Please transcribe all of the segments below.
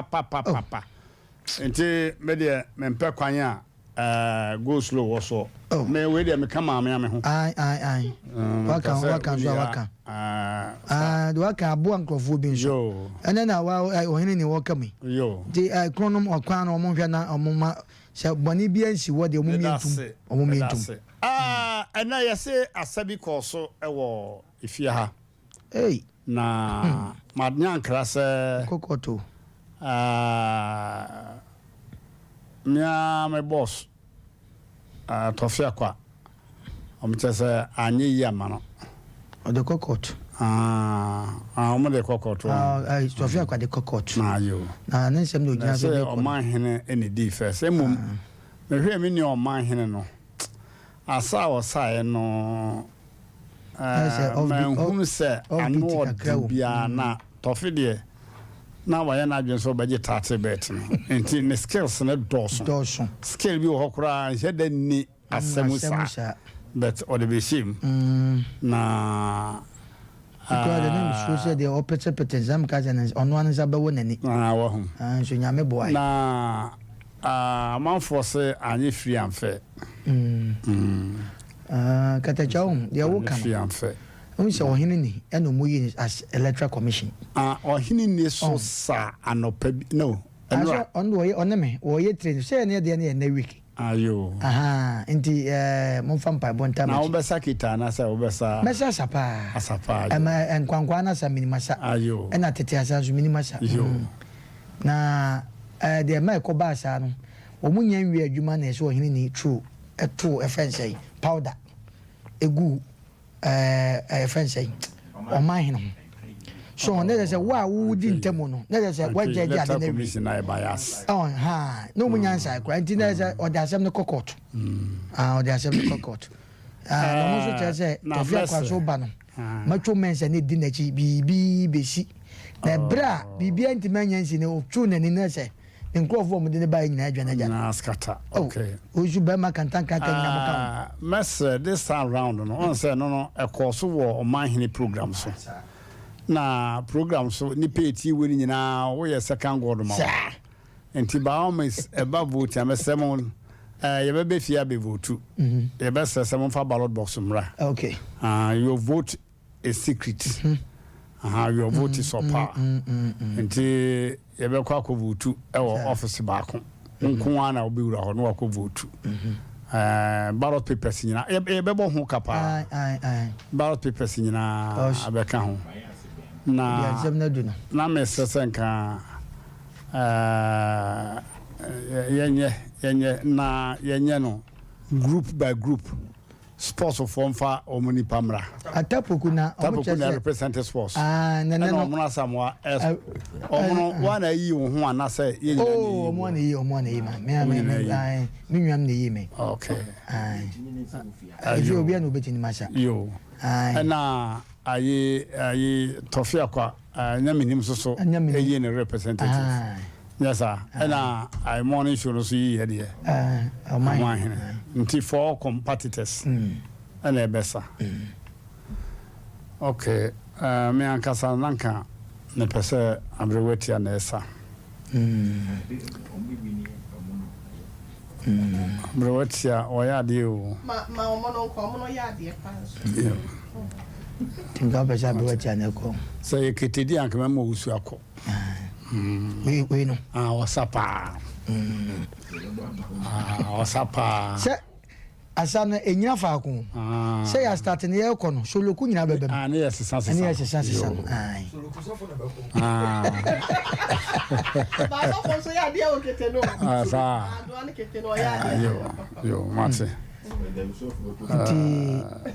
Papapapa. Nti me deɛ mempɛ kwan a eh, go slow wɔ soɔ. Oh. Me wei deɛ meka maame a me ho. Ae ae ae. Mm, Waka mepɛ sɛ waka nso a wodi waka. ah, sa. Ah, de waka aboa nkurɔfoɔ bi nso. Yo, Ɛnɛ na wa eh, ɔhene ne wɔka mu yi. yo. Nti eh, kronom ɔkwan no wɔn nhwɛ na wɔn ma sɛ bɔne bi ansi hɔ deɛ wɔn Meda mmie ntum. ase, Wɔn mmie meda ntum. ase. Ah, ɛnɛ yɛse asa bi kɔɔ so wɔ efie ha. Ei. Na manya nkra sɛ. Kɔ court o. Ah, me ara me boss, ah, Tɔfe Akwa, wɔn kyerɛ sɛ anyɛ yie ama no. Ɔde kɔ court. Ah, ah, wɔn de kɔ court. Ah, ah, Tɔfe Akwa de kɔ court. Na ayo. Na ne nsɛm na ogyina so de kɔ. Na sɛ ɔman hene na edi first. Mmom, mehwɛ me nua ɔman hene no. Asa a ɔsaeɛ no, manhunu sɛ ano ɔden biara na Tɔfe deɛ na wayɛ n'adwene sɛ ɔbɛgye title belt no nti ne skills no dɔɔso. Skill bi wɔ hɔ koraa nhyɛ da nni asa mu saa but ɔde bɛhyɛ mu na Koraa deɛ na mesuro sɛ deɛ ɔpetepete nsa meka sɛ ɔno ara ne nsa bɛwɔ n'ani. Ah, wahu. Ah, nso Nyame boae. Na ah, amanfoɔ se anyɛ firi amfɛ. Mm. Mm. Ah, Katakyia wohu, deɛ woka Anyɛ firi no, amfɛ. wohu sɛ ɔhene ni ɛna ɔmo yi no as electoral commission. Ah, ɔhene ni so Oh. sa anɔpa bi, no, Ah, ɛnora. sɛ ɔno deɛ ɔyɛ, ɔne me, wɔyɛ train, sɛ ɛne deɛ no yɛ nnɛ week. Ayo. Ahaa, nti eh, momfa mpaebɔ ntaa Na m'akyi. wobɛsa kita anaasɛ wobɛsa? Mɛsa asa paa. Asa paa, yo. Ɛma eh, nkwankwaa no asa menim asa. Ayo. Ɛna tete asa nso menim asa. Yo. Mm. Na eh, deɛ ɛma ɛkɔbaa saa no, wɔn nnya nwie adwuma na ɛsɛ ɔhene ni turo ɛtoo ɛfɛn sɛn, powder ɛguu ɛɛ yɛfrɛ no sɛn, ɔman hene ho. So na kyerɛ sɛ wo a wodi ntamu no, na kyerɛ sɛ woagya agya ade no awie. Ɔn ha, na wɔn nyansa koraa nti na kyerɛ sɛ ɔde asɛm no kɔ court. Ah, ɔde asɛm no kɔ court. Ah, na wɔn nso kyerɛ sɛ Tɔfi Akwaso ba no, Macho Mensah ne di n'akyi biribi besi. Na ɛberɛ a biribiara ntumi anya nsi no, ɔtwuu n'ani na sɛ Ne nkurɔfoɔ a wɔde no baeɛ nyinaa adwane agya no. Nyinaa scatter. Oh, Okay. Osu bɛrima kantankraka nyinaa mo ka ho. Ah, mɛsrɛ this time round no, ɔn sɛ no no ɛkɔɔ so wɔ ɔmanhene program so. Na program so nipa etie wei no nyinaa woyɛ second god ma wɔn. Saa. Nti by all means ɛba vote a mɛsrɛ mo eh, yɛbɛbɛ fie abɛ vote. Yɛbɛsrɛ sɛ momfa ballot box mmra. Okay. Ah, your vote a secret aha your vote is your power nti yɛbɛkɔ akɔ votu ɛwɔ office baako nko ara na wobɛwura hɔ na wakɔ votu ɛɛ ballot papers nyinaa yɛbɛbɔ ho ka paa ballot papers nyinaa abɛka ho na na mesrɛ sɛ nka ɛɛ yɛnyɛ yɛnyɛ na yɛnyɛ no group by group. Sports foɔ nfa wɔn nipa mmra. Atapoku na wɔn kyerɛ sɛ. Atapoku na represent sports. Aa na nɛ no. Ɛna wɔn Asamoah ɛ wɔn no wɔn na ayi wɔn ho anasɛ yɛ nyinaa na eyi. Oo wɔn na eyi wɔn na eyi ma me me me me nua na eyi me. Okay. Efi obi a na obetumi ma sa. Yo. Ɛna ayi ayi Tɔfi Akwa ɛnyɛ mi nim soso eyi ne representative. Nyɛ saa ɛna I morning show no so yi yɛ deɛ ɔmo ahene nti four competitors ɛna ɛbɛsa ok me ankasa na nka mepɛ sɛ aberewa tia na ɛsa aberewa tia ɔyɛ adeɛ o. Ma ma ɔmo no nkɔ ɔmo no yɛ adeɛ paa nso. Nti nka wopɛ sɛ aberewa tia na ɛkɔ. Sɛ yɛ ketedi anka mɛma owusu akɔ. Wei wei no. Ah, ɔsa paa. Ah, ɔsa paa. Sɛ asa no enyina faako. Ah. Sɛ yɛ start no yɛrekɔ no, soloku nyinaa bɛbɛ mu. Ah, ne yɛ sesa sesa. Ne yɛ sesa sesa no. Ayi. Soloku sɔfo na bɛkɔ. Ah. Baasɔfo nso yɛ adeɛ wɔ kete no. Ah, saa. Adoa ne kete no ɔyɛ adeɛ. Yo, yo, mate. Nti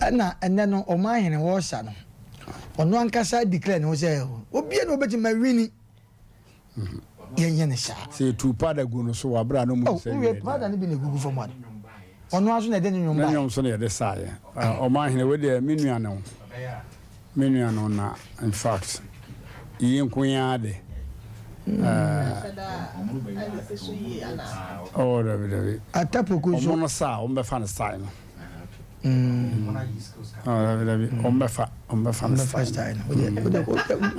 ɛna ɛnɛ no ɔman hene wɔresa no. Ɔno ankasa declare ne ho sɛ obia na obetumi ma wini. Yɛnyɛ ne saa. Sɛ etu powder gu no so wɔ abere a no mu oh, sɛ wie powder no bi na egugu fam ade. Ɔno aso na ɛde ne nnwom bae. Ne nnwom so na yɛde saeɛ. Ɔman hene wei deɛ me nua ne wo. Me nua no na in fact yi nko yi ara de. Oh dabi dabi. Atapoku nso. Ɔmo no saa ɔmo bɛfa no style no. Dabi dabi, wɔn bɛfa wɔn bɛfa no style no.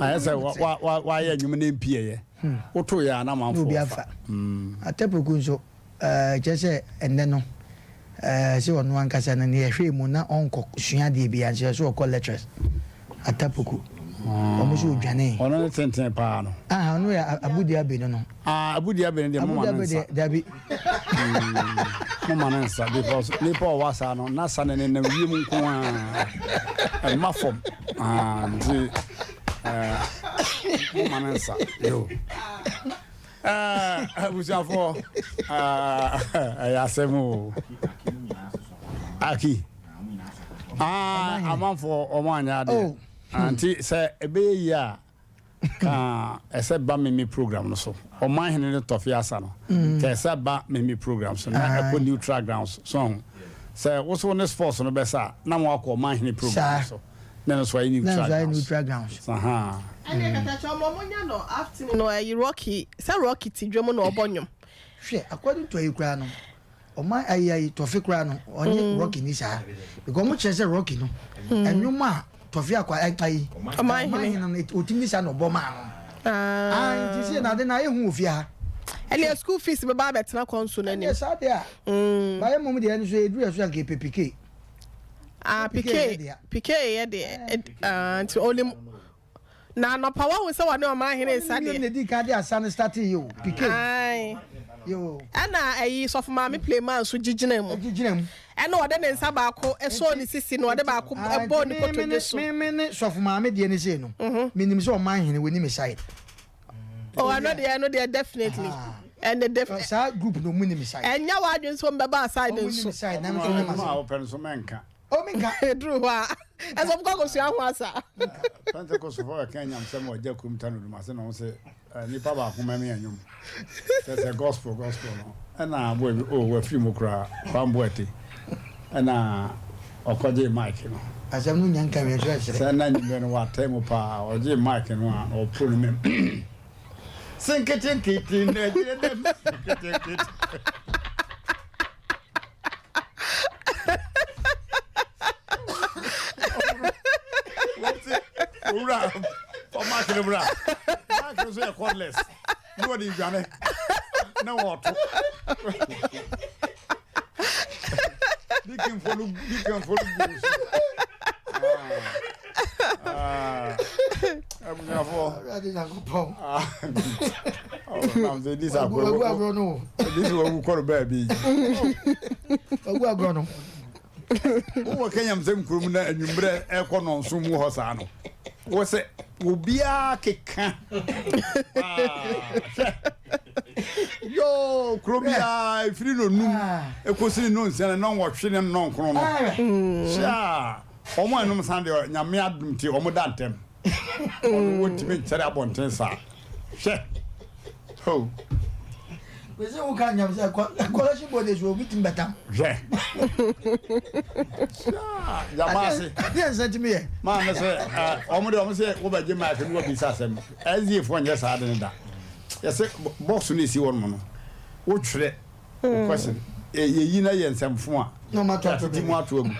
Ayɛ sɛ wa wa wayɛ nnwom ne mpie yɛ. Woto yɛ a na amanfoɔ obi afa. Atapoku nso ɛɛ kyerɛ sɛ ɛnɛ no ɛɛ sɛ ɔno ankasa no ne yɛhwɛ mu na ɔnkɔ sua adeɛ bi ankyerɛ sɛ ɔkɔ lectures. Atapoku. Wɔn nso odwane. Ɔno ne tenten paa no. Ah, ɔno yɛ Abudi Abe no no. Ah, Abudi Abe no deɛ moma no nsa. Dabi. Moma no nsa because nipa ɔwɔ asa no n'asa no nenam wiem nko ara ɛma fam. Ah, nti eh, moma no nsa. Yo. Eh, abusuafoɔ, ɛyɛ asɛm o. Aki. Ah, amanfoɔ wɔn anyɛ adeɛ. Oh. Ah, nti sɛ ɛbɛyɛ yie a ka ɛsɛ ba meme program no so ɔman hene no tɔfe asa no mm. ka ɛsɛ ba meme program so na ɛkɔ neutral grounds so ho sɛ woso ne sports no bɛsa a na mo akɔ ɔman hene program no so na ɛno so ayɛ neutral grounds neutral grounds ɛne katakyɛ ɔmo ɔmo nya no afternoon no ɛyi Rocky sɛ Rocky ti dwom na ɔbɔ nwom hwɛ according to ayi koraa no Ɔma ayi ayi tɔfe koraa no ɔnye mm. Rocky ni saa because ɔmo kyerɛ sɛ Rocky no mm. ɛnwom a tɔfe akwa ayi ɔman hene no otimi ni saa na ɔbɔ maa no ah nti sɛ na ade na ayɛ hu wɔ fie ha. Ɛnna school fees bɛba abɛtena kɔnso n'anim. Ɛnna saa deɛ a mm. bayɛ mom deɛ ɛno so eduru ɛso anka epɛ pike. Ah pike pike yɛ deɛ ah nti onim. Na anɔpa wahu sɛ wɔne ɔman hene resa deɛ. Ɔno na edi kan de asa no startee yi o, PK. Ae. Yoo. Ɛna ayi sɔfo maame Playman nso gyigyina mu. Gyigyina mu. Ɛna ɔde ne nsa baako sɔɔ ne sisi na ɔde baako bɔɔ ne kotodwe so. Me me ne sɔfo maame deɛ ne sei no. Mhm. Menim sɛ ɔman hene wɔni me side. Oh, ɛno deɛ ɛno deɛ definitely. Ɛne definitely. Saa group no ɔmo ni me side. Ɛnyɛ w'adwene sɛ ɔmo bɛba side nso. Ɔmo ni me side na me nso mɛma side. Ɔmo a wɔpɛ nso mɛnka. O mi nka. Eduru hɔ a, ɛsɛ ɔmo kɔ akɔsua ho asa. Pentecost fo ɛka nyamsɛm wɔ gya kurom tano dum ase na ɔmo sɛ eh, nipa baako mɛmi ɛnwom sɛ sɛ gospel gospel no ɛna aboa bi oh wafiri mu koraa kwambo ɛte ɛna ɔkɔgye mic no. Asɛm no nya nka wiɛ nso ɛsere. Sɛ na nyimɛ no watɛ mu paa ɔgye mic no a ɔpro no mɛm. Senketenkete na ɛgyina dɛm senketenkete. Owura fa mic no bra. Mic no so yɛ cordless. Ne wɔde dwane na wɔto. Dikinfo no dikinfo no gu so. Abusuafoɔ. Awurade Nyankopɔn. Nam sɛ di sa Wagu wagu agorɔ no. Di sɛ wagu kɔrɔ baabi. Wagu agorɔ no. Wowɔ Kenya sɛ nkurom na anwummerɛ ɛkɔ nɔnso mu hɔ saa no. Wɔ sɛ obiara keka. Hwɛ. Yoo kuro biara efiri no num ekosi no nsia no nɔnwɔtwe ne nɔnkron no. Hyɛ a. Wɔn a ɛnom nsa deɛ Nyame adom nti wɔn da ntɛm. Wɔn wɔntumi nkyɛre abɔnten saa. Hwɛ. Ho. Kwesi wo ka nyam sɛ collection board so obi tumi bɛtam. Hwɛ. Gyama ase. Adeɛ nsa tumi yɛ. Maa me sɛ wɔn deɛ wɔn sɛ wɔbɛgye mic no wɔbisa asɛm. SDA foɔ nyɛ saa de ne da. Yɛsɛ box no esi wɔn no wotwerɛ. Question, Yɛyi na yɛ nsɛmfo a, yɛatete mu ato agu.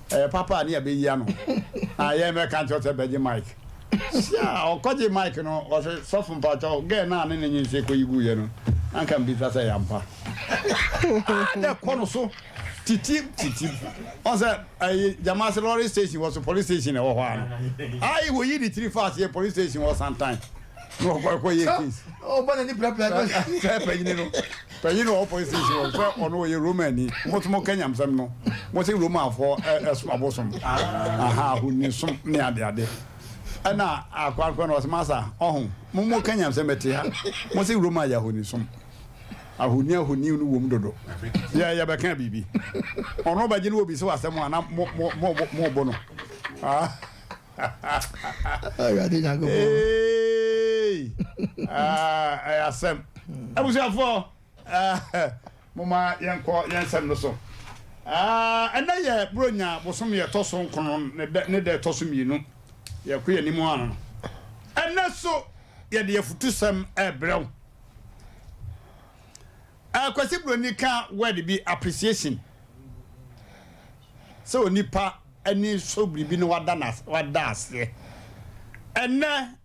Ɛyɛ papa a ne yɛbɛyi ano. Na yɛn bɛka nkyerɛ sɛ bɛgye mic. Sia, ɔkɔgye mic no, ɔse sɔfo mpakyɛw, girl no a ne ne nyinsɛn kɔyi guiɛ no, na nka mbisa sɛ ɛyɛ ampa. Ah, na ɛkɔ no so titim titim. Ɔn sɛ ɛyi Gyamase lorry station wɔ so police station na ɛwɔ hɔ ano. Ayi wɔyi ne tiri fa aseɛ police station wɔ santan. Na ɔkɔ ɛkɔ yɛ case. Ɔbɔ n'ani pirapira. Sɛ panyini no. Panyin no wɔ police station hɔ sɛ ɔno ɔyɛ Romani. Mo nso moka nyamsɛm no. Mo se Romafoɔ ɛsom abosom. Aha, ahonisom ne adeade. Ɛna akoa no ɔse masa, ɔho, mo mo ka nyamsɛm ɛte ha. Mo se Roma yɛ ahonisom. Ahoni ahoni no wom dodo. Yɛ yɛbɛka biribi. Ɔno ɔbɛgye no wɔ bi sɛ wasɛm a na mo mo mo mo bo no. Ah. Awurade Nyankopɔn. Hey! Ah, ɛyɛ asɛm. Abusuafoɔ, ah, moma yɛnkɔ yɛn nsɛm no so. Ah, ɛnɛ yɛ Buronya bosom yɛ ɛtɔ so nkono ne dɛ ne dɛ ɛtɔ so mmienu. Yɛkɔ yɛn anim ano no. Ɛnɛ so yɛde afutusɛm ɛrebrɛ wo. Ah, Kwasi Buroni ka word bi appreciation. Sɛ onipa ani sɔ biribi na wada no wada aseɛ. Ɛnnɛ,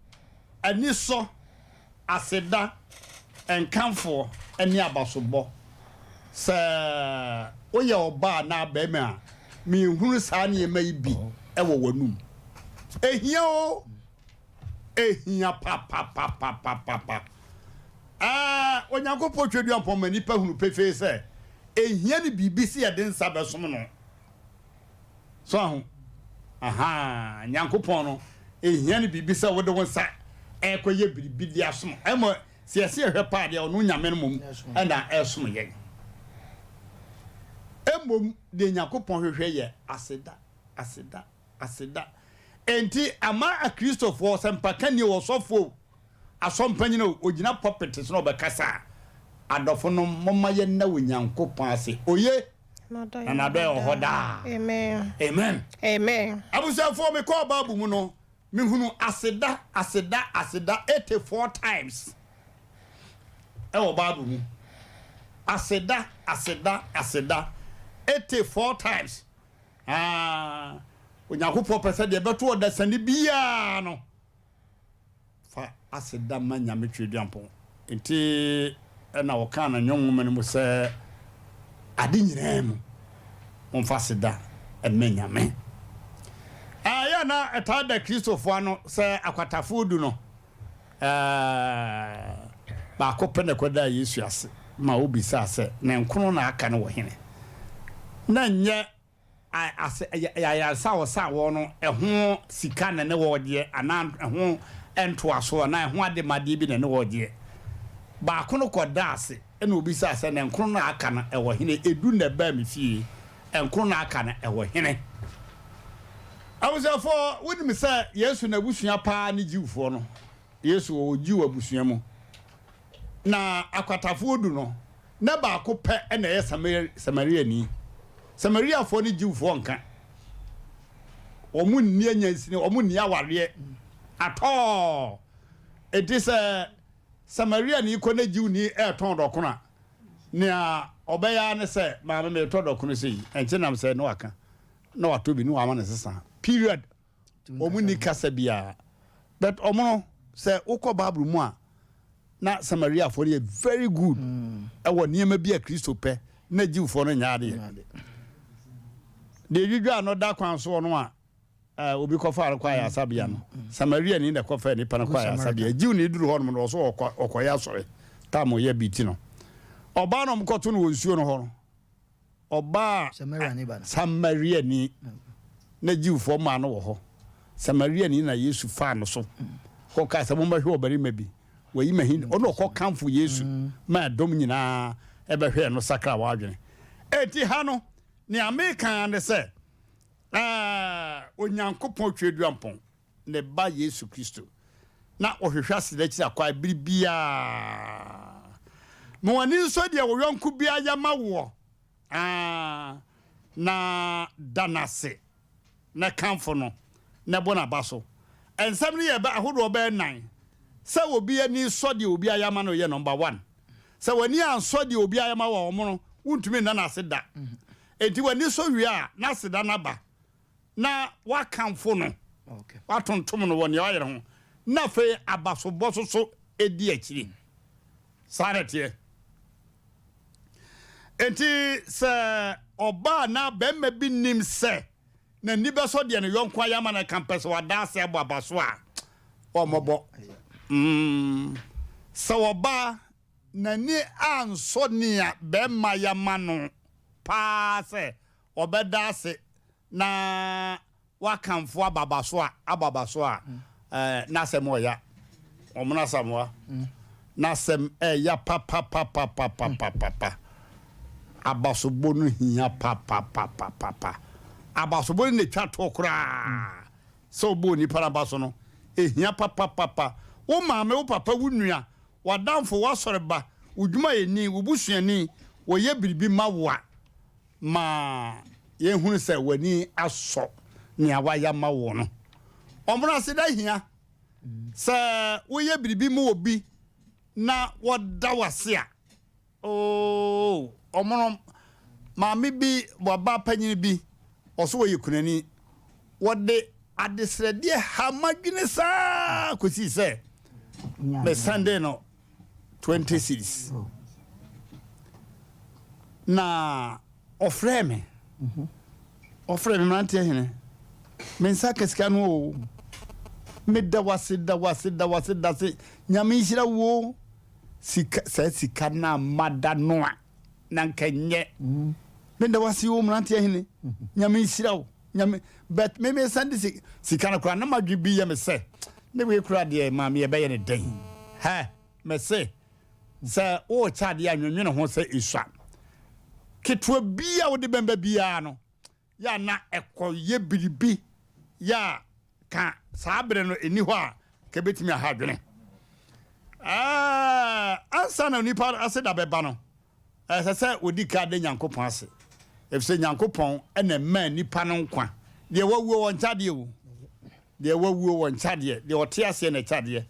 anisɔ, aseda, nkamfoɔ ne abasobɔ. Sɛ woyɛ ɔbaa anaa barima a, menhunu saa nneɛma yi bi wɔ w'anum. Ɛhia o! Ehia papapapapapa. Ɛɛ, Onyankopɔn Tweaduampɔn ma nnipa hunu pefee sɛ ehia no biribi sɛ yɛde nsa bɛsom no. So ahu? Aha, Nyankopɔn no, ehia no biribi sɛ wode wo nsa ɛrekɔyɛ biribi de asom. Ɛmɔ sɛ yɛsɛ yɛhwɛ paa deɛ ɔno Nyame no mmom ɛna ɛresom yɛn. Mmom deɛ Nyankopɔn hwehwɛ yɛ aseda, aseda, Aseda. Enti ama Akristofoɔ, sɛmpakani o, ɔsɔfo o, asɔmpanyin o, ogyina pulpit so na ɔbɛkasa a, adɔfonom, momma yɛnna Onyankopɔn ase. Oye, na n'adɔe wɔ hɔ daa. Amen. Amen. Amen. Abusuafoɔ, mekɔɔ Bible mu no, mehunu aseda, aseda, aseda 84 times ɛwɔ Bible mu. Aseda, aseda, aseda 84 times. Aa, Onyankopɔn pɛ sɛ deɛ ɛbɛto ɔdasani biara no fa aseda ma Nyame Tweaduampɔn. Nti ɛna ɔkaa no Nnwom nwoma no mu sɛ, Ade nyinaa mu, momfa aseda mma Nyame. Ɛyɛ a na ɛtaa da Kristofoɔ ano sɛ akwatafoɔ du no, baako pɛ na ɛkɔdaa Yesu ase ma obisaa sɛ, Ne nkono na aka no wɔ hene? Na nyɛ ase ayaresa a ɔsaa wɔn no ɛho sika na ne wɔgyeɛ anaa ɛho ntoasoɔ anaa ɛho ademadeɛ bi na ne wɔgyeɛ. Baako no kɔdaa ase na obisaa sɛ, Ne nkono na aka no ɛwɔ hene? Edu na ɛbaa me fie, nkono na aka no ɛwɔ hene? Abusuafoɔ, wonim sɛ Yesu n'abusua paa ne Jewfoɔ no. Yesu ɔwɔ Jew abusua mu. Na akwatafoɔ du no, na baako pɛ na ɛyɛ Samariani. Samariafoɔ ne Jewfoɔ nka. Wɔn nni anyansini, wɔn nni awareɛ atɔɔ. Enti sɛ Samariani kɔ ne Jewni ɛretɔn dɔkono a, nea ɔbɛyɛ ara ne sɛ, maame meretɔ dɔkono sei, ɛnkye nam sɛ ne waka. na watɔ bi na wama no sesa period. Wɔn nni kasa biara but wɔn no sɛ wokɔ bible mu a na Samariafoɔ no yɛ very good ɛwɔ nneɛma bi a Kristo pɛ na Jewfoɔ no nyɛ adeɛ. Deɛ dwidwa no da kwan soɔ no a obi kɔfaa no kɔ ayasabea no, Samariani na ɛkɔfaa nipa no kɔ ayasabea. Jewni duru hɔ nom no ɔso ɔkɔyɛ asɔre tam ɔyɛ bi ti no ɔbaa na ɔmkɔto no wɔ nsuo no hɔ no Ɔbaa Samariani, na Jewfoɔ maa no wɔ hɔ. Samariani na Yesu faa no so kɔkaa sɛ, Mommɛhwɛ ɔbarima bi, wayi m'ahinta. Ɔno ɔkɔkamfo Yesu ma ɛdɔm nyinaa bɛhwɛɛ no sakraa wɔn adwene. Enti ha no, nea meka ara ne sɛ, Onyankopɔn Tweaduampɔn, ne Ba Yesu Kristo, na ɔhwehwɛ aseda akyiri akwan bere biara. Ma w'ani nsɔ deɛ wo yɔnko bi ayɛ ma woɔ, na da no ase, na kamfo no, na bɔ n'aba so. Nsɛm no yɛ ahodoɔ bɛyɛ nnan. Sɛ obi ani sɔ deɛ obi ayɛ ama no yɛ number one. Sɛ w'ani ansɔ deɛ obi ayɛ ma wo a, ɔmo no, wontumi nna no ase da. Enti w'ani sɔ wie a, na aseda no aba. na woakamfo no, woatontom no wɔ nea wayɛ no ho, na afei abasobɔ nso so di akyiri. Saa na ɛteɛ. Enti sɛ ɔbaa anaa barima bi nim sɛ n'ani bɛsɔ deɛ ne yɔnko ayɛ ama no ka mpɛ sɛ wada ase abɔ aba so a, ɔmmɔbɔ. Mm. Sɛ ɔbaa n'ani ansɔ nea barima yɛ ama no paa sɛ ɔbɛda ase na wakamfo ababa so a, ababa so a, ɛɛ, n'asɛm ɔya. Ɔmono Asamoah, n'asɛm ɛya papapapapapapapa. Abasobɔ no hia papapapapa. Abasobɔ no na etwa toɔ koraa. Sɛ wobɔ onipa no aba so no, ehia papapapa. Wo maame, wo papa, wo nua, w'adamfo, w'asɔreba, wo dwumayɛni, wo busuani, wɔyɛ biribi ma wo a, Ma yɛnhunu sɛ w'ani asɔ nea wayɛ ama wo no. Ɔmono aseda hia. Sɛ woyɛ biribi ma obi na wɔda wo ase a, oo, ɔmono maame bi, waba panyin bi, Ɔso ɔyɛ kunani. Wɔde adesrɛdeɛ ha m'adwene saa kɔsii sɛ me sɛndee no 20 cedis. Na ɔfrɛɛ me. Ɔfrɛɛ me mmeranteɛ hene. Me nsa ka sika no o. Meda wase da wase da wase da se Nyame nhyira wo o. Sika saa sika no a mada no a na nka nyɛ. Meda wase o mmeranteɛ hene. Nyame nhyira wo. Nyame but me me send si sika no koraa na madwe bi yɛ me sɛ ne wei koraa deɛ maame yɛbɛyɛ ne dɛn. Hɛ me se sɛ worekyɛ adeɛ a nwennwene ho sɛ esua. Ketewa bi a wode bɛmba biara no yɛ a na ɛkɔyɛ biribi yɛ a ka saa bere no ɛni hɔ a ka ɛbɛtumi aha adwene. Ɛɛ, ansa na onipa ase da bɛba no, ɛsɛ sɛ wɔdi ka da Nyankopɔn ase, efisɛ Nyankopɔn na ɛmaa nipa no nkwa. Deɛ wawuo wɔ nkyadeɛ o, deɛ wawuo wɔ nkyadeɛ, deɛ ɔte aseɛ na ɛkyadeɛ.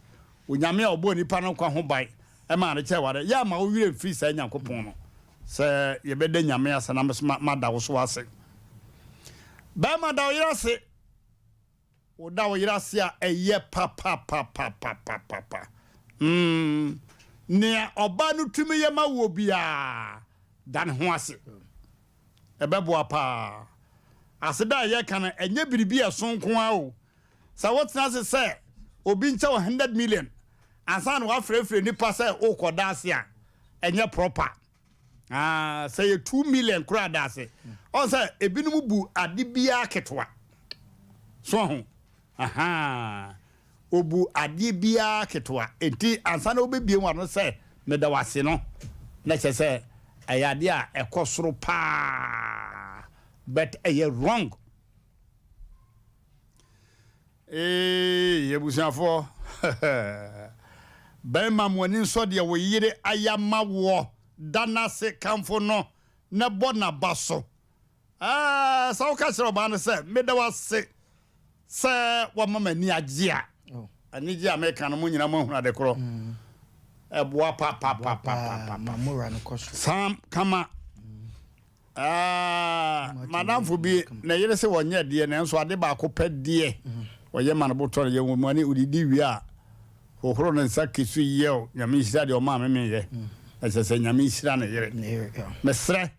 Onyame a ɔbɔɔ nipa no nkwa ho ban maa no kyɛɛ wade. Yɛ ama wo werɛ mfiri saa Nyankopɔn no. Sɛ yɛbɛda Nyame ase na meso mada wo so ase. Bɛrima da wo yere ase. Woda wo yere ase a ɛyɛ papapapapapapa. Mm, nea ɔbaa no tumi yɛ ma woɔ biara, da ne ho ase. Ɛbɛboa paa. Aseda a yɛka no, ɛnyɛ biribi a ɛso nko ara o. Sɛ wotena ase sɛ obi nkyɛ wo 100 million ansa na wafrɛfrɛ nipa sɛ wokɔda ase a, ɛnyɛ proper. Ah, sɛ yɛ 2 million koraa da ase. Ɔn sɛ ebinom bu ade biara ketewa. So ho. Aha. Obu adeɛ biara ketewa. Enti ansa na wobɛbie w'ano sɛ meda wo ase no, na kyerɛ sɛ ɛyɛ adeɛ a ɛkɔ soro paa. But ɛyɛ wrong. Eeii abusuafoɔ Bɛrima mo ani nsɔ deɛ wo yere ayɛ ama woɔ da no ase kamfo no na bɔ n'aba so Ɛɛ sɛ woka kyerɛ ɔbaa no sɛ meda wo ase sɛ woama m'ani agye a anigye a meka no mo nyinaa moahunu ade korɔ ɛboa papapapapapa Sam kama Ah, madamfo bi, ne yere se wɔnyɛ deɛ, nanso ade baako pɛ deɛ ɔyɛ ma no bo tɔ no. Yɛ wɔn ani, odidi wie a, hohoro ne nsa kesu yɛw, Nyame nhyira deɛ ɔmaa me meyɛ. Ɛsɛ sɛ Nyame nhyira ne yere. Mesrɛ,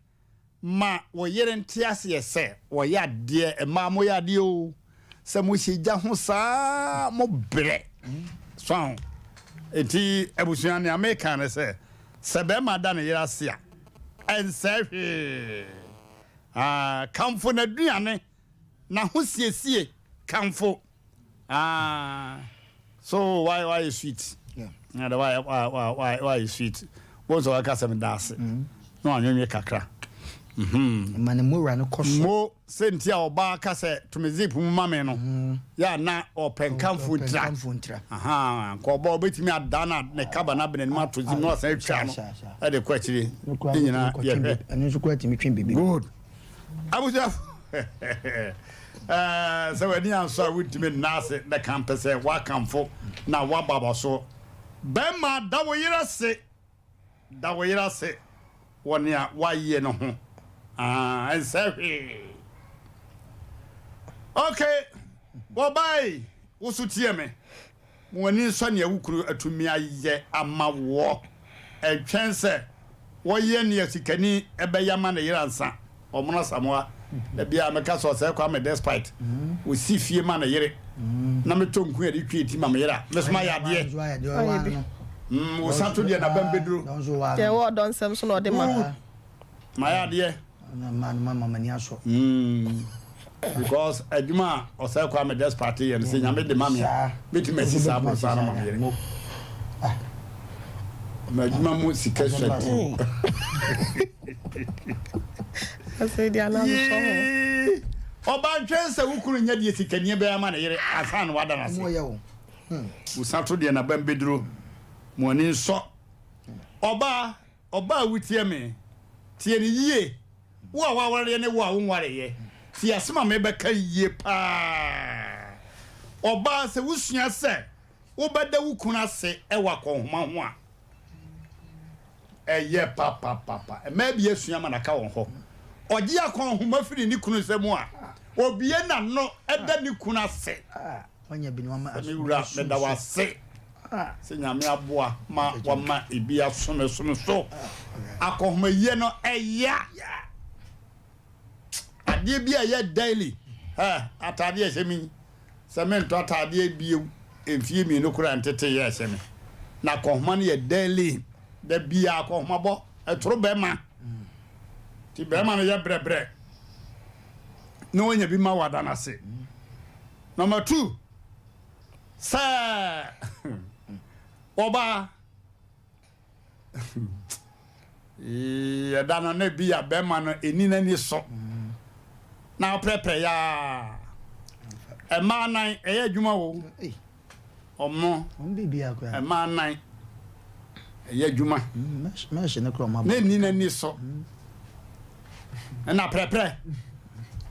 ma wo yere nte aseɛ sɛ wɔyɛ adeɛ, mmaa moyɛ adeɛ o. Sɛ mo hyɛ gya ho saa mo brɛ. So aho. Enti abusua nea meka ne sɛ, sɛ bɛrima da ne yere ase a, ɛnsɛe hwee. Ah, kamfo n'aduane, n'ahosiesie, kamfo. Ah, so why why sweet? Yeah. Yeah, why why why why sweet? Wo nso waka sɛ meda ase. Mm. Na wanwenwe kakra. Mhm. Ma ne mowura no kɔ so. Mo sɛ nti a ɔbaa ka sɛ to me zip mu ma me no. Mm. Yɛ a na ɔpɛ nkamfo ntira. Nkamfo ntira. Aha, nka ɔbaa ɔbɛtumi adan na ne kaba na abena anim ato zip na wasan atwa no. Ɛde kɔ akyire. Ne nyinaa yɛhwɛ. Ɛno nso kura tumi twe biribi. Good. Abusuafo ɛɛ sɛ w'ani ansɔ a wontumi nna ase na ka mpɛ sɛ woakamfo na woabɔ aba so. Bɛrima da wo yere ase. Da wo yere ase wɔ nea wayɛ no ho. Ah, ɛnsɛ hwee. Okay, wɔbae, wo so tie me. Ma w'ani nsɔ nea wo kunu atumi ayɛ ama woɔ. Ɛntwɛn sɛ wɔyɛ nea sikani bɛyɛ ama ne yere ansa. Ɔmono Asamoah, da biara meka sɛ ɔsɛe Kwame Despite. Ɔsi fie ma ne yere na metɔ nku a yɛde twi ti ma me yere a, me nso mayɛ adeɛ. Wo sa to deɛ n'abam bɛduro. Deɛ ɛwɔ ɔdɔ nsɛm so na ɔde ma. Good. Mayɛ adeɛ. Na mmaa no mama m'ani asɔ. Mm, because adwuma a ɔsɛe Kwame Despite yɛ no sɛ Nyame de ma me a, mɛtumi asi saa aborosan no ma me yere. Ma adwuma mu sika sua ti. Yee, ɔba ntwɛn sɛ wo kunu nyɛ deɛ sikani bɛyɛ ama ne yere ansa na wada no ase. Wo sa to deɛ n'abam bɛduro. Mo ani nsɔ. Ɔbaa, ɔbaa a wotie me, tie no yie. Wo a woawareɛ ne wo a wonwareeɛ, tie asɛm a merebɛka yi yie paa. Ɔbaa, sɛ wosua sɛ wobɛda wo kunu ase wɔ akɔnhoma ho a, ɛyɛ papapapa. Mmaa bi asua ma no aka wɔn hɔ. Ɔgye akɔnhoma firi ne kunu nsam a, Obie n'ano da ne kunu ase. Sɛ me wura meda wo ase sɛ Nyame aboa ma wama ebi aso me so me so. Akɔnhomayie no ɛya. Adeɛ bi a ɛyɛ daily. Hɛ, ataadeɛ ɛhyɛ me yi. Sɛ mentɔ ataadeɛ bio mfie mmienu koraa nteteyɛ ɛhyɛ me. Na akɔnhoma no yɛ daily. Da biara akɔnhoma bɔ ɛtoro bɛma. Nti bɛrima no yɛ brɛbrɛ na wanya bi ma wada no ase. Number two, sɛ ɔbaa yɛda no na bi a bɛrima no ɛni n'ani so na ɔprɛprɛ yaa ɛmaa nan ɛyɛ adwuma o. Ɔmo mmaa nan ɛyɛ adwuma. Ne nni n'ani so. Ɛna aprɛprɛ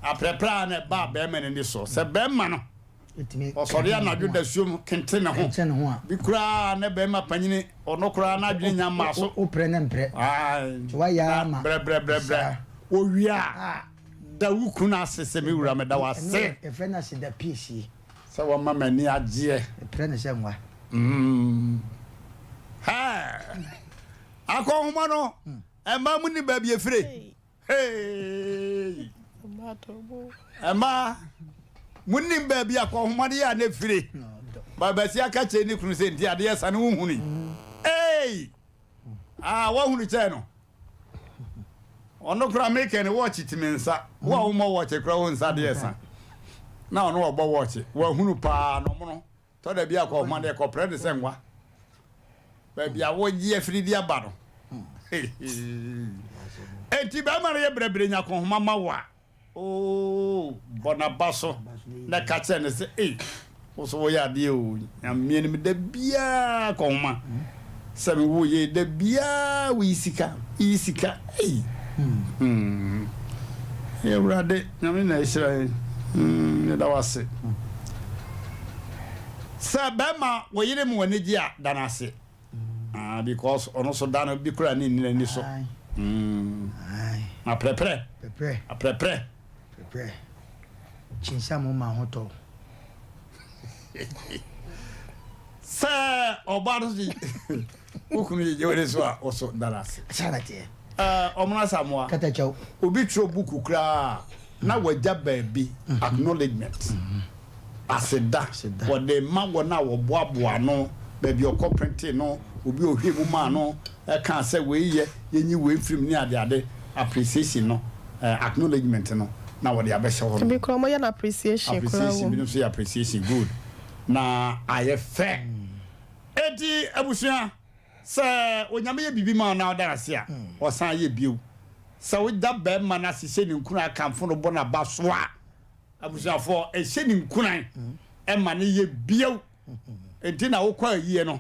aprɛprɛ a na ɛba bɛrima n'ani so. Sɛ bɛrima no ɔsɔre anadwo dasuom kente ne ho bi koraa ne bɛrima panyini ɔno koraa n'adwene nya mmaa so. Woprɛ ne mprɛ. Brɛbrɛbrɛbrɛ owia da wo kunu ase sɛ me wura meda wo ase. Yɛfrɛ no aseda piesie. Sɛ wama m'ani agyeɛ. Mepere no sɛ nwa. Mm. Hɛɛ! Akɔnhoma no, mmaa mu ni baabi efire. Hey! Mmaa, mu nim baabi akɔnhoma no yɛ a na efire. Babasi aka kyerɛ ne kunu sɛ nti adeɛ sa ne wohuni. Hey! Ah, woahunu kyɛɛ no. Ɔno koraa mekɛ ne wɔɔkye ti me nsa. Wo a wommɔ wɔɔkye koraa wo nsa deɛ sa. Na ɔno ɔbɔ wɔɔkye. Wahunu paa na ɔmono. Tɔ da bi akɔ ɔma deɛ kɔprɛ de sɛ nwa. Baabi a wogye afiri de aba no. Enti bɛrima no yɛ brɛbrɛ nya kɔnhoma ma wo a. Oo, bɔ n'aba so na ka kyerɛ no sɛ, Ei, wo so woyɛ adeɛ o, Nyame anim da biara kɔnhoma sɛ me wo yei da biara woyi sika, woyi sika, ei. Hmm. Awurade, Nyame na ahyira yɛn. Hmm, yɛda wo ase. Sɛ bɛrima wo yere ma w'ani gye a, da no ase. Ah, because ɔno so da no bi kura ne nni n'ani so. Mm. Aprɛprɛ. Prɛprɛ. Aprɛprɛ. Prɛprɛ. Kyinsa mo ma ho tɔ. Sɛ ɔba no so wo kunu gyegye wo ne so a wo so da no ase. Saa na teɛ. Ɔmono Asamoah. Katakyɛw. Obi twerɛ buku koraa na wagya baabi acknowledgement. Aseda, wɔde rema wɔn a wɔboaboa ano, baabi a ɔkɔ printee no, obi a ɔhwɛɛ mu maa no, kaa sɛ wei yɛ, yɛnyi wei mfiri mu ne adeade, appreciation no, acknowledgement no, na wɔde abɛhyɛ hɔ nom. Ebi koraa wɔyɛ no appreciation koraa wɔ mu. Appreciation, binom nso yɛ appreciation, good. Na ayɛ fɛ. Enti abusua, sɛ Onyame yɛ biribi ma wo na woda no ase a, ɔsan yɛ bio. Sɛ woda barima no ase hyɛ no nkuran kamfo no bɔ n'aba so a, Abusuafoɔ, ɛhyɛ no nkuran ma no yɛ bio. Nti na wokɔ ayie no,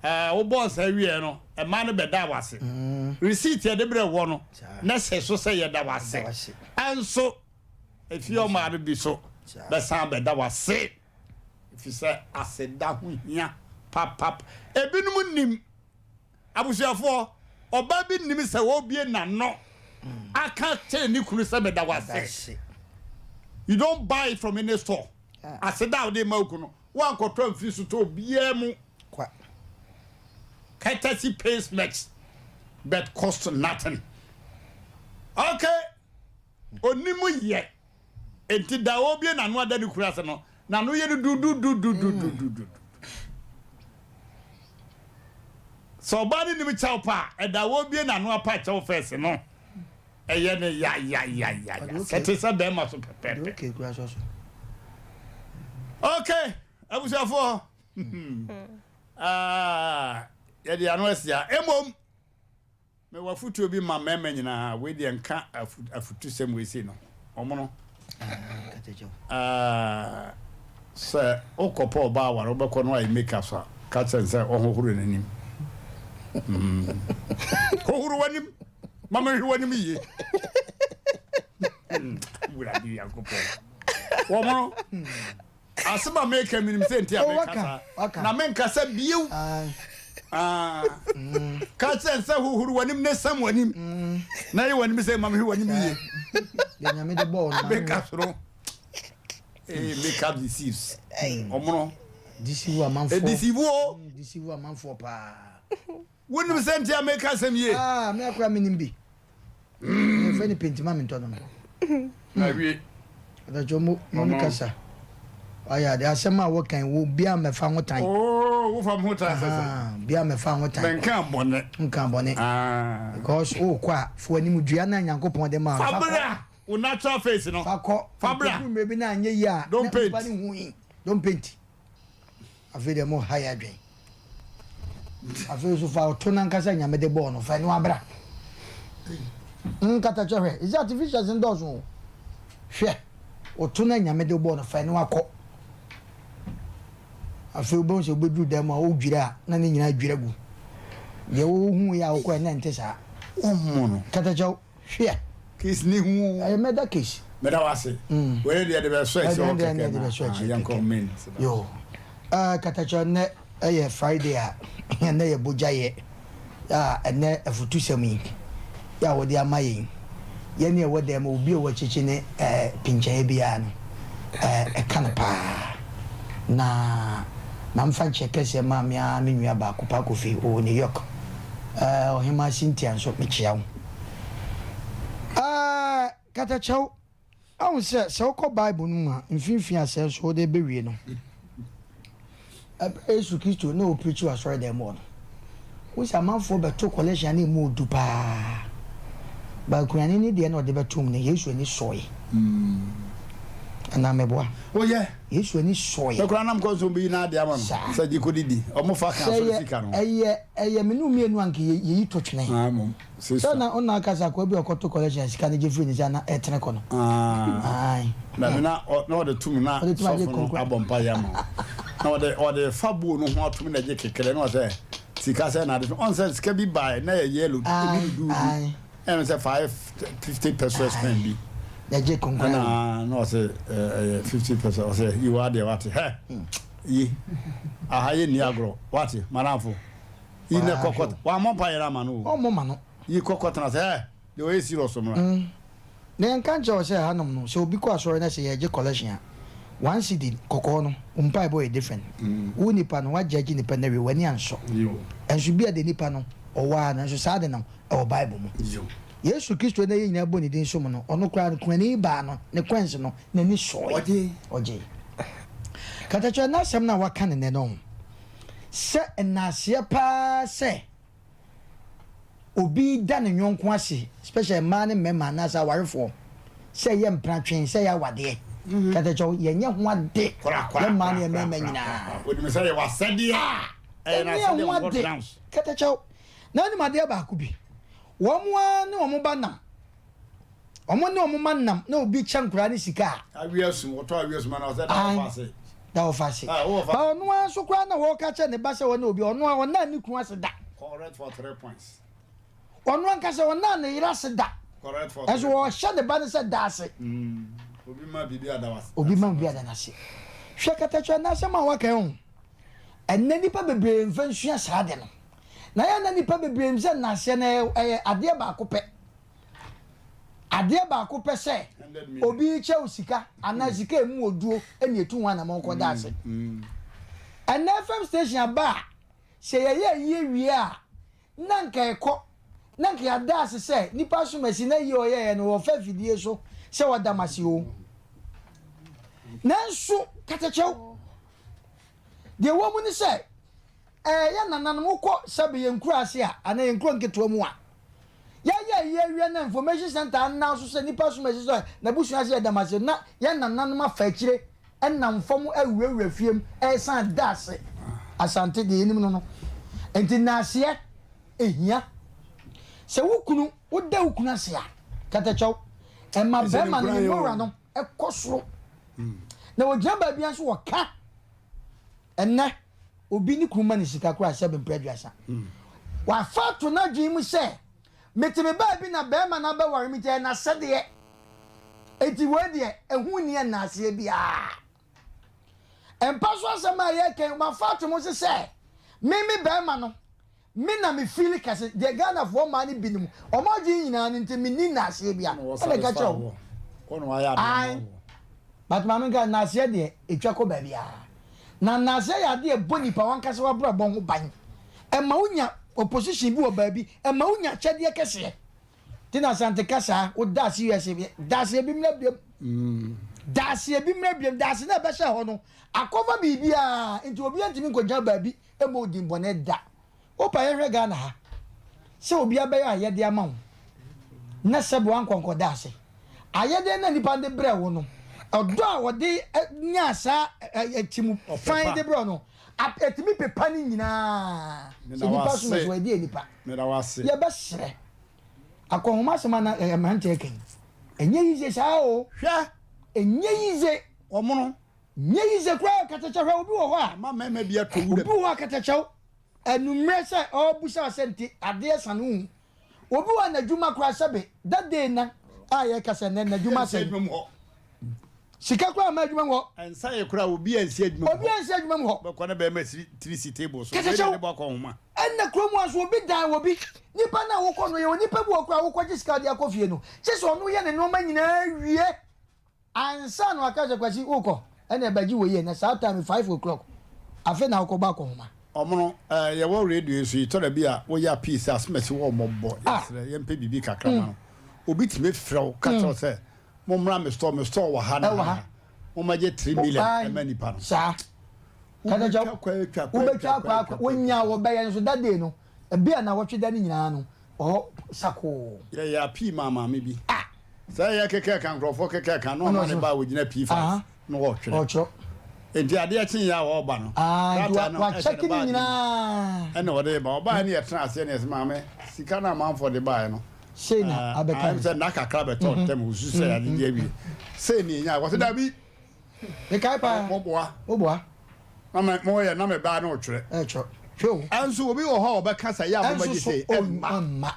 wobɔɔ nsa wieɛ no, mmaa no bɛdaa wo ase. Receipt yɛde brɛ woɔ no, na hyɛ so sɛ yɛda wo ase. Ɛnso, efie ɔmaa no bi so bɛsan bɛda wo ase. Ɛfiri sɛ aseda ho hia papap. Ebinom nim Abusuafoɔ, ɔbaa bi nnim sɛ ɔrebue n'ano aka kyerɛ ne kunu sɛ meda wo ase. You don't buy it from any store. Aseda a wode ma wo kunu no, woankɔtɔ amfiri sotɔɔ biara mu. Courtesy pays much but costs nothing. Okay. Onim yɛ. Enti da a ɔrebue n'ano ada ne kunu ase no, n'ano yɛ no dududududududu. Sɛ ɔbaa no nim kyɛw pa a, ɛda a ɔrebue n'ano apa kyɛw fɛs no, ɛyɛ no yayayayaya. Sɛ te sɛ bɛrima so pɛpɛɛpɛ. Okay, abusuafoɔ, ah, yɛde ano asia. Mmom, Mewɔ afotuo bi ma mmarima nyinaa, wei deɛ nka afutusɛm wei sei no, ɔmono. Sɛ wokɔpɛ ɔbaa aware wobɛkɔ no ayɛ make so a, ka kyerɛ no sɛ ɔhohoro n'anim. Mm. Hohoro w'anim, ma menhwɛ w'anim yie. Wurade Nyankopɔn. Wɔmono. Asɛm a meka menim sɛ nti a Oh, meka waka, saa waka. na menkasa bio. Aye. Ah. Ka kyerɛ no sɛ hohoro w'anim ne sam w'anim na yɛ w'anim sɛ ma mehwɛ w'anim yie. Deɛ Nyame de bɔɔ no ma Meka no. soro. Ee, makeup deceives. Ɔmono. Deceive amanfoɔ. Edeceive o. Deceive amanfoɔ paa. Wonim sɛ nti a meka asɛm yie? Ah, me akora menim bi. Yɛfrɛ no pentima mentɔ no no. Awie. Ɔdɔkyɛ mo mo ne kasa. Wayɛ ade asɛm a wɔkan wo bia mɛfa ho tan. Oh, wofa ho tan sɛ sɛ. Bia mɛfa ho tan. Menka bɔne. Nka bɔne. Ah. Because wo kɔ a fo anim dua na Nyankopɔn de ma. Fa bra. Wo natural face no. Fa kɔ. Fa bra. Nkodu mmerɛ bi na anyɛ yie a. Don't paint. Na nipa ne hu yi. Don't paint. Afei deɛ mo ha yɛ adwen. Afei nso fa ɔto nankasa nyame de bɔɔ no fa ɛno abra. Nkatakyɛ hwɛ. Is artificial sin dɔɔso o. Hwɛ. Ɔto na nyame de bɔɔ no fa ɛno akɔ. Afei wobɛhu sɛ wobɛduru dan mu a wodwira a na ne nyinaa dwira gu. Deɛ wohu yɛ a wokɔ ɛnɛ nte saa. Wɔmmɔ no. Katakyɛw. Hwɛ! Case ni hu. Ɛyɛ murder case. Meda wo ase. Wei deɛ de bɛsɔ akyi hɔ kɛkɛ na yɛnkɔ main. Yo. Uh, Katakyɛ nnɛ ɛyɛ Friday a ɛnnɛ yɛ bogyayɛ a ɛnnɛ afutusɛm yi yɛ a wɔde ama yɛn yɛne ɛwɔ dɛm obi a wɔakyekye ne eh, pinkyɛeɛ biara no eh, ɛka no paa na mamfa nkyɛ kɛseɛ maa me ara me nua baako pa Kofi ɔwɔ New York eh, Ɔhemaa Cynthia nso mekyea wo. Ɛɛ, katakyɛw, ahu sɛ sɛ wokɔ Bible no mu a, mfinimfini asɛe nso wode bewie no. Ɛberɛ a Yesu Kristo na ɔpreachi wɔ asɔredan mu hɔ no, wohu sɛ amanfoɔ bɛto collection a na ɛmu ɔdu paa. But kuani no deɛ na ɔde bɛtom no, Yesu ani sɔe. Anaa meboa? Woyɛ. Yesu ani sɔe. Me koraa na mekɔ nso obi yi n'adeɛ ama no sɛ gye kɔdidi. Ɔmo fa ka asɔre sika no. Sɛ ɛyɛ ɛyɛ me ne wo mmienu a anka yɛyi to twene. Ah, mmom. Sɛ na ɔna akasa akoa bi a ɔkɔto collection a sika no gye firi ne nsa na ɛtene kɔ no. Ae. Dabi na na ɔde tum na sɔfo no abɔ mpa yɛ ama na ɔde ɔde fa buo no ho atum na gye kekere na ɔsɛ sika sɛ na ade ɔn sɛ sika bi bae na yɛ yellow ebi dudu bi ɛna sɛ 550 pesos coin bi na gye konkura ɛna na ɔsɛ ɛyɛ 50 pesos ɔsɛ yiwa adeɛ wate hɛ yi aha yɛ ni agorɔ wate madamfo Yi nɛ kɔ kɔ wammɔ mpa yɛrɛ ama no o. Ɔmmɔ ma no. Yi kɔ kɔ tena sɛ ɛ deɛ ɔyɛ serious mmra. Mm. Na yɛnka nkyerɛ wo sɛ hanom no sɛ obi kɔ asɔre na sɛ yɛregye collection a, one cedi kɔkɔɔ no wo mpaebɔ yɛ different. Wo nipa no woajudge nipa no awie w'ani ansɔ. Ɛnso bi a deɛ nipa no ɔwɔ ara no nso saa ade no ɛwɔ Bible mu. Yesu Kristo na yɛn nyinaa bɔ ne din som no, ɔno koraa no kuani baa no ne coins no n'ani sɔe. Ɔgyee. Katakyɛ n'asɛm no a waka no nnɛ no ho. Sɛ nnaaseɛ paa sɛ obi da ne yɔnko ase especially mmaa ne mmarima anaasɛ awarefoɔ sɛ ɛyɛ mpratwe sɛ ɛyɛ awadeɛ mhm. katakyɛw yɛnyɛ ho ade yɛ mmaa ne yɛ mmarima nyinaa onim sɛ yɛwɔ asɛdeɛ a ɛyɛ n'asɛdeɛ ho ade katakyɛw na anim adeɛ baako bi wɔn ara ne wɔn ba nam Wɔn ne wɔn mma nam na obi kyɛ nkwadaa no sika a. Awi asum, wɔtɔ awi asum ana ɔsɛ da wɔfa ase. Da wɔfa ase. Ah, ba ɔno ara nso koraa na wɔka kyerɛ ne ba sɛ ɔne obi ɔno ara ɔnaa ne kunu ase da. Correct for 3 points. Ɔno ankasa ɔnaa ne yere ase da. Correct for 3 Ɛnso wɔhyɛ ne ba no sɛ da ase. Obi ma biribi ada wase. Obi ma biribi ada n'ase. Hwɛ katakyɛ n'asɛm a waka yi ho. Ɛnnɛ nnipa bebree mfa nsua saa ade no. Na yɛn na nnipa bebree nim sɛ nnaseɛ no ɛyɛ adeɛ baako pɛ. Adeɛ baako pɛ sɛ obi rekyɛ wo sika anaa sika a emu wɔ duro na etu ho anamɔn kɔda ase. Ɛnnɛ FM station aba a, sɛ yɛyɛ ayie wie a, na nka ɛkɔ, na nka yɛada ase sɛ nipa asomasi na ayie a ɔyɛeɛ no wɔfa afidie so sɛ wɔda mo ase o. Nanso katakyɛw, deɛ ɛwɔ mu ne sɛ, Ɛɛ, yɛn nananom, wokɔ sɛbe yɛn nkuraase a, anaa yɛn nkuro nketewa mu a, yɛayɛ ayi awie na information center anna so sɛ nipa som asi so n'abusua ase yɛ dɛm ase na yɛn nananom afa akyire nam fam awurawura fie mu ɛresan da ase. Asante deɛ yɛnim no no. Nti naaseɛ ehia. Sɛ wo kunu, woda wo kunu ase a, katakyɛw, ɛma bɛrima no ne mora no ɛkɔ soro. Na wɔgyina baabi nso wɔka ɛnnɛ. Obi ne kunu ma no sika koraa sɛbe mpere 30. Wafa ato n'adwene mu sɛ, mete me baabi na barima no abɛware me nti ɛyɛ n'asɛdeɛ. Enti wei deɛ, ɛho nni ɛnaaseɛ biara. Mpa so asɛm a yɛreka yi, mafa ato mo so sɛ, me me barima no, me na me feeli kɛse. Deɛ Ghanafoɔ mmaa no binom, wɔn adwene nyinaa no nti, menni nnaaseɛ biara. Ɛna ɛka kyerɛ wo. Ae. But maame nka nnaseɛ deɛ ɛtwa kɔ baabiara. Na nnaseɛ yɛ adeɛ ɛbɔ nipa wankasa w'abrabɔ ho ban. Ɛma wo nya opposition bi wɔ baabi, ɛma wo nya akyɛdeɛ kɛseɛ. Nti na Asante kasa wo da ase USA bi, daseɛ bi mmra biam. Daseɛ bi mmra biam, dase no a ɛbɛhyɛ hɔ no akɔfa biribiara, nti obiara ntumi nkɔgyina baabi mmɔ wo din bɔne da. Wopa yɛnhwɛ Ghana ha sɛ obi abɛyɛ ayɛdeɛ ama wo na sɛbe wankɔ nkɔda ase. Ayɛdeɛ no a nipa no de brɛɛ wo no, ɔdɔ a ɔde nyaa saa timu fann de brɛɛ wo no, ɛtumi pepa ne nyinaa. Sɛ nipa som so a, ɛdeɛ nipa. Yɛbɛsrɛ. Akɔnhoma asɛm a na mmeranteɛ reka yi, ɛnyɛ yize saa o. Hwɛ! Ɛnyɛ yize. Wɔmono. Nyɛ yize koraa katakyɛ hwɛ obi wɔ hɔ a. Ama mmarima bi atɔ wura Obi wɔ hɔ a katakyɛw anummerɛ sɛ ɔrebusa sɛ nti adeɛ sa no wohu. Obi wɔ hɔ a n'adwuma koraa sɛbe that day na a yɛka sɛ nɛ n'adwuma asɛe. Sika koraa mma adwuma mu hɔ. Ɛnsa yɛ koraa obi ansi adwuma mu hɔ. Obi ansi adwuma mu hɔ. Bɛkɔ na bɛrima siri tiri si table so. Katakyɛw Wei na ne bɔ akɔnhoma. Ɛnna kurom hɔ nso obi dan obi. Nipa no a wokɔ no yɛ onipa bi wɔ hɔ koraa a wokɔgye sika de akɔ fie no kye sɛ ɔno yɛ ne nneɛma nyinaa wie. Ansa na waka sɛ Kwasi wokɔ ɛna ɛbɛgye wei ɛnɛ saa time yi 5:00 afei na wokɔbɔ akɔnhoma. Ɔmono eh yɛwɔ radio yi so yi tɔda bi a woyɛ appeal sɛ asomasi wɔ mmɔbɔ yɛsrɛ yɛmpɛ biribi kakra ma no obi tumi frɛ wo ka kyerɛ wo sɛ mommra me store me store wɔ ha ne ha ne ha mommɛgye 3 million ɛma nipa no Saa wobɛtwa kwa atwa kwa wobɛtwa atwa kwa kwa akɔ atwa wonya wɔbɛyɛ nso that day no ebi a nawɔtwe da no nyinaa no ɔhɔ sakoo. Yɛyɛ appeal maa maame bi. Sɛ yɛ kɛkɛ ka nkurɔfoɔ kɛkɛ ka na ɔma ne ba a ɔgyina P5 na ɔretwerɛ. Nti adeɛ kye yɛ a ɔreba no krataa no ɛhyɛ ne baage mu ɛna ɔde ba. Ɔbaeɛ no yɛtena aseɛ na yɛsɛ maame sika no amanfoɔ de baeɛ no ayɛ sɛ nna kakra bɛtɔ ntɛm ɔsu sɛ yɛagyegye awie sei ne ɛnya wɔsɛ dabi. Mekae paa. Moboa. Moboa. Na me moyɛ na me baa na ɔtwerɛ. Ɛtwerɛ. Hwɛ o. Ɛnso obi wɔ hɔ a ɔbɛka sɛ yɛ a mobɛgye sei. Ɛnso ɔmma.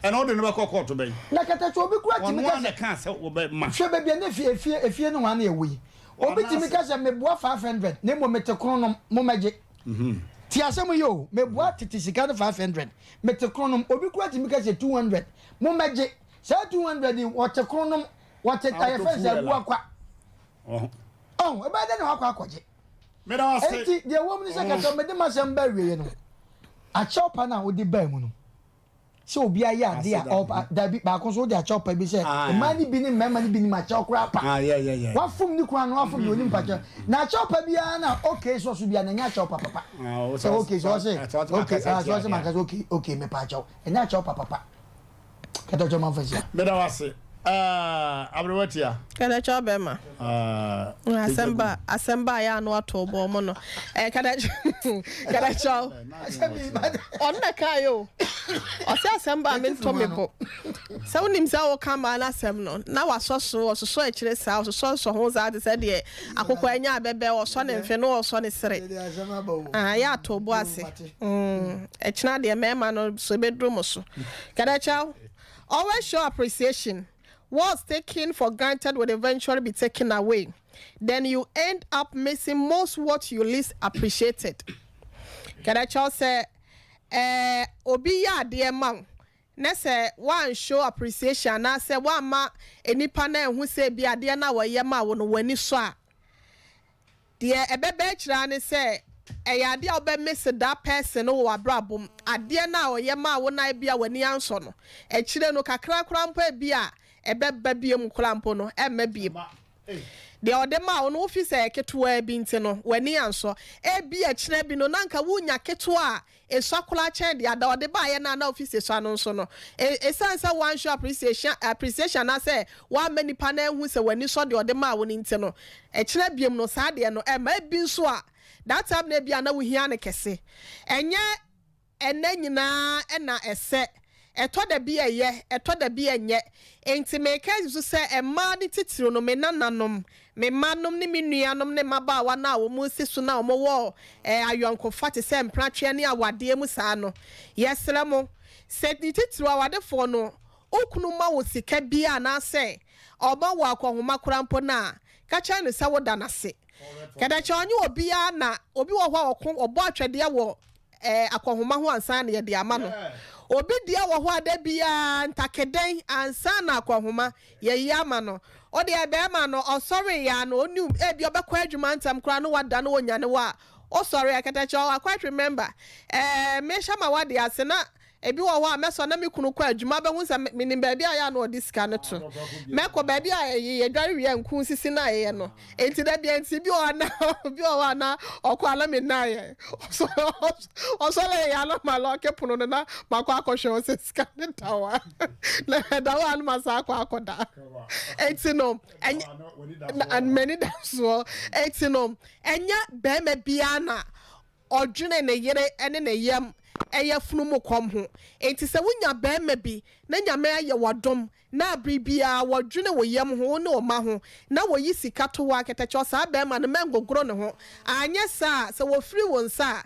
Ɛna wode no bɛkɔ kɔɔto bɛn? Na katakyɛ obi kura tumi ka sɛ. Ɔno ara na ɛkaa sɛ wɔbɛma. Hwɛ baabi a na efie efie efie nohoa na ɛwɔ yi. Obi tumi ka sɛ meboa 500 na mmom mete kronom mommɛgye. Tie asɛm yi o, meboa tete sika no 500 mete kronom. Obi kura tumi ka sɛ 200 mommɛgye. Saa 200 yi wɔte kronom Wɔte ta yɛfrɛ no sɛ abuakwa. Ɔho, ɛbɛyɛ dɛ na wakɔ akɔgye. Enti deɛ ɛwɔ mu ne sɛ kɛtɛ mede m'asɛm ba awieɛ no, akyɛw pa no a wode baa mu no, sɛ obi ayɛ adeɛ a ɔpa dabi baako nso wode akyɛw pa bi sɛ mmaa no bi ne mmarima no bi nim akyɛw koraa pa. Wafom ne kunu ano afom deɛ onim pa kyɛw. Na akyɛw pa biara na okay sɔ so biara na ɛnyɛ akyɛw pa papa. Sɛ okay sɛ ɔse okay sɛ ɔse manka sɛ okay okay mepa akyɛw ɛnyɛ akyɛw pa papa. Kɛtɛkyɛ ma fa sia. Meda wo ase ah aberewa tia. Kɛtɛkyɛ ɔbɛma. Ah. Asɛm ba asɛm ba yɛ ano ato bɔ ɔmo no. Eh kɛtɛkyɛ kɛtɛkyɛ. Ɔno na kaa yɛ o. Ɔsɛ asɛm ba me ntɔ me bo. Sɛ wonim sɛ woka maa no asɛm no na wasɔ so ɔsosɔ akyire saa ɔsosɔ nsɔ ho saa te sɛ deɛ akokɔ anya abɛbɛ ɔsɔ ne mfe no ɔsɔ ne sere. Ah yɛ ato bo ase. Mm ɛkyena deɛ mɛɛma no so ebeduru mo so. Kɛdɛkyɛw, always show appreciation, what's taken for granted will eventually be taken away, then you end up missing most what you least appreciated. Kɛdɛkyɛw sɛ ɛɛ obi yɛ adeɛ ma wo na sɛ woan show appreciation anaasɛ woamma nipa no anhu sɛ ebi adeɛ no a wɔyɛ ma wo no w'ani sɔ a, Deɛ ɛbɛba akyire ara ne sɛ, ɛyɛ adeɛ a wobɛ miss that person no wɔ w'abrabɔ mu. Adeɛ no a ɔyɛ maa wo no a ebia w'ani ansɔ no, akyire no kakra koraa mpo ebia ɛbɛba biom koraa mpo no, ɛmma biom. Deɛ ɔde maa wo no, wofi sɛ ɛyɛ ketewaa bi nti no, w'ani ansɔ. Ebia akyire bi no, na anka wonya ketewa a Esua koraa kyɛn deɛ ada ɔde baeɛ no a na ofi sɛ sua no nso no. E, esiane sɛ woanshow appreciation, appreciation anaasɛ woamma nipa no anhu sɛ w'ani sɔ deɛ ɔde maa wo no nti no, ɛkyena biom no saa deɛ no ɛmma. Ebi nso a, that time no ebia na wohia no kɛse. Ɛnyɛ ɛnnɛ nyinaa na ɛsɛ. Ɛtɔ da bi a ɛyɛ, ɛtɔ da bi a ɛnyɛ. Enti meka asi so sɛ mmaa no titiriw no, me nananom, me mmanom ne me nuanom ne mmabaawa no a wɔresi so na wɔwɔ ayɔnkofa te sɛ mpenatweɛ ne awadeɛ mu saa no, yɛsrɛ mo, sɛ ne titiriw awadefoɔ no, wo kunu ma wo sika bi anaasɛ ɔma wo akɔnhoma koraa mpo no a, ka kyerɛ no sɛ woda no ase. Kɛdɛkyɛ ɔnyɛ obiara na obi wɔ hɔ a ɔko, ɔbɔ atwɛdeɛ wɔ. ɛɛ akɔnhoma ho ansa na yɛde ama no. Obi deɛ wɔ hɔ a da biara ntakedɛn ansa na akɔnhoma yɛyi ama no. Ɔdeɛ bɛrima no ɔsɔre ya no, onim ebi ɔbɛkɔ adwuma ntɛm koraa no, wada no, wɔnyane wɔ a ɔsɔre akatakyɛ. I quite remember mehyɛ ma wade ase na ebi wɔ hɔ a mɛsɔ na me kunu kɔ adwuma, bɛhu sɛ menim baabi a yɛ a na ɔde sika no to. Mɛkɔ baabi a ɛyɛ yɛdware wie nku sisi na ayɛyɛ no. Enti da bia nti bi wɔ hɔ na bi wɔ hɔ a na ɔkɔ ala me nan yɛ ɔsɔre yɛ ana ma lock pono no na makɔ akɔhwɛ wɔ sɛ sika ne da hɔ a, na ɛda hɔ a no ma saa akɔ akɔda. Enti no ɛnyɛ na m'ani da soɔ. Enti no ɛnyɛ bɛrima biara na ɔdwene ne yere ne ne yam ɛyɛ funu mu kɔm ho. Enti sɛ wonya bɛrima bi na Nyame ayɛ wadom na abere biara wɔdwene wo yam ho, wo ne wo ma ho, na wɔyi sika to hɔ akɛtɛkyɛ, saa bɛrima no mɛngogoro ne ho. Anyɛ saa, sɛ wɔfiri wo nsa a,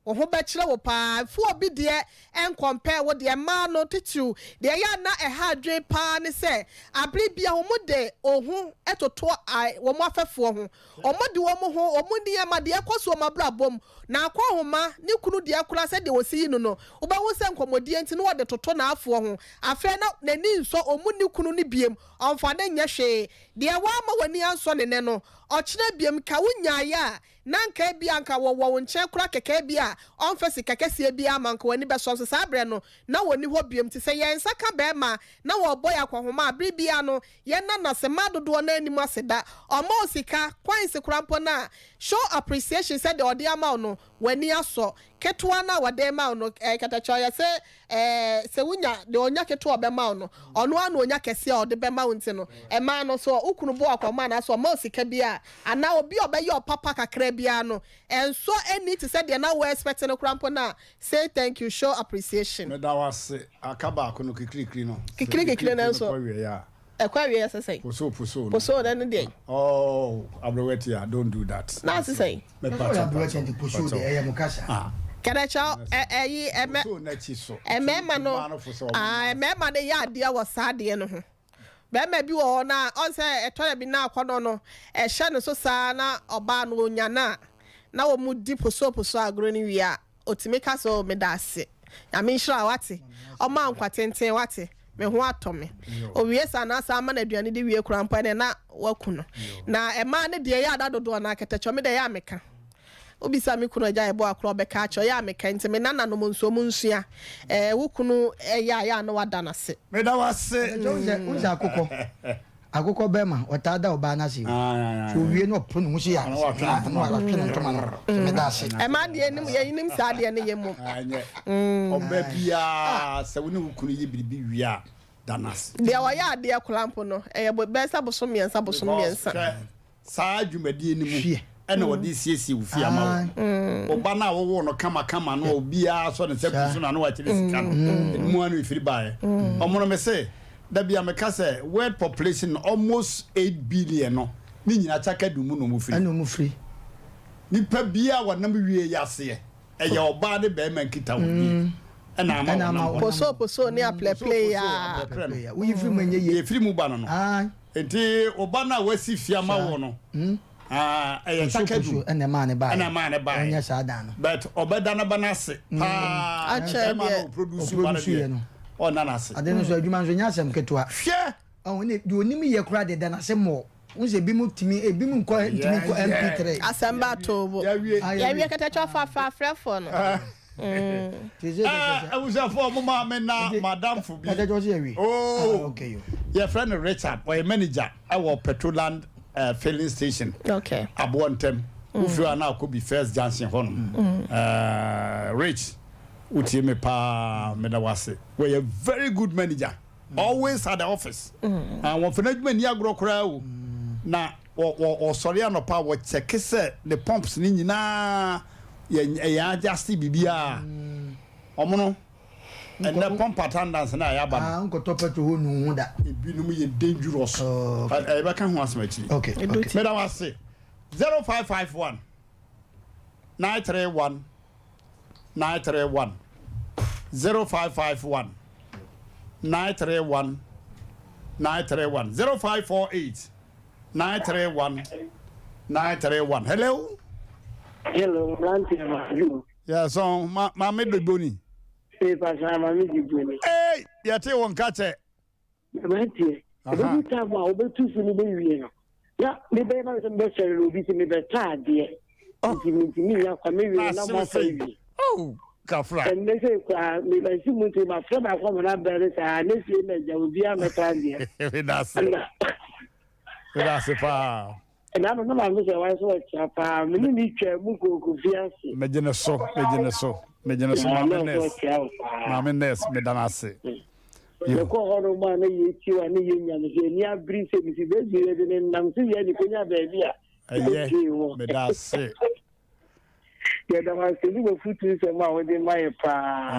wo ho bɛkyerɛ wo paa. Fo obi deɛ ɛnkɔmpɛ wo deɛ. Mmaa no titiriw deɛ ɛyɛ a na ɛha adwene paa ne sɛ abere bia wɔn de ohun toto wɔn afɛfoɔ ho, wɔn de wɔn ho, wɔn nneɛma deɛ ɛkɔ so wɔn abrabɔ mu na akɔ ahoma ne kunu deɛ kora sɛdeɛ wɔsi yi no, wobɛhu sɛ nkɔmmɔdie nti na wɔde toto n'afoɔ ho. Afei na n'ani nsɔ ɔmu ne kunu no biem, ɔmfa ne nyɛ hwee. Deɛ wɔama w'ani ansɔ ne nɛ no, ɔkyerɛ biem ka wo nyaeɛ a na nka bi anka wɔwɔ wo nkyɛn kora kɛkɛ bi a ɔmfa sika kɛseɛ bi ama nka w'ani bɛsɔ so. Saa berɛ no na wɔni hɔ biom. Nti sɛ yɛn nsa ka bɛrima na wɔbɔ yɛ akɔhoma a, bere bia no yɛn na sɛ mmaa dodoɔ no anim ase da ɔma wo sika coins kora mpo no a, show appreciation sɛ deɛ ɔde ama wo no w'ani asɔ. Ketewa no a wɔde ma wo no, katakyɛ ɔyɛ sɛ sɛ wonya deɛ ɔnya ketewa ɔbɛma wo no, ɔno ara na ɔnya kɛseɛ a ɔde bɛma wo. Nti no ɛmaa no so wo kunu bɔ akɔma anaasɛ ɔma wo sika bi a, anaa obi a ɔbɛyɛ ɔpapa kakra biara no, ɛnsɔ ani te sɛ deɛ na wo expect no koraa mpo no a, say thank you, show appreciation. Meda wo ase. Aka baako no, kikirikiri no. Kikirikiri no nso. Kɔ awie a. Ɛkɔ awie sɛ sɛn? Poso poso no. Poso no ne deɛ? Oh, aberɛwɛti a, don't do that. Na ase sɛn? Aberɛwɛti nti poso deɛ ɛyɛ mo kasa. Kɛdɛkyɛw, ɛyi ɛmɛ poso n'akyi so. Ɛmɛɛma no aa, ɛmɛɛma no yɛ adeɛ wɔ saa adeɛ no ho. Bɛrima bi wɔ hɔ na ɔnsɛ ɛtɔ bi na akɔnɔ no ɛhyɛ no so saa na ɔbaa no onya na na wɔn mu di poso poso agorɔ no wie a, otumi ka sɛ, "O, meda ase, Nyame nhyira, wate, ɔma nkwa tenten, wate, me ho atɔ me." Owie saa na asa ama no aduane de wie kora mpo ɛnɛ na waku no. Na ɛmaa ne deɛ yɛ ada dodoɔ na akɛtɛkyɛ me deɛ yɛ ameka wobisa me kunu agya ɛbɔ akorɔ ɔbɛka akyerɛ ɔyɛ ameka. Nti me nananom nso mu nsua wo kunu ɛyɛ a, yɛ a na wada n'ase. Meda wo ase. Wonsɛ akokɔ bɛrima ɔtaa da ɔbaa n'ase o, so owie na ɔpo ne ho si yɛ na watwe ne ntoma no sɛ meda ase. Ɛmaa deɛ nim yɛnim saa deɛ no yɛ mmom. Anyɛ ɔbaa biara sɛ wo ne wo kunu yɛ biribi wie a, da n'ase. Deɛ ɔyɛ adeɛ koraa mpo no, ɛyɛ bɛyɛ sɛ bosom 3, bosom 3. Hwɛ, saa dwumadie no mu Hwie. ɛna wɔde siesie wo fie ama wo ɔba no a wɔwɔ no kamakama no, obiara sɔ ne nsa gu so na no wakyerɛ sika no ɛmu ano ɛfiri baeɛ. Ɔmono me se da bia meka sɛ world population almost 8 billion no ne nyina kyaka du mu na ɔmu firi. Ɛna ɔmu firi. Nipa biara wɔnam wie yɛ aseɛ ɛyɛ ɔbaa ne bɛrima nkita wɔ die ɛna ama ɛna ama wɔnam hɔ. Poso poso ne aplɛplɛ ya. Aplɛplɛ no. Woyi firi mu, ɛnyɛ yie. Deɛ ɛfiri mu ba no, nti ɔba no a wasi fie ama wo no, ah, ɛyɛ poso kyaka du poso ɛna ɛmaa ne baeɛ. Ɛna ɛmaa ne baeɛ. Ɔnyɛ saa dan no. But ɔbɛda ne ba no ase paa. Akyɛ bɛrima no deɛ. ɔproduce ba no ɔproduce yɛ deɛ no. ɔnna n'ase. Ade no nso adwuma nso nyɛ asɛm ketewa. Hwɛ. Ɔho ne deɛ onim yɛ koraa deɛ, da n'ase mmɔ n sɛ ebi mu tumi, ebi mu nkɔ ntumi nkɔ MP3. Asɛm ba to bo. Yɛawie. Ah, yɛwie kɛtɛkyɛ fa frɛfoɔ no. Te sɛ Abusuafoɔ, mo maa me na madamfo bi. Kɛtɛkyɛ ɔsɛ yɛwie. Oh. Ah, okay yo. Yɛfrɛ no Richard, ɔyɛ manager ɛwɔ Petroland filling station. Aboɔ ntɛm wofiri hɔ a na akɔ bi First Junction hɔnom. Rich, wotie me paa, meda wo ase. Wɔyɛ very good manager, always at the office. Ah, wɔmfa n'adwuma nni agorɔ koraa o. Na wɔsɔre anɔpa a, wɔkyɛke sɛ ne pumps ne nyinaa yɛ ɛyɛ adjust biribiara. Ɔmo no ɛnɛ pump attendance na ɛyɛ aba no. Ah, nkɔtɔ petrol hɔ nu ho da. Ebinom yɛ dangerous. Oh, okay. Ɛyɛbɛka ho asɛm akyiri. Okay. Meda wo ase. 0551 931 931, 0551 931 931, 0548 931 931. Hello. Hello, mmeranteɛ ma. Yɛ sɔn ma maame Dogboni. Ee pasa maame Dogboni. Ee yɛte wo nka kyɛ. Mmeranteɛ, ɛbɛdu tam a wobɛtu fo no bɛwie no, na mebɛyɛ ma sɛ mebɛsɔre no obi sɛ mebɛtɔ adeɛ. Oh. Nti mentumi nya kwa mewie no na moafa wie. Oh, kafra. Ɛnnɛ sɛ koraa mebɛsi mu nti mafrɛ baako ama no abrɛ no saa ne fie na agya obiara mɛtɔ adeɛ. Medase. Medase paa. Ɛna no na maame sɛ wɔn nso wɔkyea paa me ne ne twaa mu kɔɔ Kofi ase. Megye ne so, megye ne so, megye ne so maame nurse, maame nurse meda no ase. Yɛkɔ hɔ no mu a na yɛti wa ne yɛnya no sɛ ani abere sɛ mesi baabi yɛde ne nam sɛ yɛ ne kɔnya baabi a ɛyɛ meda ase. Yɛda wo ase ne w'afutu nsɛm a wode ma yɛ paa.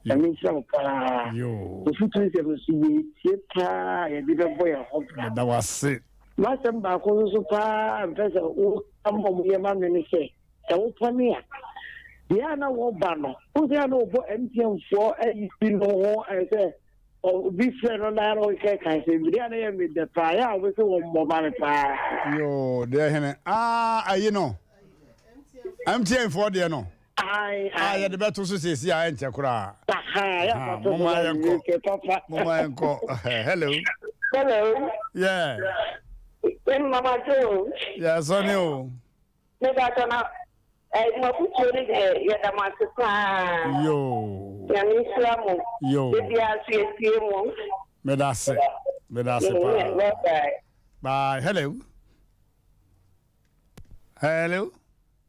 Nyame nhyira wo paa. W'afutu nsɛm nso yɛtie paa yɛde bɛbɔ yɛn ho bra. Meda wo ase. M'asɛm baako nso so paa mpɛ sɛ woka ma ɔmo yɛ ma me ne sɛ sɛ wopɔne a deɛ a na wɔba no wo sɛ a na wɔbɔ MTN foɔ ayi bi no ho sɛ Obi frɛ no na na ɔkeka kan sɛ biribi a na yɛ me dɛ paa yɛ a wɔbɛsɛ wɔn mmɔ ma me paa. Yoo deɛ hene aa ayi no MTN foɔ deɛ no Ae a ae. yɛde bɛto so siesie a ɛnkyɛ koraa. Aha yɛ Aha, afa to so moma ma me yɛnkɔ kɛ papa. moma yɛnkɔ hello Hello. yeah Mama Joe. yeah sɔne o. Mepakyɛ na eh, mo afutuo no deɛ yɛda mo ase paa. Yoo. Nyame nhyira mo. Yoo. Da biara nso yɛtie mo. Meda ase. Meda ase paa. Bye bye. Bye. Hello. Hello.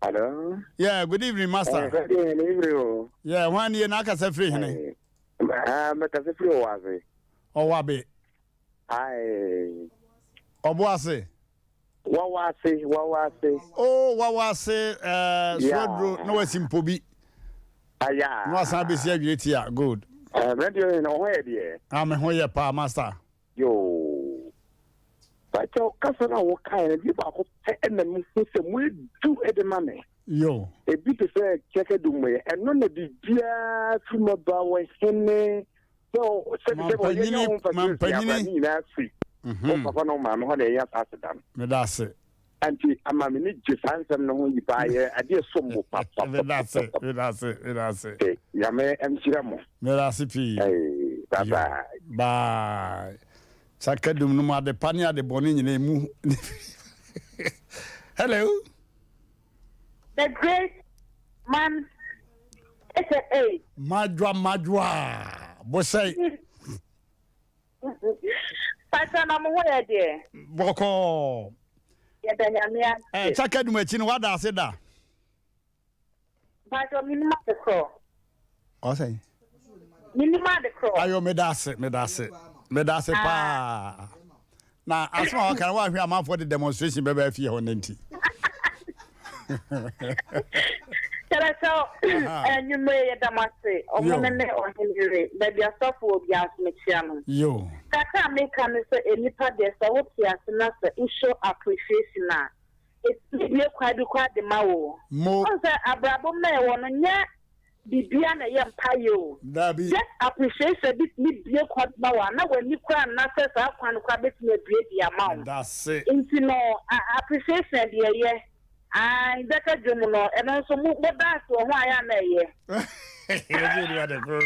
Hello. Yeah, good evening, master. Eh, good evening. Oh. Yeah, one year na akasa firi hene. Ah, mekasa firi Ɔwase. Ɔwabe. Aye. Ɔboase. Wawase, wawase. Oh, wawase, eh, Yeah. suaduro na wasi mpo bi. Aya. Na wasan abɛsi adwene tia, good. Eh, mmerɛ na ɔho yɛ deɛ. Ah, me ho yɛ paa, master. Yoo. Bakyɛw, kasa no a wokae no, bi baako pɛ na mehu sɛ moadu de ma me. Yo. Ebi te sɛ kyɛkɛ dummoyɛ, ɛno na biribiara firi mu ba wɔ hene sɛ sɛbi sɛbi ɔyɛ nyɛ wo mfa so nsi abra ne nyinaa firi wo papa na wo maame hɔ na ɛyɛ saa aseda no. Meda ase. Nti ama me ni gye saa nsɛm no ho yi paa yɛ adeɛ som mo papa. Meda ase, meda ase, meda ase. Nyame nhyira mo. Meda ase pii. Bye bye. Bye. Saka dum no mu ade pa ne ade bɔne nyinaa mu. Hello. The great man aka. Madwa madwa bosɛi. Pastor na mo ho yɛ deɛ. Bɔkɔɔ. Yɛda nyame ase. Eh, kyaka dum akyi no wada ase da. Pastor minim ade korɔ. Ɔsɛn. Minim ade korɔ. Ayo meda ase meda ase meda ase paa. Na asɛm a waka no woahwɛ amanfoɔ de demonstration bɛba afie hɔ no nti. Kyerɛ sɛ anwummere yɛda mo ase ɔhene ne ɔhene yere baabi asɔfo wɔ biara nso mekyia no. Yo. Kakra a meka ne sɛ nnipa deɛ sɛ wote ase na sɛ wo show appreciation a ɛtumi bue kwan bi koraa de ma wo. Mo. Wohu sɛ abrabɔ mu na yɛwɔ no nyɛ Biribiara na ɛyɛ mpaeɛ o. Dabi. Just appreciation bi tumi bue kwan bi ma wo a na w'ani koraa nna sɛ saa kwan no koraa bɛtumi abue de ama wo. Medase. Nti no appreciation deɛ ɛyɛ. Ae bɛka dwom no ɛno nso mo mo dance wɔ ho a ɛyɛ a na ɛyɛ. Yɛgye di ade koro.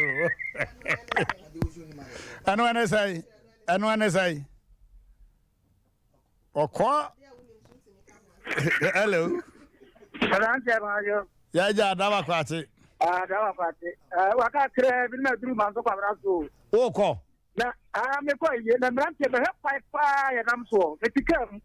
Ɛno ɛne sɛn? Ɛno ɛne sɛn? Ɔkɔ. Hello. Aberanteɛ no ayo. Yɛagya Adama Kwakye. Adama Kwakye. Waka kyerɛ bi na duru ma nso kwabra so. Wokɔ. Na ah mekɔ yie na mmeranteɛ bɛhwɛ kwae paa yɛ nam soɔ. Mete kaa mu.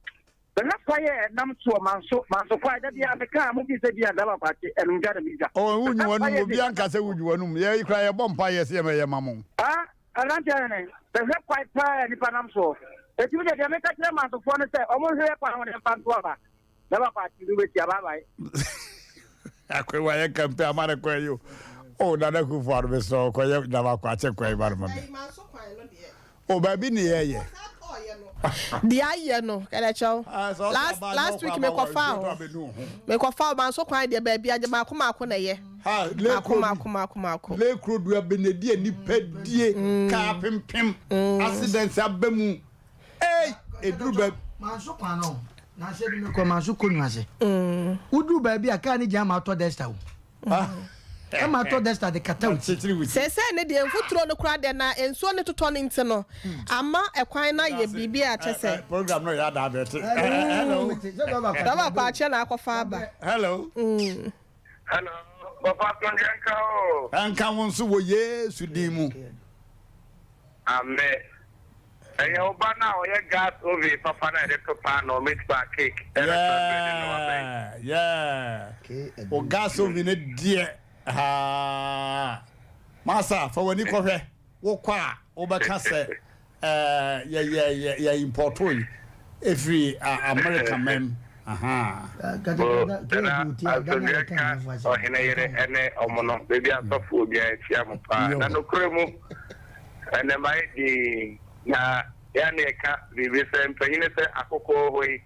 Bɛhwɛ kwae yɛ nam soɔ manso manso kwae da bia meka mo bi sɛ bi Adama Kwakye ɛnum dwa na mi dwa. Oh wunyu wanum obi anka sɛ wunyu wanum. Yɛ kura yɛ bɔ mpa yɛ sɛ yɛ mɛ yɛ ma mo. Ah Aberanteɛ hene, bɛhwɛ kwan paa a nnipa nam soɔ. Enti me deɛ, deɛ meka kyerɛ mansofoɔ ne sɛ, wɔnhwehwɛ kwan ho na ɛmfa nto aba. Na ɛba paati no bɛtia. Bye bye. Akoi wa yɛ kampe ama ne kwan yi o. Oh Nana Kufuor ado mesrɛ wo kɔ yɛ Dama Kwakye kwan yi ma no ma me. Oh baabi ne yɛyɛ. Deɛ ayɛ no kɛdɛkyɛw last last week mekɔfaa hɔ mekɔfaa hɔ manso kwan deɛ baabi agye maako maako na ɛyɛ maako maako maako maako. Lekuro dua benedi a nipa die kaa pempem accident aba mu ei eduru baabi. Manso kwan no. Na sɛ bi mekɔ manso kɔ nu ase. Woduru baabi a kaa no gyina ma atɔ dɛsta o. Ɛma atɔ dɛsta de kata wo ti. Seesei no deɛ mfuturo no koraa deɛ na nsuo no totɔ no nti no ama ɛkwan no ayɛ biribi a kyɛ sɛ. Program no yɛ adavɛte. Hello. Dɔba Kwakye na akɔfa aba. Hello. Hello, Papa Asomdwe nka o. Nka wo nso wɔ Yesu din mu. Amen. Ɛyɛ wo ba no a ɔyɛ gas oven papa no a yɛde to paanoo, meat pie, cake, ɛne shortbread no waba yi. Yeah, yeah. O gas oven no deɛ haa. Masa, fa w'ani kɔhwɛ. Wokɔ a, wobɛka sɛ ɛɛ yɛ yɛ yɛ yɛ importo yi efiri America mɛm. Ahaa. Bo, Nana asomdwoeɛ nka ɔhene yere ne ɔmo no, baabi asɔfoɔ biara akyia mo paa. Na nokorɛ mu, ɛnɛ mayɛ dinn, na yɛ a na yɛka biribi sɛ mpanyini sɛ akokɔ wɔ hɔ yi,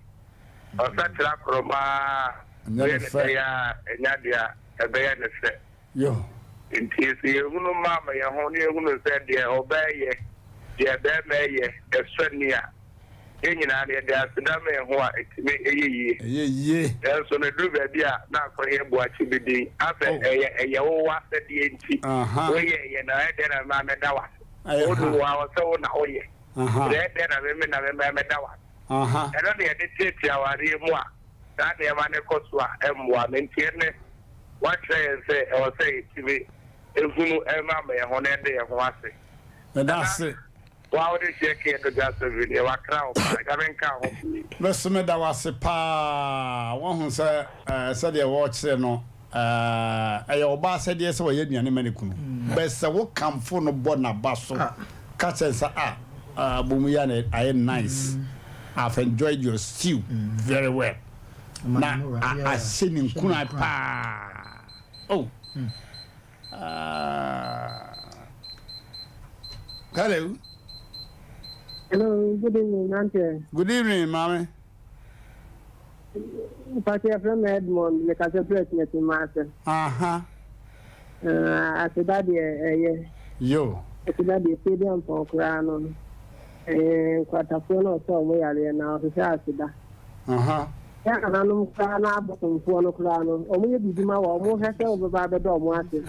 ɔsakyera akorɔma a, Ɛnyɛ woyɛ ne no fɛ. dɛn a, ɛnyɛ adeɛ a ɛbɛyɛ ne fɛ. Yo. Nti sɛ yɛhunu ma ama yɛn ho na yɛhunu sɛ deɛ ɔbaa yɛ, deɛ barima yɛ, ɛsɔ ani a, yɛn nyinaa no yɛde aseda ma yɛn ho a, ɛtumi yɛ yie. Ɛyɛ yie. Nanso no ɛduru baabi a na akɔyɛ boakye bi din, asɛ Oh. ɛyɛ ɛyɛ wo w'asɛdeɛ nti, Aha. woyɛ yɛ na ɛyɛ dɛn na mema mɛda wo ase? Ɛyɛ Wo ha. de wo ara sɛ wo na woyɛ, Aha. na ɛyɛ dɛn na meme na mema mɛda wo ase? Aha. Ɛno na yɛde teetee awareɛ mu a saa nneɛma no kɔ so a ɛmmoa no. Nti ɛnnɛ woakyerɛ yɛn sɛ ɛwɔ sɛ yɛtumi hunu ma ma yɛn ho na yɛda yɛn ho ase. Meda Nana, ase. wo a wode hyɛ kee no dwa so bi deɛ, wakra wo paa. Nyame nka wo ho pii. Me nso meda wo ase paa. Woahu sɛ sɛdeɛ wɔrekyerɛ no, ɛyɛ ɔbaa asɛdeɛ sɛ ɔyɛ aduane ma ne kunu. But sɛ wokamfo no bɔ n'aba so ka kyerɛ no sɛ ah, abomu yi ayɛ nice, I've enjoyed your stew very well. Na ahyɛ ne nkuran paa. Oh. Uh, hello. Hello, good evening, Auntie. Good evening, Mami. Pati efrɛ me Edmond, mekasa firi Atimatim ase. Aha. Uh, aseda deɛ ɛyɛ. Yo. Aseda deɛ fie deɛ mpɔn koraa no. Eh, nkwatafoɔ na ɔsɛ ɔmo yareɛ na ɔhwehwɛ aseda. Aha. Yɛn nananom koraa na abosomfoɔ no koraa no, wɔyɛ biribi ma wɔn, wɔhwɛ sɛ wɔbɛba abɛda wɔn ase.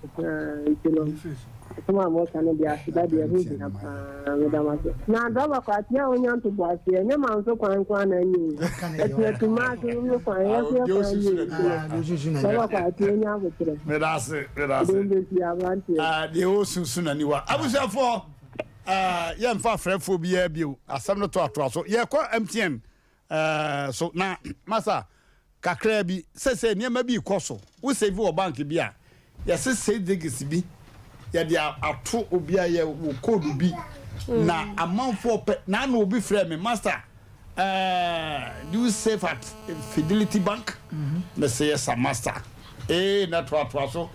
Nti no, asɛm a moka no deɛ aseda deɛ ɛho hia paa, meda mo ase. Na Drɔba Kwakye a ɔnya ntoboaseɛ, ɛnyɛ manso kwan nko ara na ɛnyɛ o. Ɛtena Kumasi no no kwan, yɛn nso yɛ kwan nyɛ o. Nti no, Drɔba Kwakye ɔnya aboterɛ. Meda ase, meda ase. Mede wo bɛsi aberanteɛ. Ah, deɛ ɔresusu n'aniwa. Abusuafoɔ, ah, yɛmfa afrɛfoɔ biara bio. Asɛm no toatoa so. Yɛkɔ MTN Eh, so na masa kakraa bi sɛsɛ nneɛma bi rekɔ so. Wo save wɔ bank bi a, yɛse save digits bi yɛde ato obi a yɛ wɔ code bi na amanfoɔ pɛ. Na ano obi frɛ me, master, eh, do you save at Fidelity Bank? Me se yes, sir, master. Eh, na toatoa so.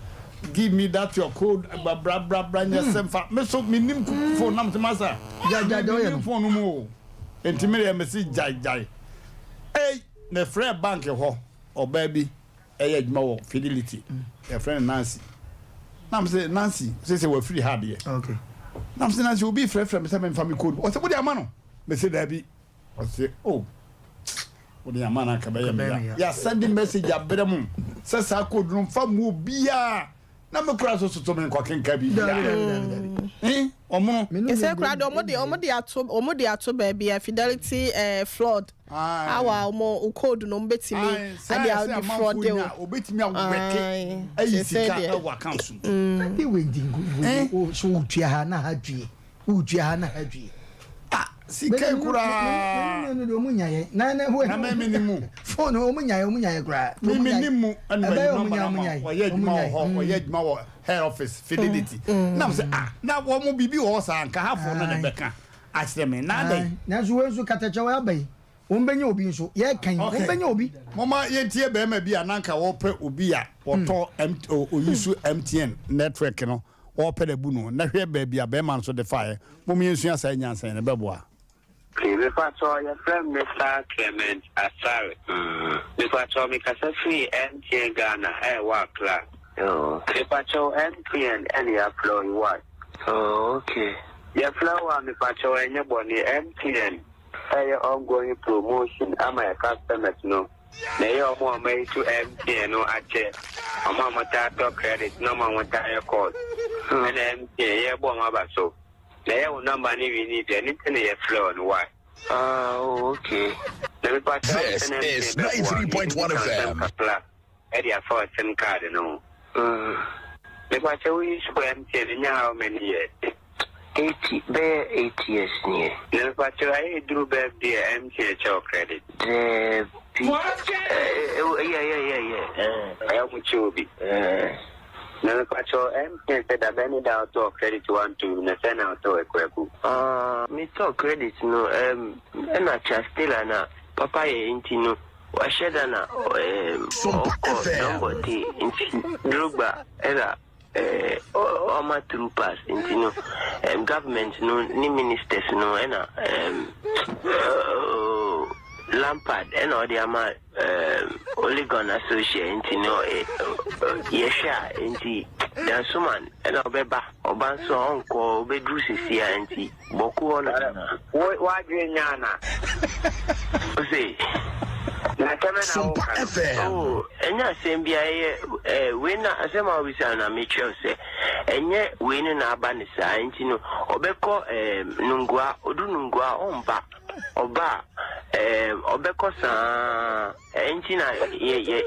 Give me that your code, bra bra bra bra nyɛ sɛ mfa. Me so me nim phone na me se master, me nim phone no mu o. Enti me deɛ mese gyae gyae. Ei me frɛɛ bank hɔ ɔbaa bi ɛyɛ adwuma wɔ Fidelity yɛfrɛ no Nancy na me se Nancy sese wafiri ha deɛ okay. Na me se Nancy obi frɛfrɛ me sɛ memfa me code ɔsɛ wode ama no me se daabi ɔse oh wode ama no anka bɛyɛ me ya yɛasɛnde message abrɛ mo sɛ saa code no mfa mu obiaa Na me kura so soso me nkɔ kenka biribi a. Eh, ɔmono. Ɛsɛ kura de ɔmo de ɔmo de ato ɔmo de ato baabi a fidelity eh, flood. Awa ɔmo code no ɔmo betumi ade a ɔde fraud de o. Obetumi awɛke ayi sika ɛwɔ account mu. Ade wei nti nku so wotua ha na ha due wotua ha na ha due. Ah, sika yi koraa. Mmienu deɛ ɔmo nyaeɛ. Na na wo. Na mɛ mi ni mu. Phone ɔmo nyaeɛ ɔmo nyaeɛ koraa. Mi mi ni mu ɛna bɛ yi nɔmba na ma ɔyɛ adwuma wɔ hɔ ɔyɛ adwuma wɔ head office fidelity. Na mo sɛ ah na wɔn mo biribi wɔ hɔ saa nka ha fo no na bɛka akyerɛ mi na adɛn. Nanso wei nso katakyɛ wɔ aba yi wɔn bɛnya obi nso yɛ kan wɔn bɛnya obi. Moma yɛntie bɛrima bi a nanka wɔpɛ obi a wɔtɔ ɔyusu MTN network no. Ɔrepɛ no abu no, na hwɛ baabi a barima no nso de faeɛ. Mom yɛnsua saa nyansa yi, na ɛbɛboa. Okay, mepakyɛw yɛfrɛ me Mister Clement Asare. Mepakyɛw mekasa firi MTN Ghana a ɛwɔ Accra. Mepakyɛw MTN ɛna yɛafrɛ wo yi what? Oh okay. Yɛfrɛ wo a mepakyɛw ɛnyɛ bɔne MTN. Ɛyɛ ongoing promotion ama yɛ customers no. Na ɛyɛ ɔmo a ɔmo ayi to MTN no akyɛ, ɔmo a ɔmo taa tɔ credit na ɔmo a ɔmo taa yɛ calls. Ɛna MTN yɛɛbɔ ɔmo aba so. Na ɛyɛ wo number no winni deɛ, ɛno nti na yɛfrɛ wo no, why? Ah, oh, okay. Na mepa kyɛw This sɛ na is MTN bɛboa wo, 93.1 yɛbɛbisa wo nsɛm FM. kakra ɛde afa wo sim card no ho. Mepa kyɛw wo use MTN nya how many years? Eight, bɛyɛ 8 years nie. Na mepa kyɛw ayɛ eduru birthday a MTN kyɛ wo credit? Daabi. Eh, eh, yeah, yeah, yeah, yeah. Eh. Ɛyɛ ɔmo kyɛ wo bi? Eh. Na mepa kyɛw MTN sɛ dabɛn ne da wotɔɔ credit 1 2 na sɛn na wotɔɔ Akuaku? Ah, metɔɔ credit no, um, ɛna Charles Taylor na papa yɛ nti no, wahyɛ da na um, Sompa ɔkɔ FM. Dangote nti Drogba ɛna eh, ɔma through pass nti no, um, government no ne ministers no ɛna um, uh, Lampard ɛna ɔde ama um, Ole Gunnar Solskjaer nti no, eh, eh, yɛhwɛ a nti Dansoman ɛna ɔbɛba, ɔba nso a ɔnkɔ, ɔbɛduru sisi a nti bɔku hɔ no na Wo w'adwene nyɛ ana? Ose. Na asɛm na Sompa woka no. FM. Oh, ɛnyɛ asɛm bi a ɛyɛ eh, wei na asɛm a wobisa no na mekyerɛw sɛ ɛnyɛ wei no na aba ne saa nti no ɔbɛkɔ eh, Nungua, ɔdu Nungua a ɔmba, ɔba a eh, ɔbɛkɔ saa ɛnti na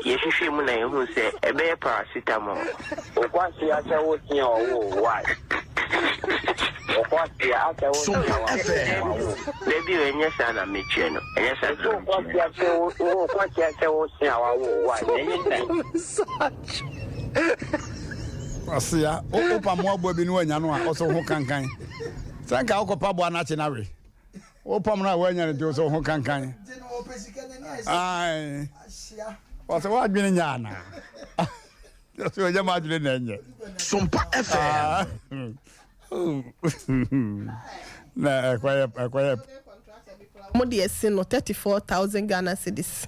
yɛhwehwɛ mu na yɛhu sɛ ɛbɛyɛ paracetamol. Okwasi ahyɛ wo tea ɔwo why? Okwasi ahyɛ wo tea Sompa wawo FM. wawo. Dabi o, ɛnyɛ saa na mekyerɛ no, ɛnyɛ saa na Nti okwasi mekyerɛ no. ahyɛ wo okwasi ahyɛ wo tea wawo why? Ɛnyɛ saa. Ɔsea wopa mmoaboa bi ne woanya no a ɔsɛ wo ho kankan sɛ nka wokɔpa boa no akye no awe wopam no a woanya no nti wo sɛ wo ho kankan. Ae. Ɔsɛ woadwene nyɛ anaa? Ɔsɛ ɔnyɛ m'adwene na ɛnyɛ. Sompa FM. Na ɛkɔyɛ ɛkɔyɛ Mo de asi no 34,000 Ghana cedis.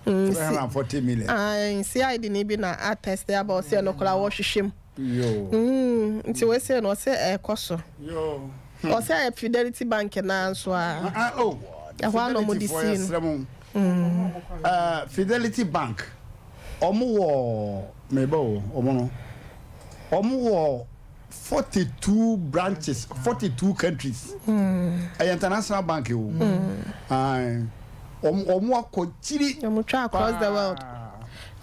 340 million. Ae, CID ni bi na atɛste aba ɔsɛ no koraa wɔhwehwɛ mu. Yo. Nti wɔsɛ no ɔsɛ ɛkɔ so. Yo. Ɔsɛ ɛyɛ Fidelity Bank naa nso a. Ah, oh. Ɛhɔ a na ɔmo de Fidelity foɔ sii no. yɛsrɛ mo. Fidelity Bank ɔmo wɔ meba o ɔmo no ɔmo wɔ 42 branches, 42 countries. Ɛyɛ international bank o. Aye. Ɔmo ɔmo akɔ kyiri. Ɔmo twa across the world.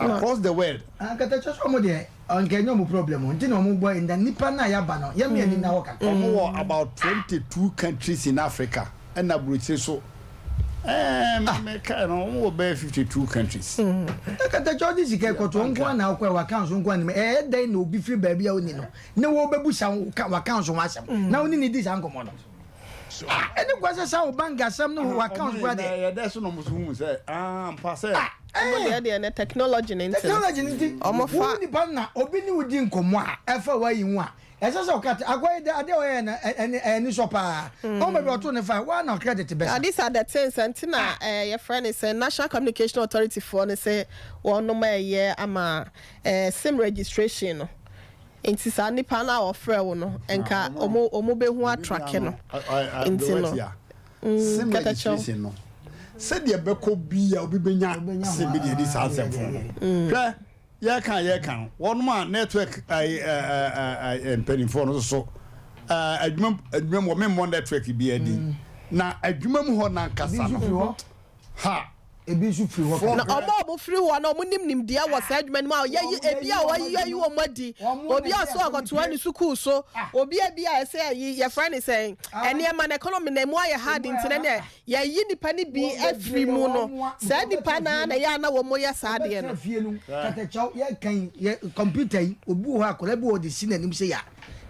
Across the world. Ankata kyerɛ sɛ ɔmo deɛ ɔnka ɛnyɛ ɔmo problem o, nti na ɔmo bɔ nda nipa na yaba no yɛn mi na hɔ kakra. Ɔmo wɔ about 22 countries in Africa ɛna aburokyire so ɛɛ mɛka no ɔmo wɔ bɛyɛ 52 countries. Ankata kyerɛ ɔde sika ɛkɔto nko ana akɔ ɛwɔ account nko anim ɛyɛ dɛn na obi firi baabi a ɔni no ne wo bɛbu sa wɔ account ho asɛm na ɔne ne di saa nkɔmɔ no. Ɛne kwa sɛ sa wo bank asɛm no wɔ account kora deɛ. Yɛdɛ so na ɔmo so hu sɛ aa mpa sɛ. Ɔmo deɛ ne technology ne nti. Technology ne nti. Ɔmo fa. Wo nipa na obi ne wo di nkɔmɔ a ɛfa wayi ho a ɛsɛ sɛ ɔka akɔ yi de adeɛ ɔyɛ no ɛni ɛni sɔ paa. Ɔmo baabi ɔto ne fa wa na credit bɛsa. These are the things nti na ɛɛ yɛfrɛ ne sɛ National Communication Authority foɔ ne sɛ wɔnom ɛyɛ ama ɛɛ SIM registration no. Nti saa nipa no a ɔfrɛ wo no nka ɔmo bɛhu atrake no. Nti no. SIM registration no sɛdeɛ bɛkɔ bi a obi bɛnya SIM bi deɛ di saa nsɛmfo no hwɛ yɛka no wɔnom a network mpanimfoɔ no so adwuma adwuma mu wɔn mmɔ network bi adi na adwuma mu hɔ nankasa no ha. Ebi nso firi hɔ. Na ɔmo a ɔmo firi hɔ na ɔmo nim nimdeɛ wɔ saa adwuma no mu a yɛyi ebi a wɔyi wɔn adi, obi a so akɔtoa ne sukuu so, obi a bi a ɛsɛ ɛyi yɛfrɛ ne sɛn nneɛma na economy na emu ayɛ hard nti na deɛ yɛyi nipa ne bi afiri mu no, saa nipa naa na yɛ ana wɔn yɛ saa adeɛ no. Fie no katakyɛw yɛ kan yɛ computer yi, obi wɔ hɔ akɔla bi wɔ de si n'anim sɛ ya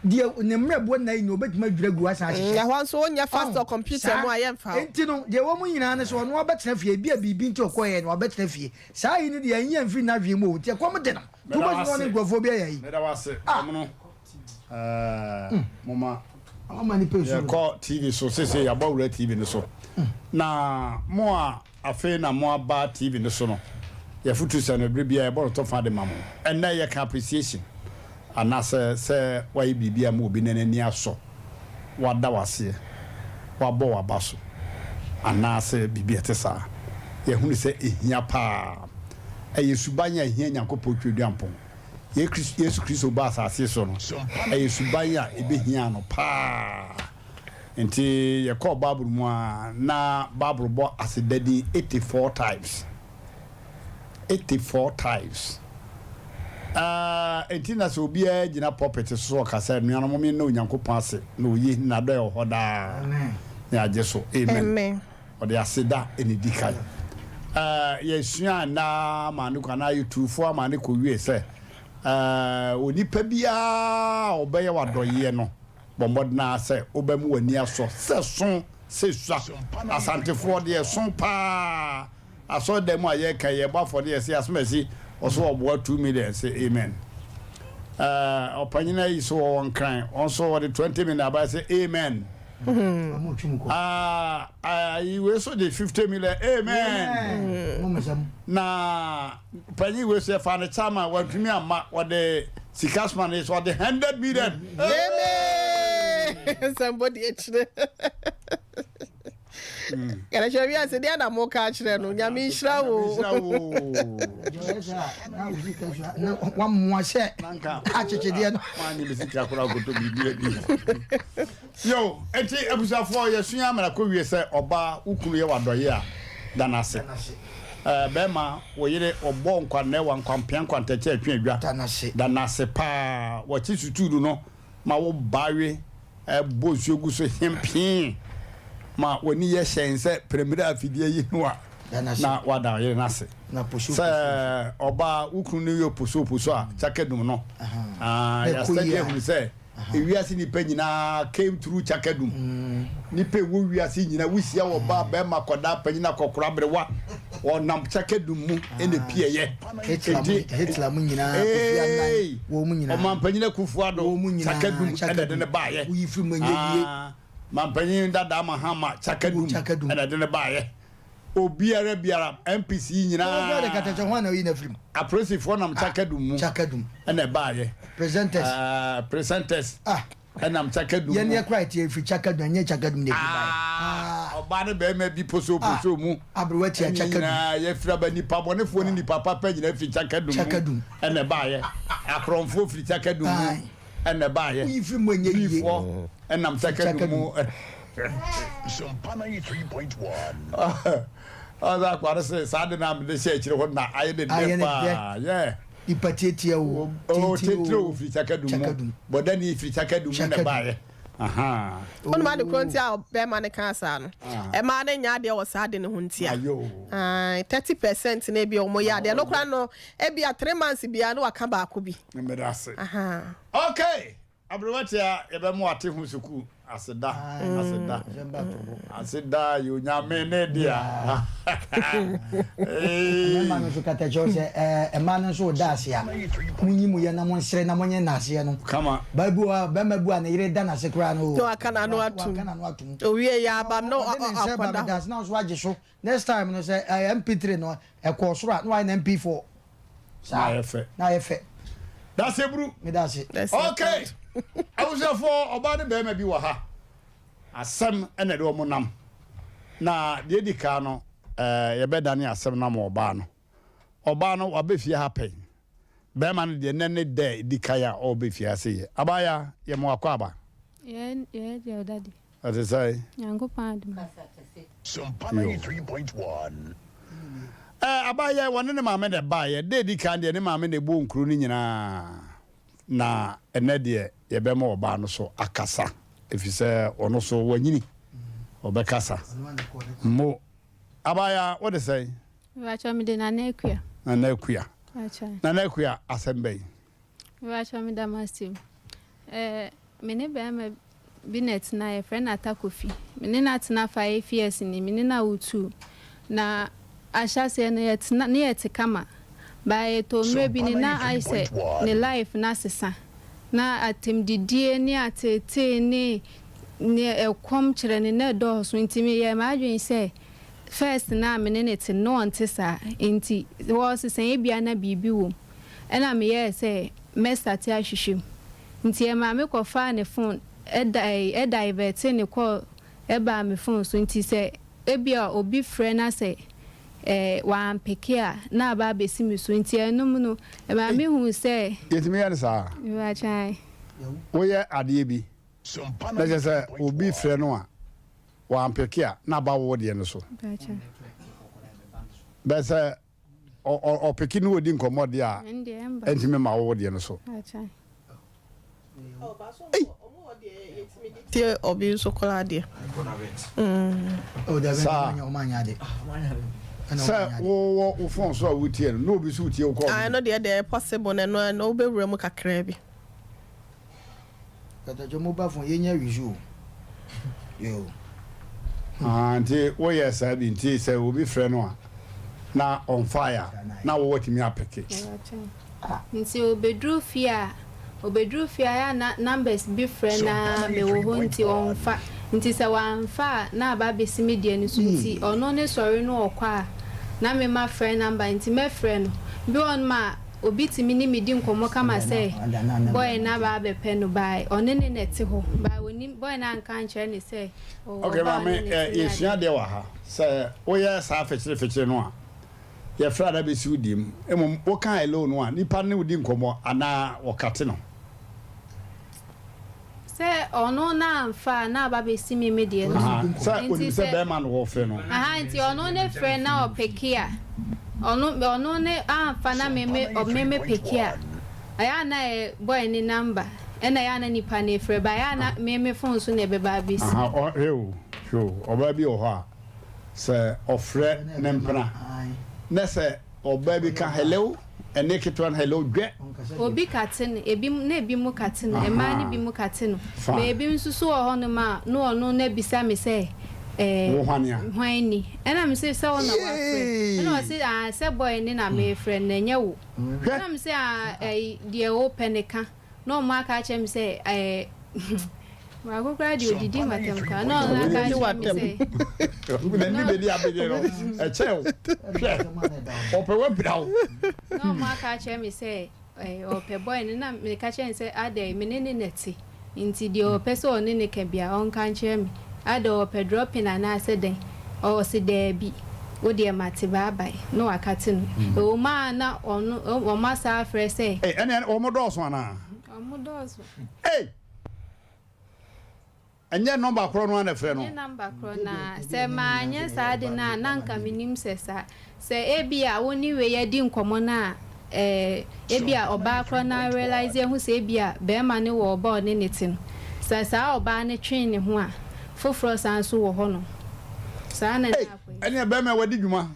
deɛ ne mmerɛ boɔ nna yi na obetumi adwira gu asan ahyehyɛ. Ɛhɔ nso wonyɛ fast wɔ computer mu a yɛmfa. Nti no deɛ wɔn nyinaa no sɛ ɔno abɛtena fie ebi a biribi nti ɔkɔɛ no abɛtena fie saa yi no deɛ ɛnyɛ mfiri n'adwene mu o, nti ɛkɔm de no to bɛ sɛ ɔne nkurɔfoɔ bi ayɛ yi. Meda wase ɔmono moma ɔma nipa esu. Yɛkɔ TV so sese yɛabɔ wura TV no so na mo a afei na mo aba TV no so no, yɛfotu sɛ no berɛ biara yɛbɔ no tɔfa de ma mo. Ɛnnɛ yɛka appreciation anaasɛ sɛ woayɛ biribi a ma obi na n'ani asɔ, wada waseɛ, wabɔ waba so. Anaasɛ biribi a ɛte saa. Yɛahunu sɛ ehia paa. Ɛyɛ suban a ehia Nyankopɔn Tweaduampɔn. Yesu Kristo baa asase so no, ɛyɛ suban a ebehiaa no paa. Enti yɛkɔɔ Bible mu a, na Bible bɔ aseda din 84 times. 84 times. Ah, enti na sɛ obiara gyina pulpit so sɛ ɔka sɛ, Anuanom, mom yɛnna Onyankopɔn ase na oye, ne n'adɔe wɔ hɔ daa, na yɛagye so. Amen. Ɔde aseda na edi kan. Ah, yɛsua nna ara ma ne kɔ, anaa yɛtuu fo ama ne kɔwie sɛ, ah, onipa biara a ɔbɛyɛ wo adɔeɛ no, Bɔ mmɔden ara sɛ wobɛma w'ani asɔ sɛ so sɛ sua. Asantefoɔ deɛ so paa. Asɔredan mu a yɛka yi yɛbɔ afɔdeɛ yɛse asomasi ɔso ɔboa 2 million se amen. Ɛɛ ɔpanyin ayi so wɔwɔ nkran ɔnso ɔde 20 million aba se amen. Ah ayi wei so de 50 million amen. Na Panyin wei so yɛfaa no chairman wantumi amma wɔde sika soma no so ɔde 100 million. Amen. Nsɛmbɔ di akyire. Kɛnɛkyɛ wi ase deɛ na mo ka akyerɛ no nyame nhyira wo. Wamoa sɛ akyekyedeɛ no. Wanyɛ me sika koraa kɔtɔ biribi adi. Yo, enti abusuafoɔ yɛsua amena kɔwie sɛ ɔbaa wo kunu yɛ w'adɔeɛ a, da no ase. Ɛɛ bɛrima, wo yere ɔbɔ nkwanɛwa, nkwampea, nkwantɛkyɛ atwe adwa, da no ase paa. Wɔkye sutuudu no ma wo baawe bɔ nsuo gu so hempee ma w'ani yɛ hyɛn sɛ prɛmire afidie yi no a, na wada wo yere no ase. Sɛ ɔbaa wo kunu no yɛ oposo-oposo a, kyaka dum no. Yɛasɛde ahunu sɛ Ewiase nipa nyinaa came through Chakadum. Nipa ɛwɔ wiase nyinaa wohyia wɔ baa bɛrima akwadaa panyin akɔkora aberewa ɔnam Chakadum mu ɛna epiɛyɛ. Enti Hitler mu nyinaa Kofi Annan wɔn mu nyinaa. Ɔmanpanyin Akufo Addo Chakadum ɛna ɛde ne baayɛ. Woyi firi mu ɛnyɛ yie. Mampanyin Dadaa Mahama Chakadum ɛna ɛde ne baayɛ. Obiara biara, MPs yi nyinaa. Wɔn kura de katakyɛ hwan na oyi na firi mu. Apolisifoɔ nam Chakadum mu. Chakadum. Ɛna ɛbaayɛ. Presenters. Uh, presenters. Ah. Ɛnam Chakadum mu. Yɛn yɛ kura ɛti efiri Chakadum ɛnyɛ Chakadum na efiri baayɛ. Ah. Ɔbaa ne bɛrima bi poso poso mu. Aberewa tia Chakadum. Nyinaa yɛfiri aba nipa bɔnefoɔ ne nipa papa nyinaa firi Chakadum mu. Chakadum. Ɛna ɛbaayɛ. Akorɔmfoɔ firi Chakadum mu. Ɛna ɛbaayɛ. Woyi firi mu ɛnyɛ yie. Biifoɔ ɛnam Chakadum mu. Sompa 93.1. Ɔsɛ akwa no sɛ saa de na mede hyɛ akyire hɔ na ayɛ ne dɛ paa. Yeah. Nipa tietia o. O titire o firi Chakadum mu. Bɔdani firi Chakadum mu na ɛbaayɛ. Aha. Wonim ade korɔ nti a bɛrima no kaa saa no? Ɛmaa no nyɛ adeɛ wɔ saa ade no ho ntia. 30% na ebi a wɔyɛ adeɛ no koraa no ebi a 3 months biara no waka baako bi. Mmeda ase. Okay. Aberewa tia yɛbɛma wate ho sukuu aseda aseda aseda yɛ onyame ne dea. Mmarima no nso kata kyerɛw sɛ ɛɛ mmaa no nso da ase a monyi mo yɛ na monsere na monyɛ naaseɛ no. Kama. Baa bi wɔ hɔ a bɛrima bu a ne yere da n'ase koraa no. Na waka n'ano atum. Waka n'ano atum. Owie yɛ aba no Ɔde ne nsa ba akɔda meda hɔ. ase na nso agye so. Next time no sɛ ɛɛ MP3 no ɛkɔɔ soro a na wayɛ no MP4. Na ayɛ fɛ. Na ayɛ fɛ. Dase buru. Meda ase. Okay. Abusuafoɔ ɔbaa ne bɛrima bi wɔ ha. Asɛm na ɛde wɔn nam. Na deɛ edi kan no ɛɛ yɛbɛdane asɛm no ama ɔbaa no. Ɔbaa no waba fie ha pɛn. Bɛrima no deɛ nnɛ ne da a edi kan a ɔreba fie ha sei. Abaayaa yɛ mo akɔ aba. Yɛ yɛ deɛ ɔdadi. Ɛte sɛn? Nyankopɔn adom. Sompa 93.1. Ɛɛ, abayɛ, wɔne ne maame na ɛbaeɛ. Da a ɛdi kan deɛ, ne maame na ɛbɔɔ nkuro no nyinaa. Na ɛnnɛ deɛ, yɛbɛma ɔbaa no so akasa, ɛfiri sɛ ɔno nso wanyini, ɔbɛkasa. Mo, abaayaa, wode sɛn? Mepakyɛw, mede Nana Akua. Nana Akua. Mepakyɛw. Nana Akua, asɛm bɛn? Mepakyɛw meda mo ase o. Eh, me ne barima bi na ɛtena, yɛfrɛ no Atta Kofi. Me ne no atena 5 years ni, me ne no awo two. Na ahyɛaseɛ no yɛtena, ne yɛte kama. But ɛtɔ mmerɛ bi no na ayɛ sɛ ne life no asesa. Na atɛmdidie ne ateetee ne ne ɛkɔm kyerɛ no na ɛdɔɔso. Nti meyɛɛ m'adwene sɛ first no a me ne no te no na ɔnte saa. Nti ɔresesa ebia na biribi wɔ mu. Ɛna meyɛɛ sɛ mɛ starte ahwehwɛ mu. Nti ɛmaa me kɔ faa ne phone ɛdivɛtee ne call ɛbaa me phone so. Nti sɛ. Ebia obi frɛ na sɛ eh, wampeke a, na aba abɛsi me so. Nti ɛno mu no, ɛmaa Ei, mehuu sɛ. yɛtumi yɛ no saa? Mepakyɛ ae. Woyɛ adeɛ bi, na kyerɛ sɛ obi frɛ no a, wampeke a, na aba wo deɛ no so. Mepakyɛ. Bɛ sɛ ɔpeke ne ɔdi nkɔmmɔ deɛ a, ɛntumi mma wo deɛ no so. Tie obi nso koraa deɛ. Saa. Sɛ wowɔ wo phone so a wotie no na obi nso retie wo call no bi. Ɛno deɛ deɛ possible na ɛno ɛno wobɛwura mu kakraa bi. Katakyɛ mobile phone yɛnya wisu o. Yo. Ah, nti woyɛ saa bi nti sɛ obi frɛ no a na ɔmfae a na wo watumi apeke. Nti obeduru fie a obeduru fie a ɛyɛ a na numbers bi frɛ no ara mewɔ hɔ nti ɔmfa nti sɛ wamfa a na aba abɛsi me deɛ no so nti ɔno ne sɔre no ɔkɔ a na me ma frɛ number nti mɛfrɛ no bi wɔ hɔnom a obi tumi ne me di nkɔmmɔ kama sɛ boy no aba abɛpɛ no by ɔne ne na ɛte hɔ by onim boy no anka ankyerɛ ne sɛ ɔwɔ Okay ɔba a maame ɔne ne eh, te ne yɛsua ade. adeɛ wɔ ha sɛ woyɛ saa fekyere fekyere no a yɛfrɛ a na bɛsi wo dim mmom woka hello no a nipa no ne wo di nkɔmmɔ anaa wɔkate no. Sɛ ɔno na amfa a na aba bɛsi me me deɛ no so. Sɛ Nti onim sɛ sɛ bɛrima na wɔfrɛ no. Aha nti ɔno ne frɛ na ɔpeke a ɔno ɔno ne amfa na me me me me peke a ɛyɛ a na ɛyɛ boy ne number ɛna ɛyɛ a na nipa no efrɛ ba ɛyɛ a na me me phone so na ɛbɛba abɛsi. Aha ɔ hwɛ o hwɛ o ɔbaa bi wɔ hɔ a sɛ ɔfrɛ ne mpena na sɛ ɔbaa bi ka hello ɛne ketewa no hello dwɛ. Obi kate no, ebi na ebi mo kate no, mmaa no bi mo kate no. But ebi nso so wɔ hɔnom a na ɔno na bisa me sɛ eh, Wo hwan a? Hwan ni? Ɛna me se sɛ wo na wafrɛ. Ɛna ɔse ah sɛ boy ne na mefrɛ no na ɛnyɛ wo. Ɛna me se ah ɛyi deɛ wopɛ no ka. Na ɔmo aka akyerɛ me sɛ ɛɛ baako koraa deɛ odidi m'atɛm koraa na ɔno aka akyerɛ me sɛ. N'ani bedi abedi no ɛkyɛn o hwɛ ɔpɛ wapira o. Na ɔmo aka akyerɛ me sɛ ɛɛ ɔpɛ boy no na meka kyerɛ no sɛ adɛn me ne no na ɛte nti deɛ ɔpɛ sɛ ɔne no ka biara ɔnka nkyerɛ me adɛn ɔpɛ dropping anaasɛ dɛn ɔse daabi wo deɛ mate bye bye na wakate no ɛwɔ mu a na ɔno wɔn asan afrɛ sɛ. Ei ɛneɛ wɔn dɔɔso anaa? Wɔn dɔɔso. Ei ɛnyɛ nɔmba korɔ no ara na ɛfrɛ no? Ɛnyɛ nɔmba korɔ no ara. Sɛ manyɛ saa ade no a na anka menim sɛ saa. Sɛ ebia wo ne wei adi nkɔmmɔ no a, ɛɛ, ebia ɔbaa korɔ no ara realise ahu sɛ ebia barima no wɔ ɔba a ɔne no te no. Sɛ saa ɔbaa no twe ne ho a, foforɔ san nso wɔ hɔnom. Saa na na Ei, akɔyɛ. ɛneɛ barima yi wadi dwuma.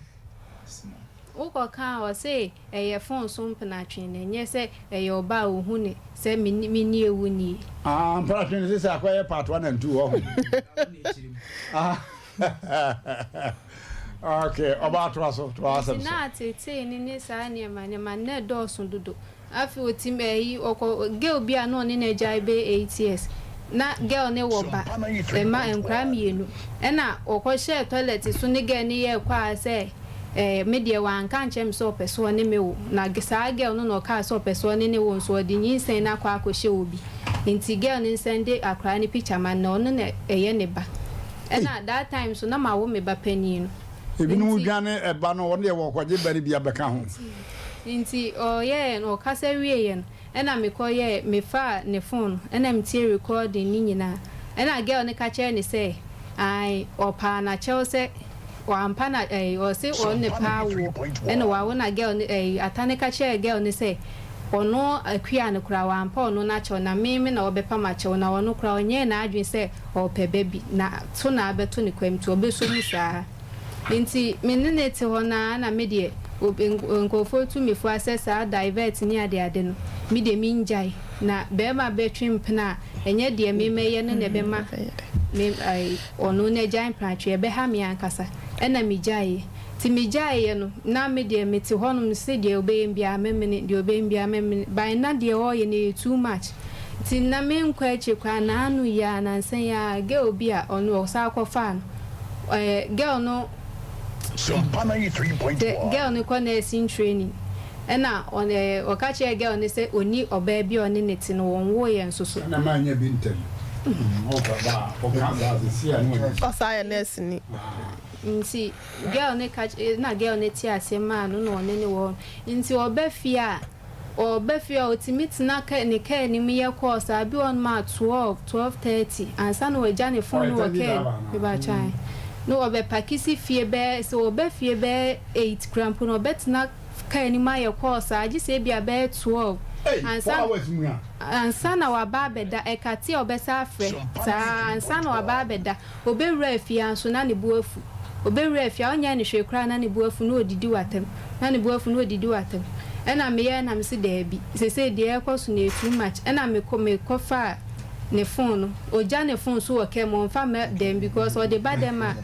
Wokɔka a, ɔse ɛyɛ phone so mpenatwe na ɛnyɛ sɛ ɛyɛ ɔba a ɔhu no sɛ me me nie wo nie. Ah, mpenatwe no sese akɔyɛ part one and two wɔ ho. Ah. Okay, ɔbaa toa so, toa asɛm Nti so. na ateetee no ne saa nneɛma nneɛma no na ɛdɔɔso dodo. Afei ɔtim ɛyi ɔkɔ girl bi a na ɔne no agyae bɛyɛ 8 years na girl no wɔ ba mma nkwadaa mmienu ɛna ɔkɔhyɛɛ toilet so ne girl no yɛɛ kɔ a sɛ ɛɛ me deɛ wanka ankyerɛ me sɛ ɔpɛ sɛ ɔne me wo na saa girl no na ɔkaa sɛ ɔpɛ sɛ ɔne ne wo nso ɔde nyinsɛn no akɔ akɔhyɛ obi nti girl no nsɛnde akwadaa no picture ma no na ɔno na ɛyɛ ne ba. Ɛna that time nso na mawo me ba panin no. Ebinom Nti. dwane ɛba no, wɔn deɛ wɔkɔgye ba no bi abɛka ho. Nti ɔyɛɛ no, ɔkasa wieeɛ no, ɛna mekɔyɛɛ, mefaa ne phone no, ɛna metie recording no nyinaa. Ɛna girl no ka kyerɛɛ no sɛ, ae, ɔpaa no akyɛw sɛ wampa no, ɛɛ, ɔse ɔno ne paa awoɔ, ɛna wawo na girl no, ɛɛ, Ata no ka kyerɛɛ girl no sɛ, Ɔno Akua no koraa wampa ɔno n'akyɛw na me me na ɔbɛpa m'akyɛw na ɔno koraa ɔnyɛɛ n'adwene sɛ ɔɔpɛ ba bi na to na abɛto ne kwam nti ɔbɛsɔ mu saa nti me ne no te hɔ no ara na me deɛ nkurɔfoɔ tu me fo sɛ saa divert ne adeade no me deɛ mengyae na barima bɛtwe mpena a ɛnyɛ deɛ me mɛyɛ no na ɛbɛma me ɔno no agyae mpenatwe ɛbɛha me ankasa ɛna megyaeɛ. Nti megyaeɛ no, na me deɛ mete hɔ nom se deɛ ɔbɛyɛ me biara mɛmene, deɛ ɔbɛyɛ me biara mɛmene, by na deɛ ɔɔyɛ no ɛyɛ too much. Nti na menkɔ akyire koraa naano yi ara, nansa yi ara, girl bi a ɔno ɔsan kɔfaa no, ɛɛ girl no, sɛ girl no kɔ nursing training, ɛna ɔka kyerɛɛ girl no sɛ ɔnni ɔbaa bi a ɔne no te no, wɔnwoeɛ nso so. Ɛna manyɛ bi ntɛm. Ɔsan yɛ nurse ni. Nti girl no ka na girl no te aseɛ maa no na ɔne no wɔ hɔ nti ɔba fie a ɔba fie a ɔtumi tena car ne car no mu yɛ call saa bi wɔ hɔnom a 12, 12:30 ansa na wagya ne phone no wɔ car no mepakyɛ ae na ɔbɛ paki si fie bɛyɛ sɛ ɔba fie bɛyɛ 8 koraa mpo no ɔbɛtena car no mu ayɛ call saa gye sɛ ebia bɛyɛ 12 ansa ansa na waba abɛda ɛkate a ɔbɛsa afrɛ saa ansa na waba abɛda. Ɔbɛwura afie ara nso na ne bo afu. Ɔbɛwura afie a, ɔnyɛɛ no hwee koraa na ne bo afu na ɔdidi w'atɛm. Na ne bo afu na ɔdidi w'atɛm. Ɛna meyɛɛ na mese daabi, seesei deɛ ɛrekɔ so no ɛyɛ too much. Ɛna mekɔ mekɔfaa ne phone no. Ɔgya ne phone so wɔ car mu, ɔmfa mma dɛm because ɔde ba dɛm a,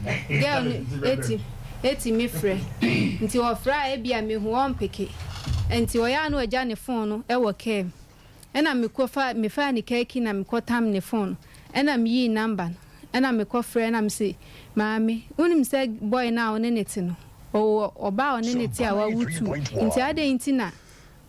girl no ɛti ɛtumi frɛ. Nti ɔfrɛ a ebia mehu ɔmpeke. Nti ɔyɛ a na ɔgya ne phone no wɔ car mu. Ɛna mekɔ fa mefaa ne car key na mekɔ tam ne phone ɛna meyii number no ɛna mekɔ frɛ ɛna mese maame wonim sɛ boy no a wone no te no ɔwɔ ɔbaa a ɔne no te a wawo two nti adɛn nti na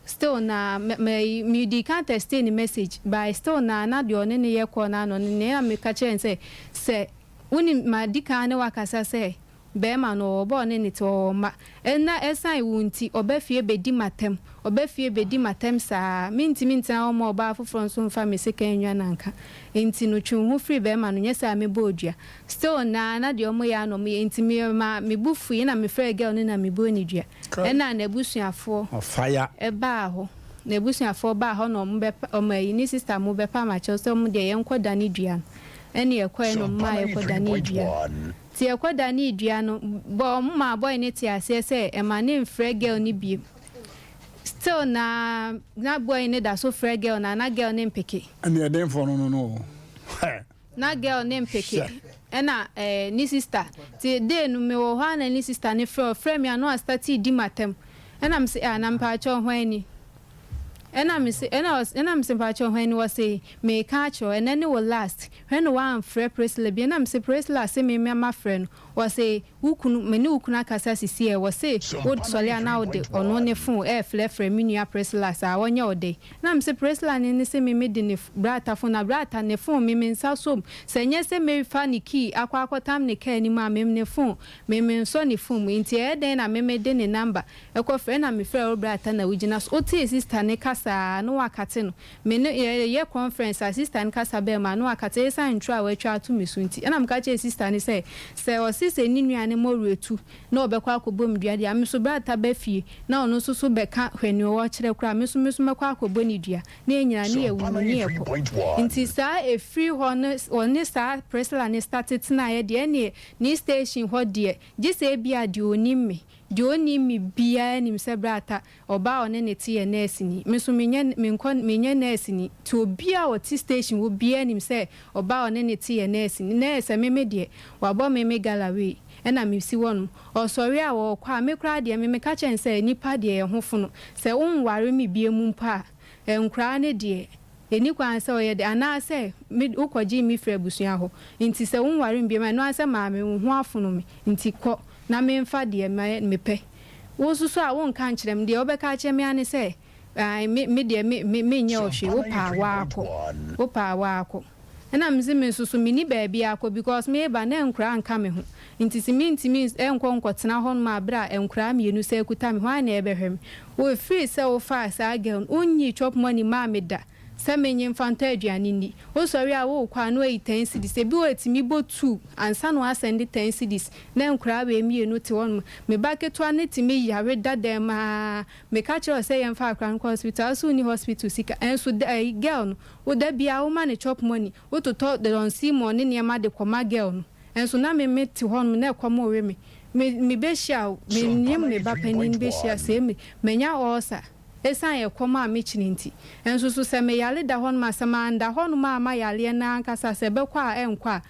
still na me me dii kan textee ne message but still na na deɛ ɔne no yɛ call no ara na ɔne no ɛna meka kyerɛɛ no sɛ sɛ wonim madi kan ne wo akasa sɛ Bɛɛma no, ɔwɔ ba ɔne ne te, ɔwɔ mma. Nna ɛsan wo nti, ɔba fie bɛdi m'atɛm, ɔba fie bɛdi m'atɛm saa. Mentumi ntena hɔ mma ɔbaa foforɔ nso mfa me sekan nnwa no anka. Nti no, twe wo ho firi bɛɛma no, nyɛ saa a mɛbɔ wo dua. Still naa, na deɛ ɔmo yɛ ara na ɔmo yɛ, nti me maa me bo fui, ɛna me frɛɛ girl no na me bɔɔ no dua. Ɛna n'abusuafoɔ baa hɔ, n'abusuafoɔ baa hɔ na ɔmo bɛpa, ɔmo ayi, ne sister mo bɛpa m'akyɛw sɛ ɔmo deɛ yɛnkɔ dane dua no. Ɛna yɛkɔɛ na ɔmo maa yɛkɔ danee dua no. Ntsi yɛkɔdanee dua no, bɔ ɔmo maa boy no tsee aseɛ sɛ ɛma no mmfrɛ girl no bio. Still na na boy no da so frɛ girl no a na girl no mpeke. Ɛne ɛdenfoɔ no no no o. Hɛ. Na girl no mpeke. Hwɛ. Ɛna eh, ne sister. Ntsi day no mewɔ hɔ a na ne sister no frɛ, ɔfrɛ me a na ɔastartee di m'atam. Ɛna mese ah na mpaakyɛw hwan ni? Ɛna mese ɛna ɔse ɛna mese mpaakyɛw hwan ni? Ɔse meeka akyerɛ wo ɛnɛ ne wo last. Hwɛ na wamfrɛ Priscilla bio na mese Priscilla se me mafrɛ no ɔse wo kunu me ne wo kunu akasa sisi ɛ wɔse wo sɔre a na wode ɔno ne phone ɛɛfrɛfrɛ me nua Priscilla saa ɔnyɛ wo dɛn na mese Priscilla ne ne se me mede ne brata phone na brata ne phone me me nsa som sɛ nyɛ sɛ me fa ne key akɔ akɔtam ne car no mu a me ne phone me me nsɔ ne phone mu nti ɛyɛ dɛn na me mede ne number ɛkɔ frɛ na me frɛ wo brata na wogyina so wotee sister ne kasa a na wakate no Me ne yɛreyɛ conference a sister no kasa bɛɛ mu a na wakata esiane ntoro a watwa ato me so nti. Ɛna meka kyerɛɛ sister no sɛ, sɛ ɔse sɛ ne nua no mmɔ werɛtu na ɔbɛkɔ akɔbɔ me dua deɛ a, me nso berɛ a ta ba fie na ɔno nso so bɛka hwɛ nea ɔkyerɛ koraa a, me nso me nso mɛkɔ akɔbɔ ne dua na yɛn nyinaa ne yɛawu no ne yɛkɔ. Nti saa ɛfiri hɔ no ɔne saa Priscilla no starte tenaeɛ deɛ ɛneɛ ne station hɔ deɛ gye sɛ ebia deɛ ɔnim me, deɛ ɔnnim me biara nim sɛ berɛ a ta Ɔbaa a ɔne no te yɛ nɛɛseni. Me nso menyɛ menkɔ menyɛ nɛɛseni. Nti obiara a ɔte station hɔ biara nim sɛ ɔbaa a ɔne no te yɛ nɛɛseni. Nɛɛ sɛ me me deɛ, wabɔ me me galloway ɛna mesi hɔnom. Ɔsɔre a ɔɔkɔ a, me koraa deɛ me meka kyerɛ no sɛ nnipa deɛ yɛn ho fono. Sɛ wonware me biom mpo a, nkoraa no deɛ, Enni kwan sɛ ɔyɛ dɛ, anaasɛ me wokɔgyee me firii abusua hɔ, nti sɛ wonware me bio a, ɛno ara sɛ maame, wo ho afono me, nti kɔ na memfa deɛ mayɛ mepɛ. Wo nso so a, wonka nkyerɛ me, deɛ wobɛka akyerɛ me ara ne sɛ, ae, me, me deɛ me, me, menyɛ wo hwee, wopɛ a woakɔ, wopɛ a woakɔ. Ɛna mese me nso so menni baabi akɔ because meba na nkoraa nka me ho, nti se mentumi nkɔ nkɔtena hɔnom a berɛ a nkoraa mienu saa kuta me, hwan na ɛbɛhwɛ me? Wo firi sɛ wo faa saa girl no, wo nyii chop money maa me da sɛ me nye nfa ntɔ aduane nni. Wo sɔre a wo rekɔ a na wayi ten cedis, ebi wɔ hɔ etumi bɔ two ansa na wasɛnde ten cedis na nkoraa wei mienu te hɔnom. Me ba ketewa no tumi yare da dɛm aa, me ka kyerɛ wo sɛ yɛnfa akora no nkɔ hospital a wo se wo nni hospital sika, ɛnso da ɛyi girl no, wo da biara wo ma no chop money, wo totɔ Don Simon ne nneɛma de kɔma girl no. Nso na me me te hɔ nom na ɛkɔm rewe me. Me me bɛhyia o, me ne me ba panin bɛhyia sɛ me manya ulcer ɛsiane ɛkɔm a me kyene nti. Nso so sɛ me yare da hɔ nom a, sɛ manda hɔ nom amma yareɛ no ankasa sɛ ɛbɛkɔ a ɛnkɔ a,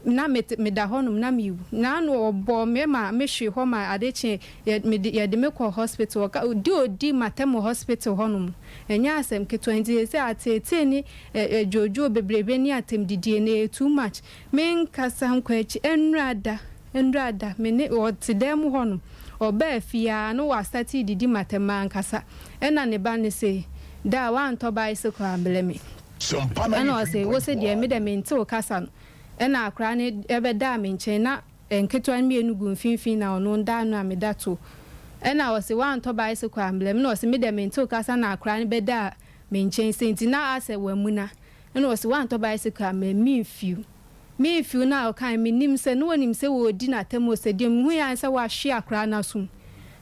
na me te me da hɔ nom na me wu. Na ano ɔbɔɔ me ma me hwee hɔ ma ade kyee yɛ me de yɛde me kɔɔ hospital. Ɔka di ɔdi m'atɛm wɔ hospital hɔ nom no, ɛnyɛ asɛm ketewa nti seesei ateetee ne ɛ dwoodwoo bebrebe ne atɛmdidie no ɛyɛ too much. Me nkasa nkɔ akyi ɛnura da ɛnura da me ne ɔte dan mu hɔ nom ɔbaa fie aa na wastate didi matɛm mankasa ɛna ne ba no se daa wantɔ bicycle ambrɛ me. Ɛna ɔse, Wose deɛ, me deɛ mente wo kasa no. Ɛna akwadaa no bɛdaa me nkyɛn, na nketewa no mmienu gu mfimfini na ɔno nda ano a meda to. Ɛna ɔse, Woantɔ bicycle ambrɛ me? Ɛna ɔse, Me deɛ mente wo kasa na akwadaa no bɛdaa me nkyɛn sei nti na asɛ wamuna. Ɛna ɔse, Woantɔ bicycle ammrɛ me? Memfiw. Memfiw no a ɔkae, mennim sɛ na ɔnim sɛ wɔredi no atɛm o, sɛ deɛ mehui ara ne sɛ wahwe akwadaa no asom.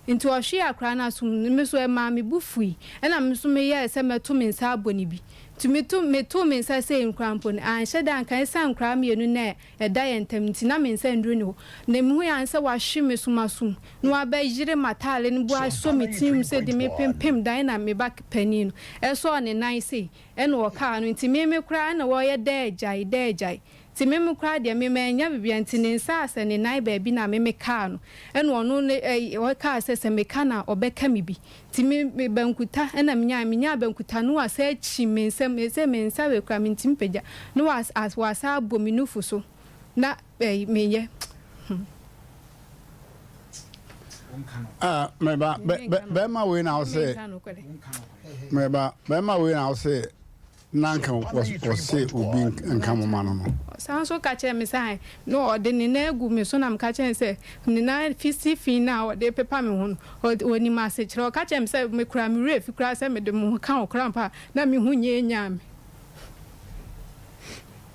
Nti ɔhwee akwadaa no asom no, me nso ɛmaa me bo fui, ɛna me nso meyɛɛ sɛ mɛto me nsa abɔ no bi. Nti meto, metoo me nsa sei nkoraa mpo no, anhyɛ da anka, ɛsiane nkoraa mmienu no a ɛda yɛn ntam nti, na me nsa nnuru ne hɔ. Na mehui ara ne sɛ wahwe me so m'asom, na wabɛyere m'ataade no bo asɔ me tirim sɛ de me pempem dan na me ba panin no sɔɔ ne nan sei, ɛna ɔkaa no, nti me me koraa ɛna wɔyɛ dɛɛ gyae, dɛɛ gyae. Nti me me koraa deɛ me mannya biribiara nti ne nsa asɛ ne nan baabi na me me kaa no ɛna ɔno ne ɛyi ɔkaa sɛ sɛ me ka no a ɔbɛka me bi nti me me bankuta ɛna me nyae me nyaa bankuta no wasa akyi me nsam ɛsɛ me nsa wei koraa me ntumi pagya na was as wasa abɔ me nufu so na ɛyi me yɛ hmm. Ah, meba bɛrima wei na ɔsɛ meba bɛrima wei na ɔsɛ Na anka wɔse obi nka mo ma no no. Ɔsan nso ka kyerɛɛ me sɛ ae, na ɔde ne nan agu me so na meka kyerɛɛ no sɛ ne nan fi si fi no a ɔde repepa me ho no, ɔnim asekyerɛ. Ɔka kyerɛɛ me sɛ me koraa me werɛ afi koraa sɛ mede me ho ka wo koraa mpo a, na me ho nyanyaa me.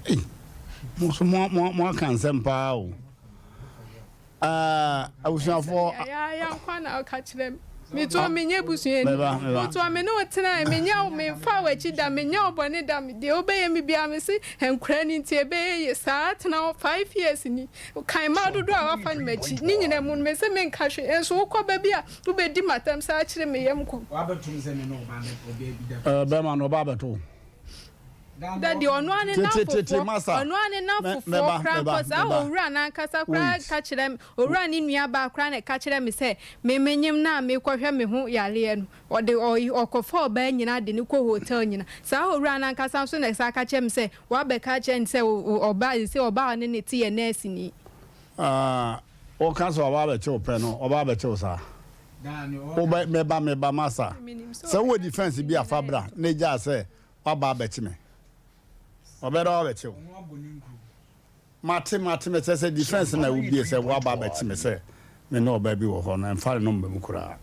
Ei, mo nso moaka nsɛm paa o. Ah, abusuafoɔ. Ɛyɛ ya nkwa na ɔka kyerɛ me. Metoɔ menyɛ busuani. Wotoɔ me ne wo tenae menyɛ wo memfa w'akyi da menyɛ wo bɔne da deɛ wobɛyɛ me biara me se nkora no nti ɛbɛyɛ yie saa tena hɔ 5 years ni kan mmaa dodoɔ a wafa no m'akyi ne nyina mu no me se menka hwee nso wokɔ ba bi a wobɛdi m'atɛm saa kyere me yam kɔm. Bɛrima no ɔba abɛto wo. Daddy, ɔno ara ne nnamfofoɔ, ɔno ara ne nnamfofoɔ koraa mpo, saa owura no ankasa koraa ka kyerɛ me, owura no nua baa koraa na ɛka kyerɛ me sɛ, me menyem no a merekɔhwɛ me ho yareɛ no, ɔde ɔyi ɔkɔfa ɔbaa nyinaa de no kɔ hotel nyina. Saa owura no ankasa nso na ɛsan ka kyerɛ me sɛ, wabɛka akyerɛ no sɛ ɔbaa, seesei ɔbaa a ɔne no te yɛ nɛɛseni. Ah, woka sɛ ɔba abɛkye wo pɛ no, ɔba abɛkye wo saa? Wobɛ, meba, meba, masa. Sɛ wowɔ defense bi a fa bra na gyaa sɛ Waba abɛkye me. Ɔbɛyɛ dɛ wabɛkye wo. Mate, mate, mekyerɛ sɛ defense na wobie sɛ waba abɛkye me sɛ me ne ɔbaa bi wɔ hɔ no, ɛmfa ne nɔmba mu koraa.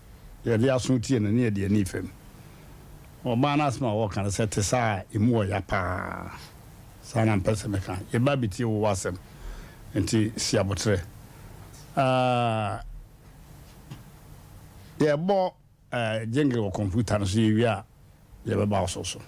Yɛde aso tie no ne yɛde ani fam. Ɔbaa no asɛm a wɔka no sɛ te saa a, emu wɔ ya paa. Saa na mpɛ sɛ meka. Yɛba abɛtie wo w'asɛm, nti si aboterɛ. Ah, yɛbɔ Jingle wɔ kɔmputa no so, yɛwie a yɛbɛba wo so so.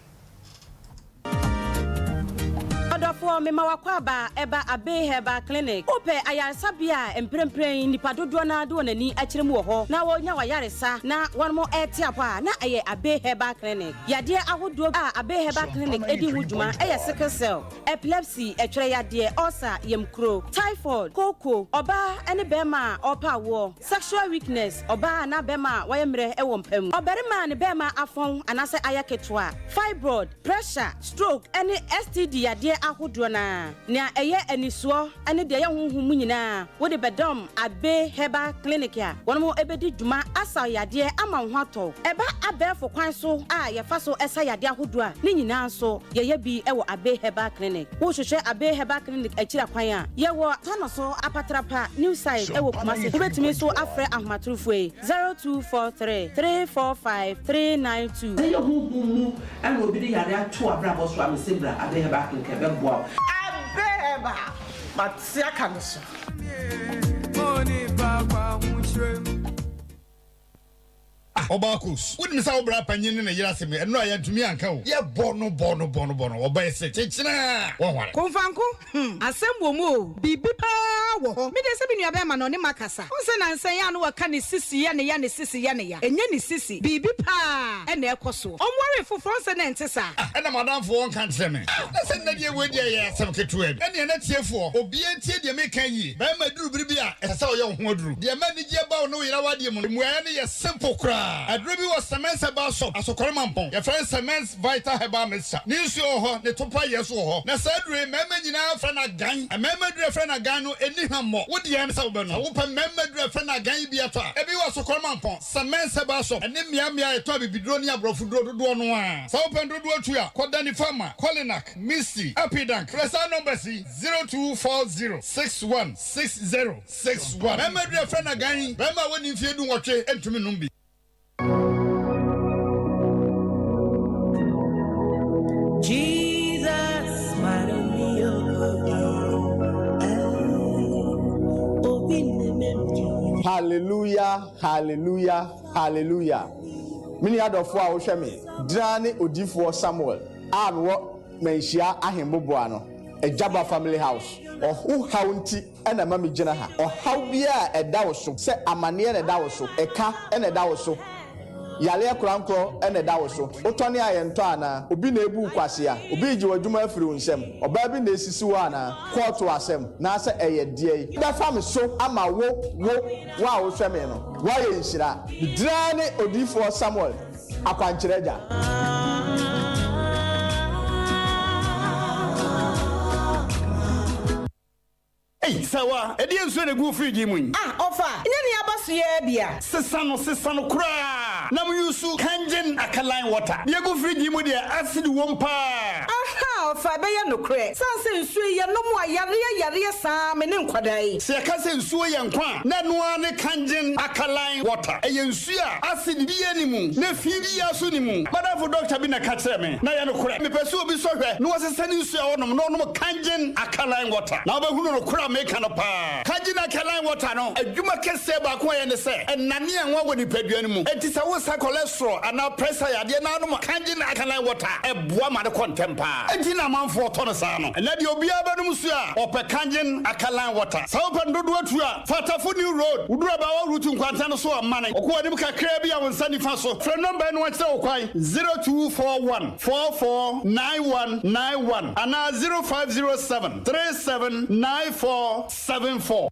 Ɔdɔfoɔ, mema w'akwaaba ɛba Abbey Herbal Clinic. Wopɛ ayaresabea a mprempren nnipa dodoɔ no ara de wɔn ani akyerɛ mu wɔ hɔ na wɔnya w'ayaresa na wɔn rete apɔ a, na ɛyɛ Abbey Herbal Clinic. Yadeɛ ahodoɔ a Abbey Herbal Clinic di ho dwuma yɛ sickle cell, epilepsy, ɛtwerɛ yadeɛ, ulcer, yamkuro, typhoid, kooko, ɔbaa ne barima a ɔrepɛ awoɔ, Sexual weakness, ɔbaa anaa bɛrima a wayɛ mmerɛ wɔ mpa mu, ɔbarima a ne bɛrima afɔn anaasɛ ayɛ ketewa, fibroid, pressure, stroke ne STD yadeɛ ahodoɔ no ara. Nea ɛyɛ anisoɔ ne deɛ ɛyɛ honhom mu nyinaa wode bɛdɔm Abbey Herbal Clinic a wɔn bɛdi dwuma asa wo yadeɛ ama wo ho atɔ wo. Ɛba abɛɛfo kwan so a yɛfa so sa yadeɛ ahodoɔ a, ne nyinaa nso yɛyɛ bi wɔ Abbey Herbal Clinic. Wohwehwɛ Abbey Herbal Clinic akyiri akwan a, yɛwɔ. Tano so, Apatrapa, New Site wɔ Kumasi. Wobɛtumi nso afrɛ ahomatorofoɔ yi, 0243 345 392. Sɛ ɛyɛ honhom mu na obi de yare ato w'abrabɔ so a, mese bra Abbey Herbal Clinic ɛbɛboa wo. Abbey Herbal, mate aka no so. Ah Ɔbaa Kos, wonim sɛ wo bra panyin ne ne yere asɛm yi, ɛno a yɛantumi anka o. Yɛbɔ no bɔ no bɔ no bɔ no, ɔbaa yi se kyekyena a, wɔnware. Komfanko, hmm, asɛm wɔ mu o, biribi paa wɔ hɔ. Me deɛ sɛ me nua bɛɛma no ɔne makasa. Wohu sɛ nansa yi a na wɔka ne sisi yɛ ne ya, ne sisi yɛ ne ya. Ɛnyɛ ne sisi, biribi paa na ɛkɔ soɔ. Ɔnwaree foforɔ, wohu sɛ na ɛnte saa. Ah, ɛna m'adamfo ɔnka nkyerɛ me. Ah, na sɛ nnɛ deɛ wei deɛ ɛyɛ asɛm ketewa bi. Ɛnneɛ n'atiefoɔ, obiara ntie deɛ meka yie. Bɛɛma duru bere bi a, ɛsɛ sɛ ɔyɛ wo ho aduru. Deɛ ɛma anigyeɛ ba wo ne wo yere awadeɛ mu no, mmuaeɛ no yɛ simple koraa. Aduro bi wɔ Semens Herbal Shop, Asokore Mampong. Yɛfrɛ no Semens Vital Herbal Mixture. Ne nsuo wɔ hɔ, ne topa yɛ nso wɔ hɔ. Na saa aduro yi, mmarima nyinaa frɛ no agan. Mmarima aduro a yɛfrɛ no agan no, ɛnni hwa. hwammɔ. Wo deɛ ne sɛ wobɛnom. Sɛ wopɛ mmarima aduru a ɛfɛ na agan yi bi atɔ a, ebi wɔ Sokorɔmampɔn, Sɛmɛn Sɛbaa Shop, ɛne mmeammea a yɛtɔn abibiduro ne aborɔfoduro dodoɔ no ara. Sɛ wopɛ ndodoɔ tu a, kɔ Danny Pharma, Kolinak, Misty, Apidank. Frɛ saa numbers yi, 0240 61 60 61. Mmarima aduru a ɛfɛ na agan yi, barima a wadi mfeɛ dunwɔtwe ntumi nnom bi. Hallelujah, hallelujah, hallelujah. Me nua dɔfoɔ a wohwɛ me, draa ne odiyifoɔ Samuel a mewɔ Manhyia Ahemboboa no, Agyaba Family House. Ɔho haw nti na ɛma migyina ha. Ɔhaw biara a ɛda wo so, sɛ amanneɛ na ɛda wo so, ɛka na ɛda wo so, yareɛ korankorɔ na ɛda wo so, wotɔne a yɛntɔ anaa? Obi na ebu wo kwasea? Obi regye w'adwuma afiri wo nsam? Ɔbaa bi na esisi wo anaa? Kɔɔto asɛm, naasɛ ɛyɛ deɛn? Bɛfa me so ama wo, wo, wo a wohwɛ me no, woayɛ nhyira. Me din ara ne Odiyifoɔ Samuel. Akwankyerɛ Agya. Ei, Sawa, ɛdeɛn nsuo na ɛgu wo fridge yi mu yi? Ah, ɔfa, nyɛ nea aba so yi ara bi a. Sesa no, sesa no koraa na mo use Kangen alkaline water. Deɛ ɛgu fridge yi mu deɛ, acid wom paa. Ahaa, ɔfa, ɛbɛyɛ nokorɛ. Sane sɛ nsuo yi, yɛnom a, yareɛ yareɛ saa me ne nkwadaa yi. Sɛ yɛka sɛ nsuo yɛ nkwa a, na ɛno ara ne Kangen alkaline water. Ɛyɛ nsuo a acid biara nni mu, na fi biara nso nni mu. M'adamfo dɔkta bi na ɛka kyerɛɛ me, na ɛyɛ nokorɛ. Mepɛ sɛ obi sɔ hwɛ na ɔsesa ne nsuo a ɔnom na ɔnom Kangen alkaline water, na wobɛhunu nokorɛ a meka no paa. Kangen alkaline water no adwuma kɛseɛ baako a ɛyɛ ne sɛ, ɛnane anwa wɔ nipadua no mu. Enti sɛ woresa cholesterol anaa pressure yadeɛ na wonom Kangen alkaline water a, ɛboa ma no kɔ ntɛm paa. Enti na amanfoɔ tɔ no saa no. Ɛnnɛ deɛ obiara bɛnom nsuo a, ɔpɛ Kangen alkaline water. Sɛ wopɛ no dodoɔ tu a, fa Tafo New Road, woduru Abaawa Route nkwanta no so a, mane kɔ w'anim kakraa bi a wo nsa nifa so. Frɛ nɔmba yi na wɔnkyerɛ wo kwan, 0241 44 9191 anaa 0507 37 94 74.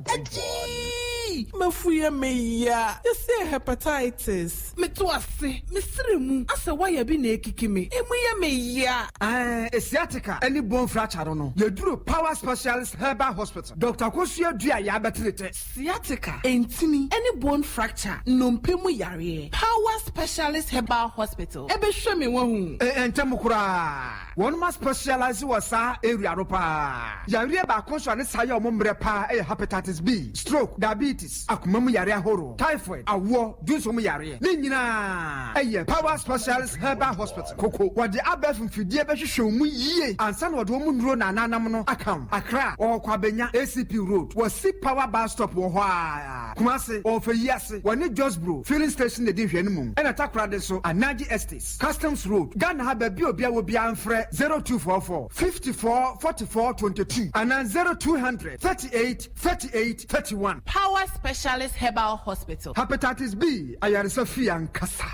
Agyii! M'afu yɛ me ya. Yɛse hepatitis. Meto ase, me srɛ mu asɛ wire bi na ekiki me, emu yɛ me ya. Ɛɛ sciatica ne bone fracture no no, yɛduru Power Specialist Herbal Hospital, Doctor Akosua Dua a yɛabɛte ne tɛ. Sciatica, ntini, ne bone fracture, nnompe mu yareɛ, Power Specialist Herbal Hospital bɛhwɛ me wahu. Ntɛm koraa, wɔnom aspecialise wɔ saa area no paa. Yareɛ baako nso a ne saa yɛ wɔn mmerɛ paa yɛ Hepatitis B, stroke, diabetes, akoma mu yareɛ ahoroɔ, typhoid, awoɔ, dwonsɔ mu yareɛ. Ne nyinaa yɛ Power Specialist Herbal Hospital, Koko. Wɔde abɛɛfo mfidie bɛhwehwɛ wo mu yie ansa na wɔde wɔn nnuro na ananam no aka wo. Accra, wɔwɔ Kwabenya, ACP Road, wɔsi Power Bus Stop wɔ hɔ ara. Kumasi, wɔwɔ Feyiase, wɔne Josbro Filling Station na ɛdi nhwɛanimu. Ɛna Takoradi nso, Anaji Estates, Customs Road, Ghana ha baabi a obiara wɔ biara mfrɛ 0244 54 44 22 anaa 0200 38 38 31. Power Specialist Herbal Hospital. Hepatitis B ayaresa fie ankasa.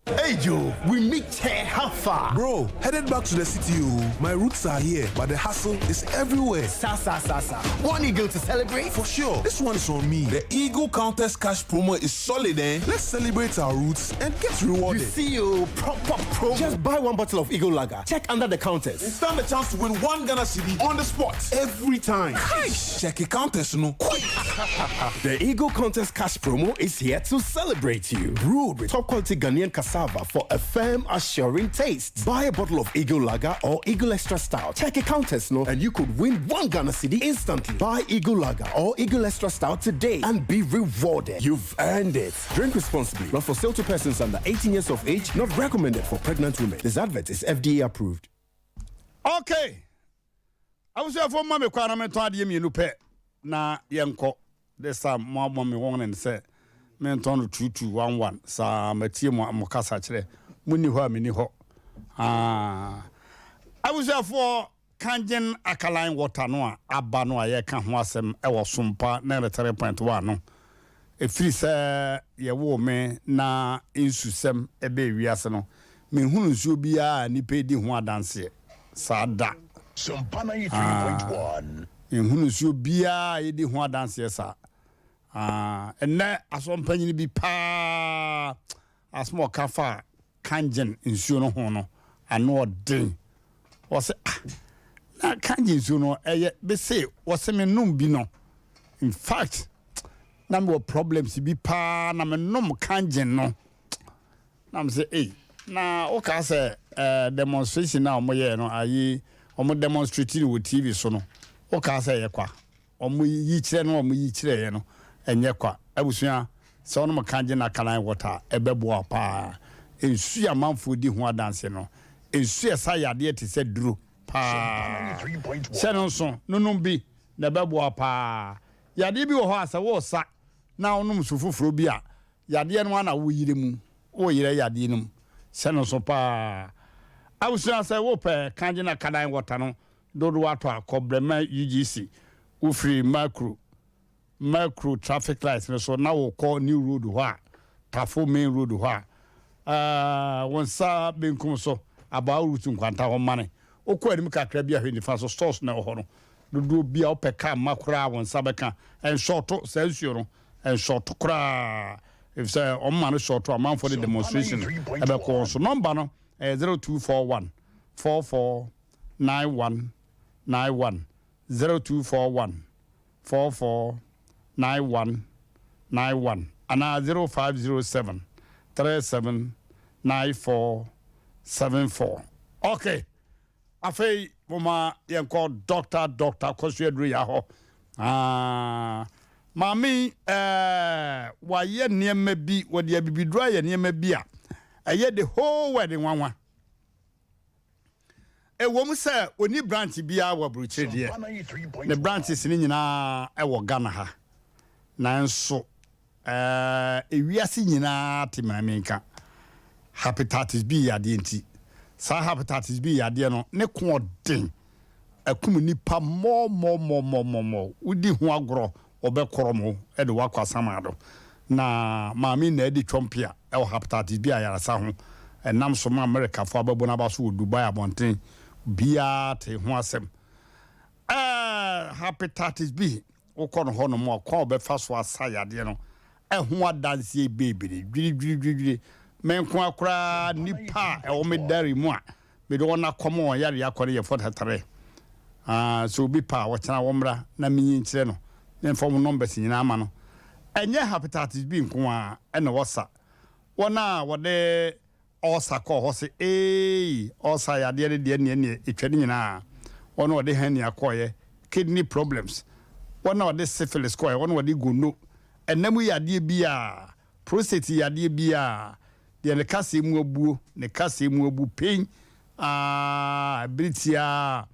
Hey Joe, we meet here, how far? Bro, headed back to the city, oh. My roots are here, but the hustle is everywhere. Sa sa sa sa. One eagle to celebrate? For sure. This one is on me. The Eagle Countess Cash promo is solid, eh? Let's celebrate our roots and get rewarded. You see, oh, proper promo. Just buy one bottle of Eagle Lager. Check under the counters. And stand a chance to win one Ghana cedi on the spot every time. Check the counters, no. Quick. the Eagle Contest Cash promo is here to celebrate you. Brewed with top quality Ghanaian cassava for a firm, assuring taste. Buy a bottle of Eagle Lager or Eagle Extra Stout. Check a counters, no, and you could win one Ghana cedi instantly. Buy Eagle Lager or Eagle Extra Stout today and be rewarded. You've earned it. Drink responsibly. Not for sale to persons under 18 years of age. Not recommended for pregnant women. This advert is FDA approved. Okay. Abusuafoɔ mma me kwan na mentɔn adeɛ mmienu pɛ na yɛnkɔ. This time mo abɔ me warning sɛ mentɔn no 2211 saa matie mo mo kasa kyerɛ. Mo nni hɔ a menni hɔ. Ah. Abusuafoɔ Kangen alkaline water no a aba no a yɛka ho asɛm wɔ Sompa 93.1 no, ɛfiri sɛ yɛwoo me na nsusɛm bɛɛ wiase no, menhunu nsuo biara a nnipa redi ho adanseɛ saa da. Ah, menhunu nsuo biara a yɛdi ho adanseɛ saa. Ah, ɛnnɛ asɔmpanyini bi paa asɛm a ɔka faa Kangen nsuo no ho no, ano ɔden. Ɔse, ah, Na Kanji nsuo no ɛyɛ bese wɔse me nom bi no in fact na mewɔ problems bi paa na me nom Kanji no na me sɛ ei na wokaa sɛ eh, demonstration na wɔn yɛɛ no ayi wɔn demonstrate no wɔ TV so no wokaa sɛ ɛyɛ kwa. Wɔn yikyerɛ no a wɔn yi kyerɛeɛ no ɛnyɛ kwa. Abusua, sɛ wonom Kangen alkaline water a, ɛbɛboa wo paa. Nsuo a amanfoɔ di ho adanseɛ no, nsuo a ɛsa yadeɛ te sɛ duro paa. Hyɛ no nso, nonom bi na ɛbɛboa wo paa. Yadeɛ bi wɔ hɔ a sɛ woresa na wonom nsu foforɔ bi a, yadeɛ no ara na woyere mu. Woreyerɛ yadeɛ no mu. Hyɛ no nso paa. Abusua, sɛ wopɛ Kangen alkaline water no Dodow atɔ a, kɔ Brɛma UGC, wofiri Makuro, Makuro traffic light no so na wokɔ New Road hɔ a, Tafo main road hɔ a, eh, wo nsa benkum so, Abaa Route nkwanta hɔ mane. Wokɔ anim kakra bi a hwɛ nifa so, stores na ɛwɔ hɔ no. Dodoɔ bi a wopɛ car mma koraa wo nsa bɛka. Ɛnshɔɔto saa nsuo no, ɛnshɔɔto koraa. Efisɛ wɔn ma no shɔɔto a, amanfoɔ de demonstration ɛbɛkɔ wɔn so. Nɔmba no ɛyɛ 0241 44 91 91 0241 44 91 91 anaa 0507 37 94 74. Ok, afei momma yɛnkɔ Dɔkta Dɔkta Kwasu Aduroya hɔ. Ah, maame yi, eh, wayɛ nneɛma bi, wɔde abibiduro ayɛ nneɛma bi a ɛyɛ the whole world nwanwa. Ɛwom sɛ ɔnni branch biara wɔ aburokyire deɛ, ne branches no nyinaa wɔ Ghana ha, nanso ewiase nyinaa te maame nka hepatitis B yadeɛ nti. Saa hepatitis B yadeɛ no, ne ko ɔden, akum nnipa mmɔɔmmɔɔmmɔɔmmɔɔ. Wodi ho agorɔ, wɔbɛkorɔ mo de wo akɔ asamado. Na maame na adi twɔmpea wɔ hepatitis B ayaresa ho. Ɛnam so ma Amerikafo abɛbɔ n'aba so wɔ Dubai abɔnten. Obiara tee ho asɛm. Ɛɛ, hepatitis B, wokɔ no hɔnom a, ɔkwan a wɔbɛfa so asa yadeɛ no, ɛho adanseɛ bebree. Dwiridwiridwiri. Me nko ara koraa, nnipa a ɛwɔ me diary mu a Mede wɔn akɔma wɔn yareɛ akɔ no yɛ fɔtatrɛ. Ah, sɛ obi pɛ a, ɔkyena wɔmmra na menyi nkyerɛ no, memfa wɔn numbers nyinaa ma no. Ɛnyɛ hepatitis B nko ara na wɔsa. Wɔn a wɔde ulcer kɔɔ hɔ se, Eei, ulcer yadeɛ no deɛ neɛ neɛ ɛtwa ne nyinaa. Wɔn a wɔde hernia kɔeɛ, kidney problems, wɔn a wɔde syphilis kɔeɛ, wɔn a wɔde gono, ɛnam yadeɛ biara, prostate yadeɛ biara, Deɛ ne kaseɛ mu abuo, ne kaseɛ mu abu pen aa, bere tiaa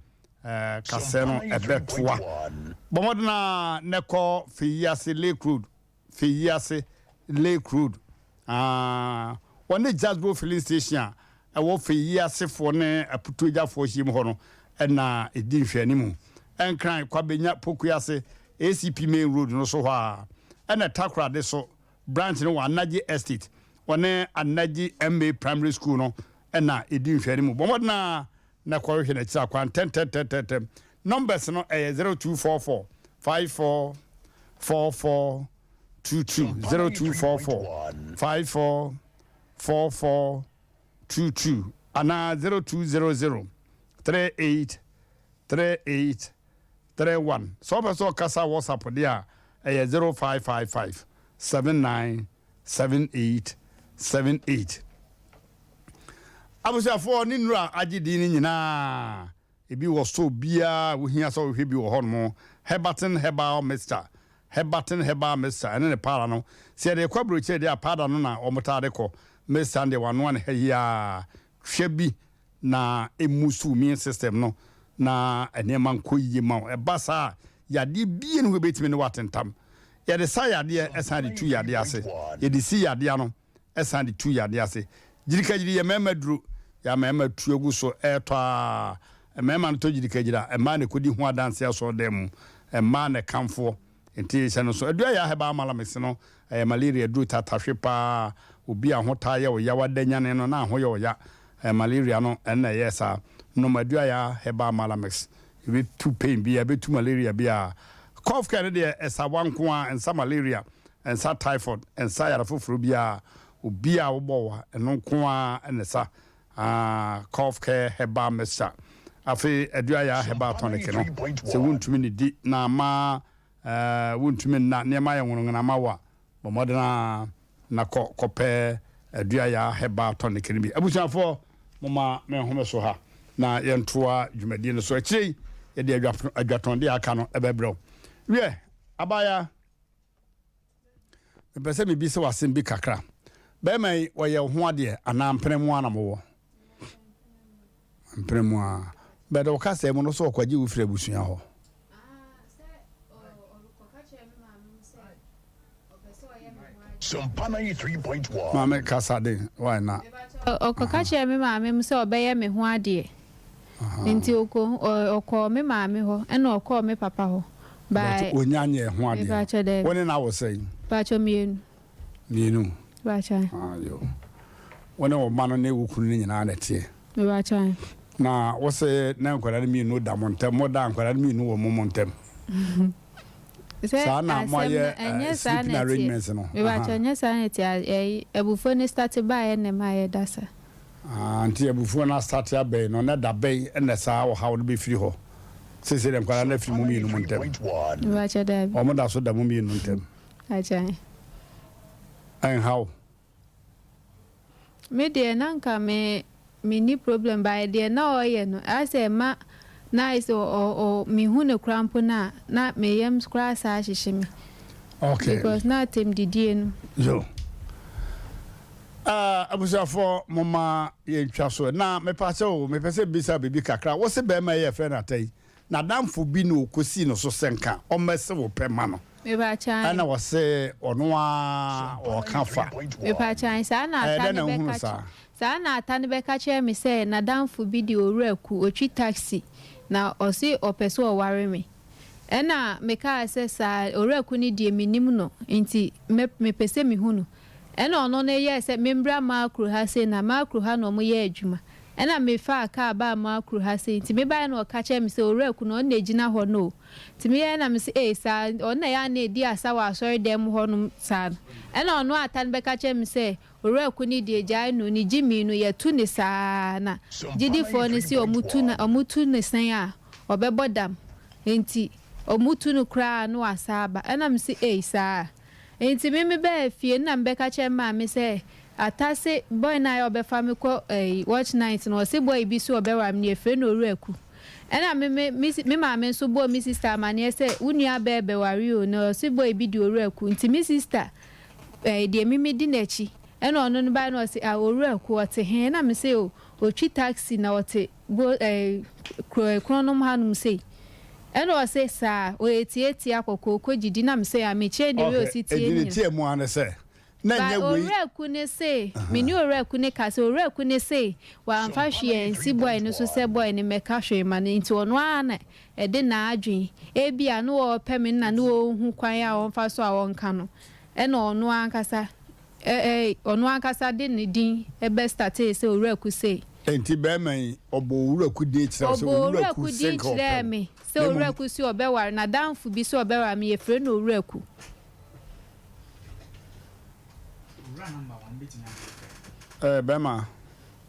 a kasɛɛ no ɛbɛtoa. Bɔ mmɔden a na kɔ Feyiase Lake Road, Feyiase Lake Road, aa, wɔne Jasbo Filling Station a ɛwɔ Feyiasefoɔ ne Aputuagyafoɔ hyiam hɔ no na ɛdi nhwɛanimu. Nkran, Kwabenya, Pokuase, ACP Main Road no so hɔ ara, ɛna Takoradi so Branch no wɔ Anagye Estate. Wɔne Anagye MA Primary School no na ɛdi nhwɛanimu. Bɔ mmɔden ara na kɔhwehwɛ no akyiri akwan ntɛntɛntɛntɛm. Numbers no ɛyɛ 0244 54 44 22, 0244 54 44 22 anaa 0200 38 38 31. Sɛ wopɛ sɛ ɔkasa WhatsApp deɛ a, ɛyɛ 0555 79 78 78. Abusuafoɔ ne nnuro a agye din no nyinaa, ebi wɔ store biara a wohia sɛ wohwɛ bi wɔ hɔnom. Herbatin Herbal Mixture, Herbatin Herbal Mixture, ɛne ne paara no. Sɛ yɛde rekɔ aburokyire deɛ a, paada no na wɔtaa de kɔ. Mixture no deɛ wɔanoa no ha yi ara. Hwɛ bi na emu so immune system no na nneɛma nkɔ yie ma wo. Ɛba saa a, yadeɛ biara nni hɔ a ɛbɛtumi ne wo atentam. Yɛde sa yadeɛ san de tu yadeɛ ase. Yɛde si yadeɛ ano san de tu yadeɛ ase. Gyirikagyiri yɛ mmarima duro. Yɛ a mmarima tu agu so ɛretɔ ara. Mmarima no tɔ gyirikagyiri a, mmaa na ɛkɔdi ho adanseɛ asɔredan mu. Mmaa na ɛkamfoɔ. Nti hyɛ no nso. Adua yɛ herbal malamix no, ɛyɛ malaria aduru tatahwe paa. Obi a ho taa yɛ wo ya wada nyane no na ho yɛ wo ya, ɛyɛ malaria no ɛno na ɛyɛ saa. Nom adua yɛ herbal malamix. Ɛbɛtu pain biara, ɛbɛtu malaria biara. Cough care no deɛ ɛsa wa nko ara, ɛnsa malaria, ɛnsa typhoid, ɛnsa yare foforɔ biara. Obi a wobɔ wa, ɛno nko ara na ɛsa. Ah, cough care herbal mixture. Afei Aduayaa Herbal Tonic no, sɛ wontumi nnidi na ama wontumi nna, nneɛma ayɛ nwononwono ama wo a, bɔ mmɔden ara na kɔ kɔpɛ Aduayaa Herbal Tonic no bi. Abusuafoɔ, momma menhome so ha na yɛntoa dwumadie no so. Akyire yi, yɛde adwatɔndeɛ a aka no bɛbrɛ wo. Wiɛ, abaayaa. Mepɛ sɛ mebisa wo asɛm bi kakra. Bɛrima yi, ɔyɛ wo ho adeɛ anaa mpena mu ara na mowɔ? Mpena mu ara. But wo kasa mu no sɛ ɔkɔgye wo firi abusua hɔ. Sompa 93.1. Maame kasa den, why na? Ɔkɔka kyerɛɛ me maame sɛ ɔbɛyɛ me ho adeɛ. Nti ɔkɔɔ me maame hɔ ɛna ɔkɔɔ me papa hɔ. But onya nyɛɛ ho adeɛ. Mepakyɛ daabi. Wo ne no awo sɛn? Mepakyɛ mienu. Mienu? Mepakyɛ. Ayo. Wo ne wo mma no ne wo kunu no nyinaa na ɛteɛ? Mepakyɛ. Na wo se na nkwadaa no mienu da mo ntam, mo da nkwadaa no mienu wɔ mo mo ntam? Sɛ Saa na asɛm mo ayɛ no ɛnyɛ eh, saa sleeping na ɛteɛ. arrangements no? Mepakyɛ Aha. ɛnyɛ saa na ɛteɛ, ɛyi abufuo no starte baeɛ na ɛma yɛda saa. Ah, nti abufuo no astate abɛn no, na da bɛn na saa ɔhaw no bɛfiri hɔ? Seesei deɛ nkwadaa no afiri mo mmienu mo ntam. Mepakyɛ daabi. Wɔn da so da mo mmienu ntam. Agyae. Ɛnha wo? Me deɛ na nka me menni problem but deɛ na ɔyɛ no ayɛ sɛ ɛma na ayɛ sɛ ɔ ɔ mehu no koraa mpo no a na me yam koraa saa hyehye me. Okay. Because na atɛmdidie no. Yo. Ah, abusuafoɔ momma yɛntwa so. Na mepa kyɛw o, mepɛ sɛ mebisa biribi kakra. Wo se barima yi a yɛfrɛ no Atta yi, n'adamfo bi na ɔkɔsii no so sɛ nka ɔmmɛse wo pɛ ma no. Mepa kyɛw. Ɛna ɔse ɔno ara ɔɔka fa. Mepa kyɛw, saa na Ɛyɛ Atta dɛn no na wohunu bɛka saa? saa na Atta no bɛka kyerɛɛ me sɛ n'adamfo bi de Owura Ku, ɔtwi taxi, na ɔse ɔpɛ sɛ ɔware me. Ɛna mekaa sɛ saa, Owura Ku no deɛ mennim no, nti mɛ mepɛ sɛ mehu no. Ɛna ɔno no yɛɛ sɛ membra Maakro ha sei na Maakro ha na ɔmo yɛ adwuma. Ɛna mefaa kaa baa Maakro ha sei nti mebaeɛ na ɔka kyerɛɛ me sɛ Owura Ku no ɔno na ɛgyina hɔ no o. Nti meyɛɛ na mese ei saa ɔno na ɛyɛ a na ɛdi asa wɔ asɔre dan mu hɔ nom saa no. Ɛna ɔno Ata no bɛka kyerɛɛ me sɛ Owura Ku no deɛ gyae no ne gyimii no yɛtu no saa na gyidifoɔ no se ɔmo tu no ɔmo tu no sɛn a ɔbɛbɔ dam nti ɔmo tu no koraa a na wasa aba. Ɛna mese ei saa. Ntsi me mebaa fie nna mebɛka kyerɛ me maame sɛ Atase boy no a ɔyɛ ɔbɛfa me kɔ ɛyi watch night no ɔse boy bi so ɔbɛwar me no yɛfrɛ no Owuraku. Ɛna me me me me maame nso bɔɔ me sister amaneɛ sɛ wo nua bɛɛ bɛware o na ɔse boy bi de Owuraku nti me sister ɛyi deɛ me medi n'akyi ɛna ɔno no bae na ɔse ah Owuraku ɔte he ɛna mese o otwi taxi na ɔte Bo eh, kuro eh, kronom hanom sei. Ɛna ɔse saa, ɔyɛ tiatia kɔkɔɔ kɔ gyidi na mese ah mekyerɛ the way Okay, ɔsi tie enti ne nyina. tiaa mu ara ne sɛ, na But ɛnyɛ wei. Owura Ku ne se, me ne Owura Ku ne ka sɛ Owura Ku ne se wamfa hwee ansi boy no so sɛ boy no mmɛka hwee ma no nti ɔno ara na ɛde n'adwen, ebia na ɔɔpɛ me na na ɔɔhu kwan a ɔmfa so a ɔnka no, ɛna ɔno ankasa Ɛ ɛ ɔno ankasa de ne din bɛ startee sɛ Owura Ku sei. Enti bɛɛma yi, ɔbɔɔ Owura Ku din kyerɛɛ wo sɛ Ɔbɔɔ Owura Owura Ku Ku se din nka ɔpɛ kyerɛɛ wo, me sɛ na Owura mmom. Ku se ɔbɛware, n'adamfo bi se ɔbɛware me, yɛfrɛ no Owura Ku. Ɛɛ bɛɛma.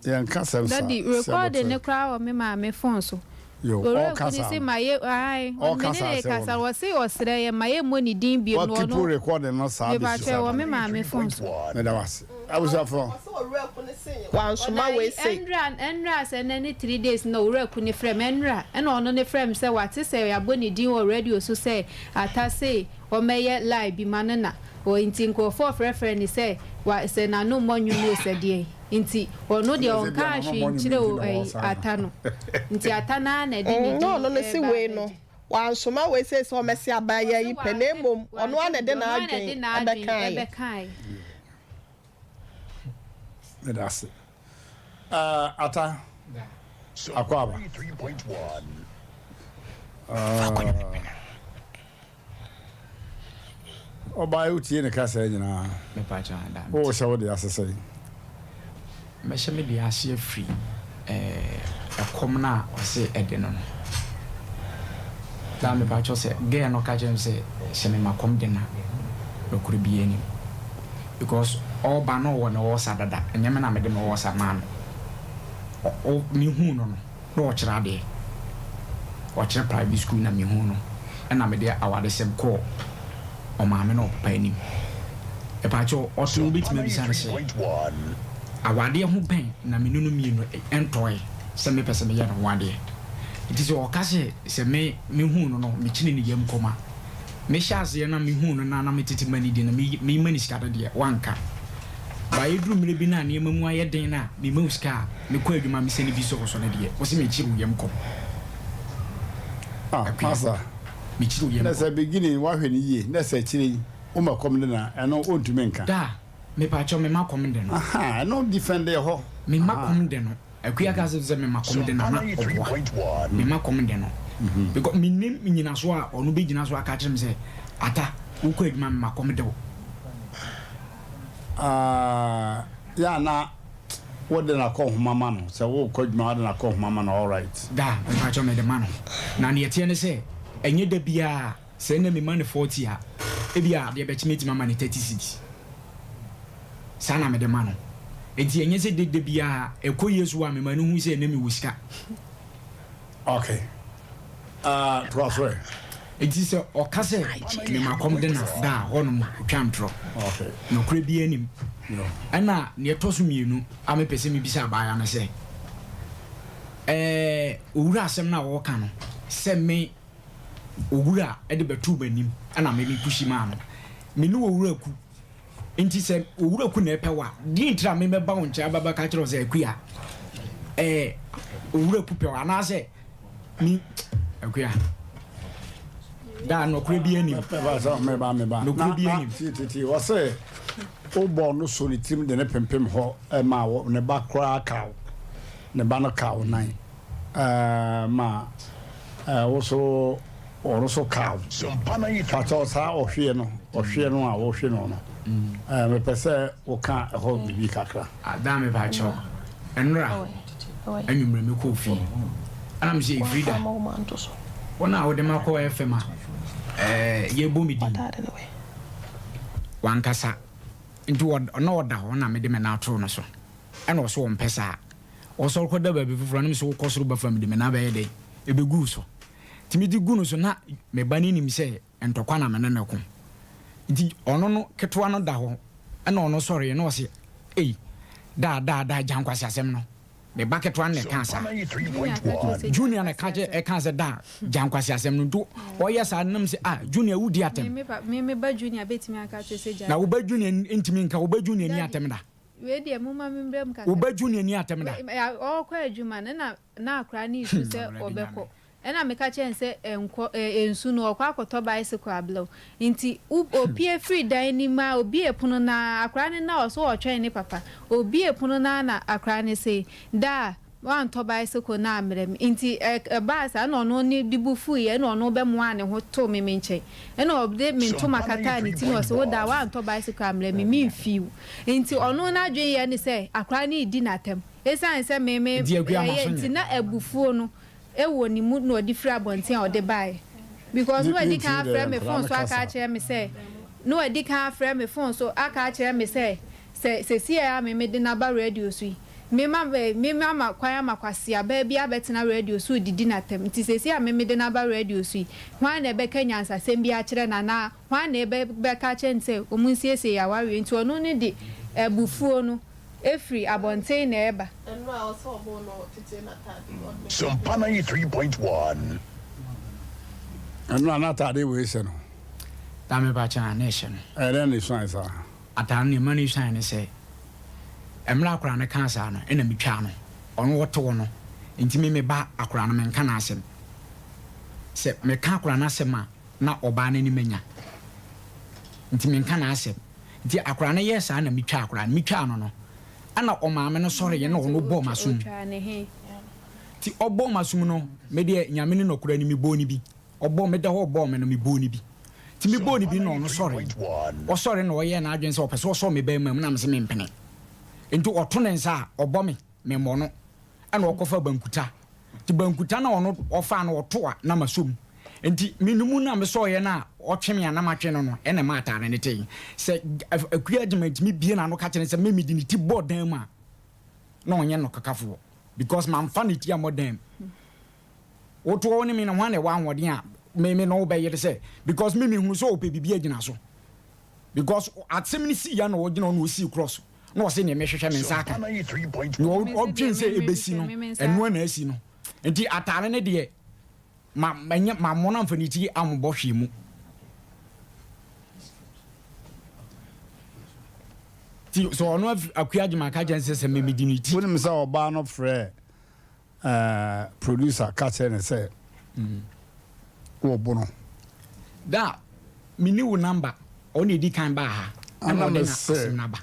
Yɛn ka sɛm sa. Daddy, sɛ recording bɔtɛ. no koraa wɔ me maame phone so. Yo, Owura ɔɔka Kuni saa se no. ma yɛ ae, Ɔɔka me ne saa ne sɛ kasa, wɔ no. ɔse ɔsrɛ yɛ ma yɛ mmɔ ne din biom Wa na keep ɔno. recording no saa Me besi pakyɛ saa ɛwɔ me da. maame phone so. Meda wo ase. Abusuafoɔ. Ɔse Owura Kuni se wansoma wei sei. Ɛnra, ɛnra sɛ ɛnɛ ne 3 days na Owura Kuni frɛ me, ɛnra ɛna ɔno ne frɛ me sɛ wate sɛ yɛabɔ ne din wɔ radio so sɛ Ata se ɔmmɛyɛ lie bi ma no na ɔ nti nkurɔfoɔ frɛfrɛ no sɛ wa sɛ n'ano mmɔ nnwom o sɛ deɛn. Nti ɔno deɛ ɔnkaa hwee nkyerɛ o ɛyi Ata no. Nti Ata no ara na ɛde ne din Na ɔno no se reba wei no abɛgye. wansoma wei sei sɛ ɔmmɛse abaayaa yi Ɔse pɛ na wante mmom ɔno ara na wante ɛde ɔno ara na ɛde n'adwen n'adwen ɛbɛkaeɛ. ɛbɛkaeɛ. Meda ase. Uh, Ata, Akwaaba. Uh, Ɔbaa yi wotie ne kasa nyinaa. Wohyɛ wo de ase sɛn? Mɛhyɛ me deɛ ase afiri ɛkɔm no a ɔse ɛde no no. Daa mepakyɛw sɛ girl no ka kyerɛ me sɛ sɛ mema kɔm de no a nokorɛ biara nnim. Because ɔreba na ɔwɔ ne ɔɔsa dada, ɛnyɛ me na mede me ɔɔsa maa no. Mehuu no no na ɔkyerɛ adeɛ. Ɔkyerɛ private school na mehuu no ɛna mede awadesɛm kɔɔ ɔmaame ne ɔpapa anim. Mepaakyɛw ɔse wobɛtumi abisa no sɛ awadeɛ ho bɛn na me ne no mmienu ɛntɔe sɛ mepɛ sɛ meyɛ ne ho adeɛ. Nti sɛ ɔka sɛ sɛ me mehuu no no mekyene ne yam kɔma. Mehyɛ aseɛ na mehuu no na na metete ma no di no mema no sika no deɛ wanka. But ɛduru mmerɛ bi no a nneɛma mu ayɛ den no a mema wo sika a mekɔ adwuma mesane bi sɔ wo so no deɛ wose mekyere wo yam kɔm. Ah Pastor, Mekyere wo yam na kɔm. sɛ beginning woahwɛ no yie na sɛ akyire yi woma kɔm de no a ɛno wontumi nka. Daa, mepakyɛw mema kɔm de no. Ahaa ɛno defend hɔ. Mema Ahaa. kɔm de no. Akua ka sɛ mema kɔm de no a na ɔboa. Mema kɔm de no because mennim nnyinasoɔ a ɔno bɛgyina so aka akyerɛ me sɛ Ata wokɔ adwuma mema kɔm de wo. Ah, yɛ a na wode n'akɔnhoma ma no, sɛ worekɔ adwuma wode n'akɔnhoma ma no, alright. Da, mepakyɛw mede ma no. Na nea ɛteɛ ne sɛ, ɛnyɛ da biara, sɛ ɛnnɛ mema no 40 a, ebia adeɛ bɛkye mɛtumi ama no 30 cedis. Saa na mede ma no. Enti ɛnyɛ sɛ da biara, ɛkɔ yie so a mema no hu sɛ ɛnnɛ mewɔ sika. Okay. Ah, toa so ɛ. Enti sɛ ɔka sɛ mema kɔm de no a, da a, hɔnom ɔtwa ntorɔ. Okay. Nokorɛ biara nnim. Ɛna deɛ ɛtɔ so mmienu a mepɛ sɛ mebisa abaayewa no sɛ, ɛɛ, owura asɛm no a ɔreka no, sɛ me owura de bɛtoo m'anim ɛna me mepushi maa no. Me ne owura ku. Nti sɛ owura ku na ɛpɛ wo a, deɛ ntira me mɛba wo nkyɛn aba bɛka kyerɛ wo sɛ Akua, ɛɛ, owura ku pɛ wo anaasɛ me Akua. Daa nɔkorɛ bi anim. Meba meba. Nɔkorɛ bi anim. Titi wɔsɛ wobɔ no so ne tirim de ne pempem hɔ ma ne ba koraa ka wo. Ne ba no ka wo nan. Ma wo so ɔno so ka wo. Pakyɛw saa ɔhweɛ no, ɔhweɛ no a wɔhwe no no, mepɛ sɛ woka ɛhɔ biribi kakra. Daa mepakyɛw, ɛnora anwummerɛ mekɔɔ fie ɛna mesɛ ɛfiri da wɔn a wode makɔ FM a yɛbɔ me din wankasa nti na ɔda hɔ na mede me nan too no so ɛna ɔso ɔmpɛ saa ɔsɔre kɔda baabi foforɔ na mesɛ wokɔ soro ba fam de me nan bɛyɛ dɛn ɛbɛgu so nti mede gu no so na me ba no nim sɛ ntɔkwa na me ne no ko nti ɔno no ketewa no da hɔ ɛna ɔno sɔreɛ na ɔse ei daa daa daa gya nkwaseasɛm no me ba ketewa no na ɛkaa saa junior na ɛka kyɛ ɛka sɛ daa gya nkwaseasɛm no nti ɔyɛ saa nam sɛ ah junior wodi atɛm me me ba junior bɛtumi aka kyerɛ sɛ gya na wo ba junior ntumi nka wo ba junior ni atɛm da wei deɛ moma me mbrɛ mu kakra wo ba junior ni atɛm da ɔkɔ adwuma no na na akora ne isu sɛ ɔbɛkɔ Ɛna meka kyerɛɛ no sɛ nkɔ eh, nsu no, ɔkɔ akɔtɔ bicycle ablɛ wo. Nti wo, opie firi dan no mu ara, obie pono no ara, akwadaa no na ɔso ɔretwɛn ne papa. Obie pono no ara na akwadaa no se, Daa, woantɔ bicycle no ammrɛ me. Nti ɛ, ɛbaa saa na ɔno ne de bo fuiɛ, ɛna ɔno bɛmoaa ne ho too me me nkyɛn. Ɛna ɔde me ntoma kataa ne ti na ɔse, Wo daa, woantɔ bicycle ammrɛ me, memfii wo. Nti ɔno n'adwene yɛ ne sɛ akwadaa no redi no atɛm. Esiane sɛ me, me, Nti Akua ɛyɛ maso nti nyɛ. na abufuo no wɔ ne mu na ɔde firi abɔnten a ɔde baeɛ because na wadi kan afrɛ me phone so aka akyerɛ me sɛ na wadi kan afrɛ me phone so aka akyerɛ me sɛ sɛ sɛsi a me mede no aba radio so yi me ma me ma kwan ama kwasea baa bi abɛtena radio so redidi n'atɛm nti sɛsi a me mede no aba radio so yi hwan na ɛbɛka nyansasɛm bi akyerɛ no anaa hwan na ɛbɛka akyerɛ no sɛ wɔn nsiesie yɛn awareɛ nti ɔno no de abufuo no firi abɔnten na ɛreba. Sompa 93.1. Ɛno a n'ataade wei hyɛ no. Daa me ba kyɛn a na ɛhyɛ no. Ɛyɛ dɛn na esuae saa? Ataade no nea ɛma no suae ne sɛ, mmerɛ akwadaa no kaa saa no ɛna metwaa no. Ɔno ɔte hɔ no nti me meba akwadaa no menka n'asɛm. Sɛ meka akwadaa no asɛm a na ɔbaa no anim anya nti menka n'asɛm. Nti akwadaa no yɛɛ saa na metwaa akwadaa no. Metwaa no no, ɛna ɔmaame no sɔreeɛ na ɔno bɔɔ m'asom. Nti ɔbɔɔ m'asom no, me deɛ Nyame ne nɔkorɛ ni, mebɔɔ no bi. Ɔbɔɔ, meda hɔ ɔbɔɔ me no, mebɔɔ no bi. Nti mebɔɔ no bi na ɔno sɔree. Ɔsɔre na ɔyɛɛ n'adwene sɛ ɔpɛ sɛ ɔsɔ me bɛrima mu na mese mempene. Nti ɔto ne nsa a, ɔbɔ me, memmɔ no. Ɛna ɔkɔfa bankuta. Nti bankuta no a ɔno ɔfaa no ɔto a na masɔ mu. Nti me no mu no a mesɔeɛ no a ɔtwe me a na matwe no no ɛna ɛma ataade no tee. Sɛ Akua Agyemang tumi bue n'ano ka kyerɛ no sɛ me mede ne ti bɔɔ dan mu a na ɔnyɛ no kakafoɔ because mamfa ne ti ammɔ dan mu. Wotoɔ wo ne me no hwan na ɛwɔ ahoɔden a me me ne wo bɛyere sɛ because me mehunu sɛ ɔpɛ biribi agyina so because asɛm no sii ya na ɔgyina hɔ na ɔsii cross na ɔse neɛ mehwehwɛ me nsa aka nea ɔdwen sɛ ɛbɛsi no ɛnoa na asi no nti ataare no deɛ ma manyɛ mammɔ no amfa ne ti ammobɔ hwee mu. Ti sɛ ɔno Akua Agyeman ka kyerɛ sɛ sɛ memedi ne ti. Wonim sɛ ɔbaa no frɛɛ producer ka kyerɛ no sɛ wɔbo no. Da menni wo number ɔna edi kan baa ha ɛna ɔde na asɛm no aba.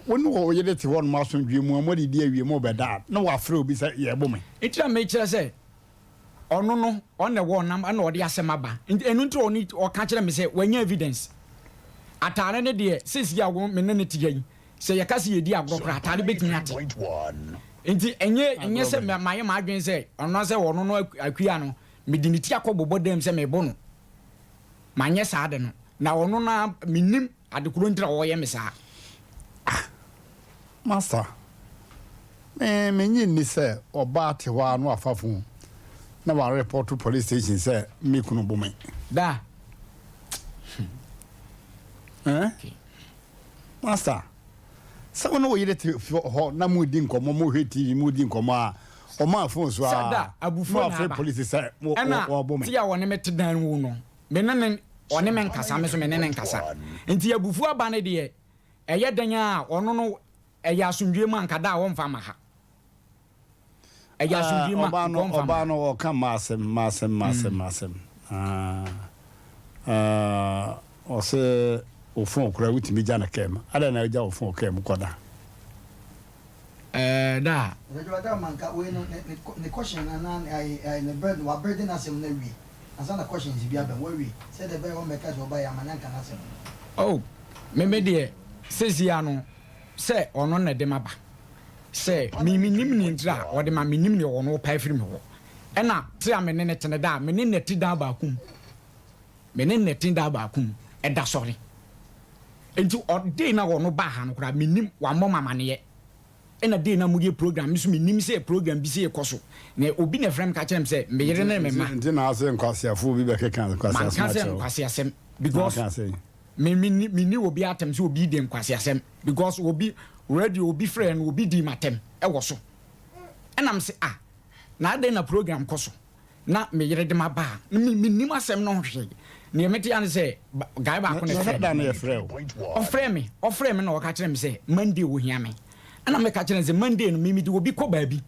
Wo ne wo yere te hɔ nom asomdwoe mu a moadidi awie mobɛda a na wafrɛ obi sɛ yɛbo me. Nti na mekyerɛ sɛ ɔno no ɔna ɛwɔ ɔnam ɛna ɔde asɛm aba nti ɛno nti ɔne ɔka kyerɛ me sɛ wanya evidence ataare no deɛ sɛsi a wo me ne no te ha yi sɛ yɛka sɛ yɛdi agorɔ koraa ataare bɛtumi ate nti ɛnyɛ ɛnyɛ sɛ mayɛ m'adwene sɛ ɔno sɛ ɔno no akua no mede ne ti akɔ bobɔ dam sɛ mebo no manyɛ saa de no na ɔno na menim Ade koro nti na wɔyɛ me saa. Ah, Master, me mennye nni sɛ ɔbaa te hɔ ara na wafa phone na warepɔto police station sɛ me kunu bo me. Da. Eh? Master, sɛ wo ne wo yere te hɔ na moredi nkɔmmɔ, mohwɛ TV, moredi nkɔmmɔ a, ɔmaa phone so Sɛ da, a, na abufuo na wafrɛ aba. police sɛ Ɛna wɔbo me. te a wɔne me te dan mu no, Me ne no, ɔne me nkasa, me nso me ne no nkasa. Nti abufuo aba no deɛ, ɛyɛ dɛn ara a, ɔno no, ɛyɛ asomdwoeɛ mu a, anka da a ɔmfa mma ha. Ɛyɛ asomdwoeɛ mu a, Ɔbaa anka no, ɔmfa mma ɔbaa ha. no, ɔka mma asɛm, mma asɛm, mma asɛm, mma asɛm. Ah, ah, ɔse wo phone koraa wotumi gya no kaa mu. Adɛn na wogya wo phone kaa mu kɔda? Ɛɛ, da a. Ɔbɛdwo ada ma nka wei no ne ne ne caution no anaa ne ayi ne brɛ no wabrɛ de n'asɛm no awie ansa na cautions bi aba mu wawie sɛdeɛ ɛbɛyɛ ɔmmɛka sɛ ɔbaeɛ ama no anka n'asɛm no. Oh me me deɛ seesei ara no sɛ ɔno na ɛde maba sɛ me mennim nea ntira a ɔde ma mennim nea ɔno ɔpɛ afiri me hɔ ɛna te a me ne no te no da a me ne no te dan baako mu me ne no te dan baako mu ɛda sɔre nti ɔ day na ɔno baa ha no koraa mennim wammɔ me amaneɛ ɛna day na moyɛ program me nso mennim sɛ program bi sɛ ɛkɔ so na obi na ɛfrɛ me ka kyerɛ me sɛ me yere ne me mma. Nti na ase nkwaseafoɔ bi bɛkeka nkwaseasɛm Manka sɛ akyerɛ wo. nkwaseasɛm because Manka sɛ. me me menni obi atɛm sɛ obi di nkwaseasɛm because obi radio obi frɛ no obi di m'atɛm ɛwɔ so ɛna me se ah na adɛn na program kɔ so na me yere de m'aba a, me mennim asɛm no ho hwee. Neɛ mete ara ne sɛ guy baako na ɛfrɛɛ da me. no yɛfrɛ wo? Ɔfrɛɛ me, ɔfrɛɛ me na ɔka kyerɛɛ me sɛ Monday ɔhia me. Ɛna meka kyerɛɛ no sɛ Monday no me mede obi kɔ baabi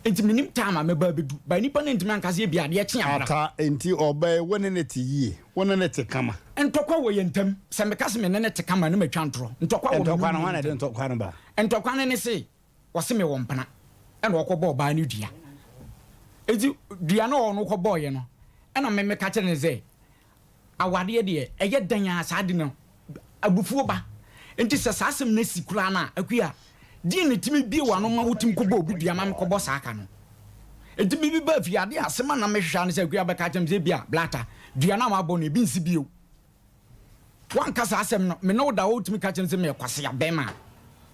nti mennim time a mɛba abɛdu. But nipa no antumi anka sɛ ebia adeɛ kye a bra. Ata, enti ɔbaa yi wo ne no te yie? Wo ne no te kama? Ntɔkwa wɔ yɛn ntam. Sɛ meka sɛ me ne no te kama a na matwa ntorɔ. Ntɔkwa wɔ me ne Ntɔkwa no no, hwan na ntam. ɛde ntɔkwa no ba? Ntɔkwa no ne se ɔse mewɔ mpena ɛna ɔkɔ bɔɔ ɔbaa no dua enti dua no ɔno kɔ bɔɔyɛ no ɛna me meka kyerɛ no sɛ awadeɛ deɛ ɛyɛ dɛn a saa de no abufuo ba enti sɛ saa asɛm no asi koraa no a akua deɛ na ɛtumi bie w'ano ma wotumi kɔbɔ obi dua ma mekɔbɔ saa ka no enti bibi ba fie adeɛ asɛm a na mehwehwɛ ne sɛ akua bɛka kyerɛ me sɛ ebia blata dua no a wabɔ no ebi nsi bio Woanka saa asɛm no, me ne wo da hɔ wotumi ka kyerɛ me sɛ meyɛ kwasea bɛrima a,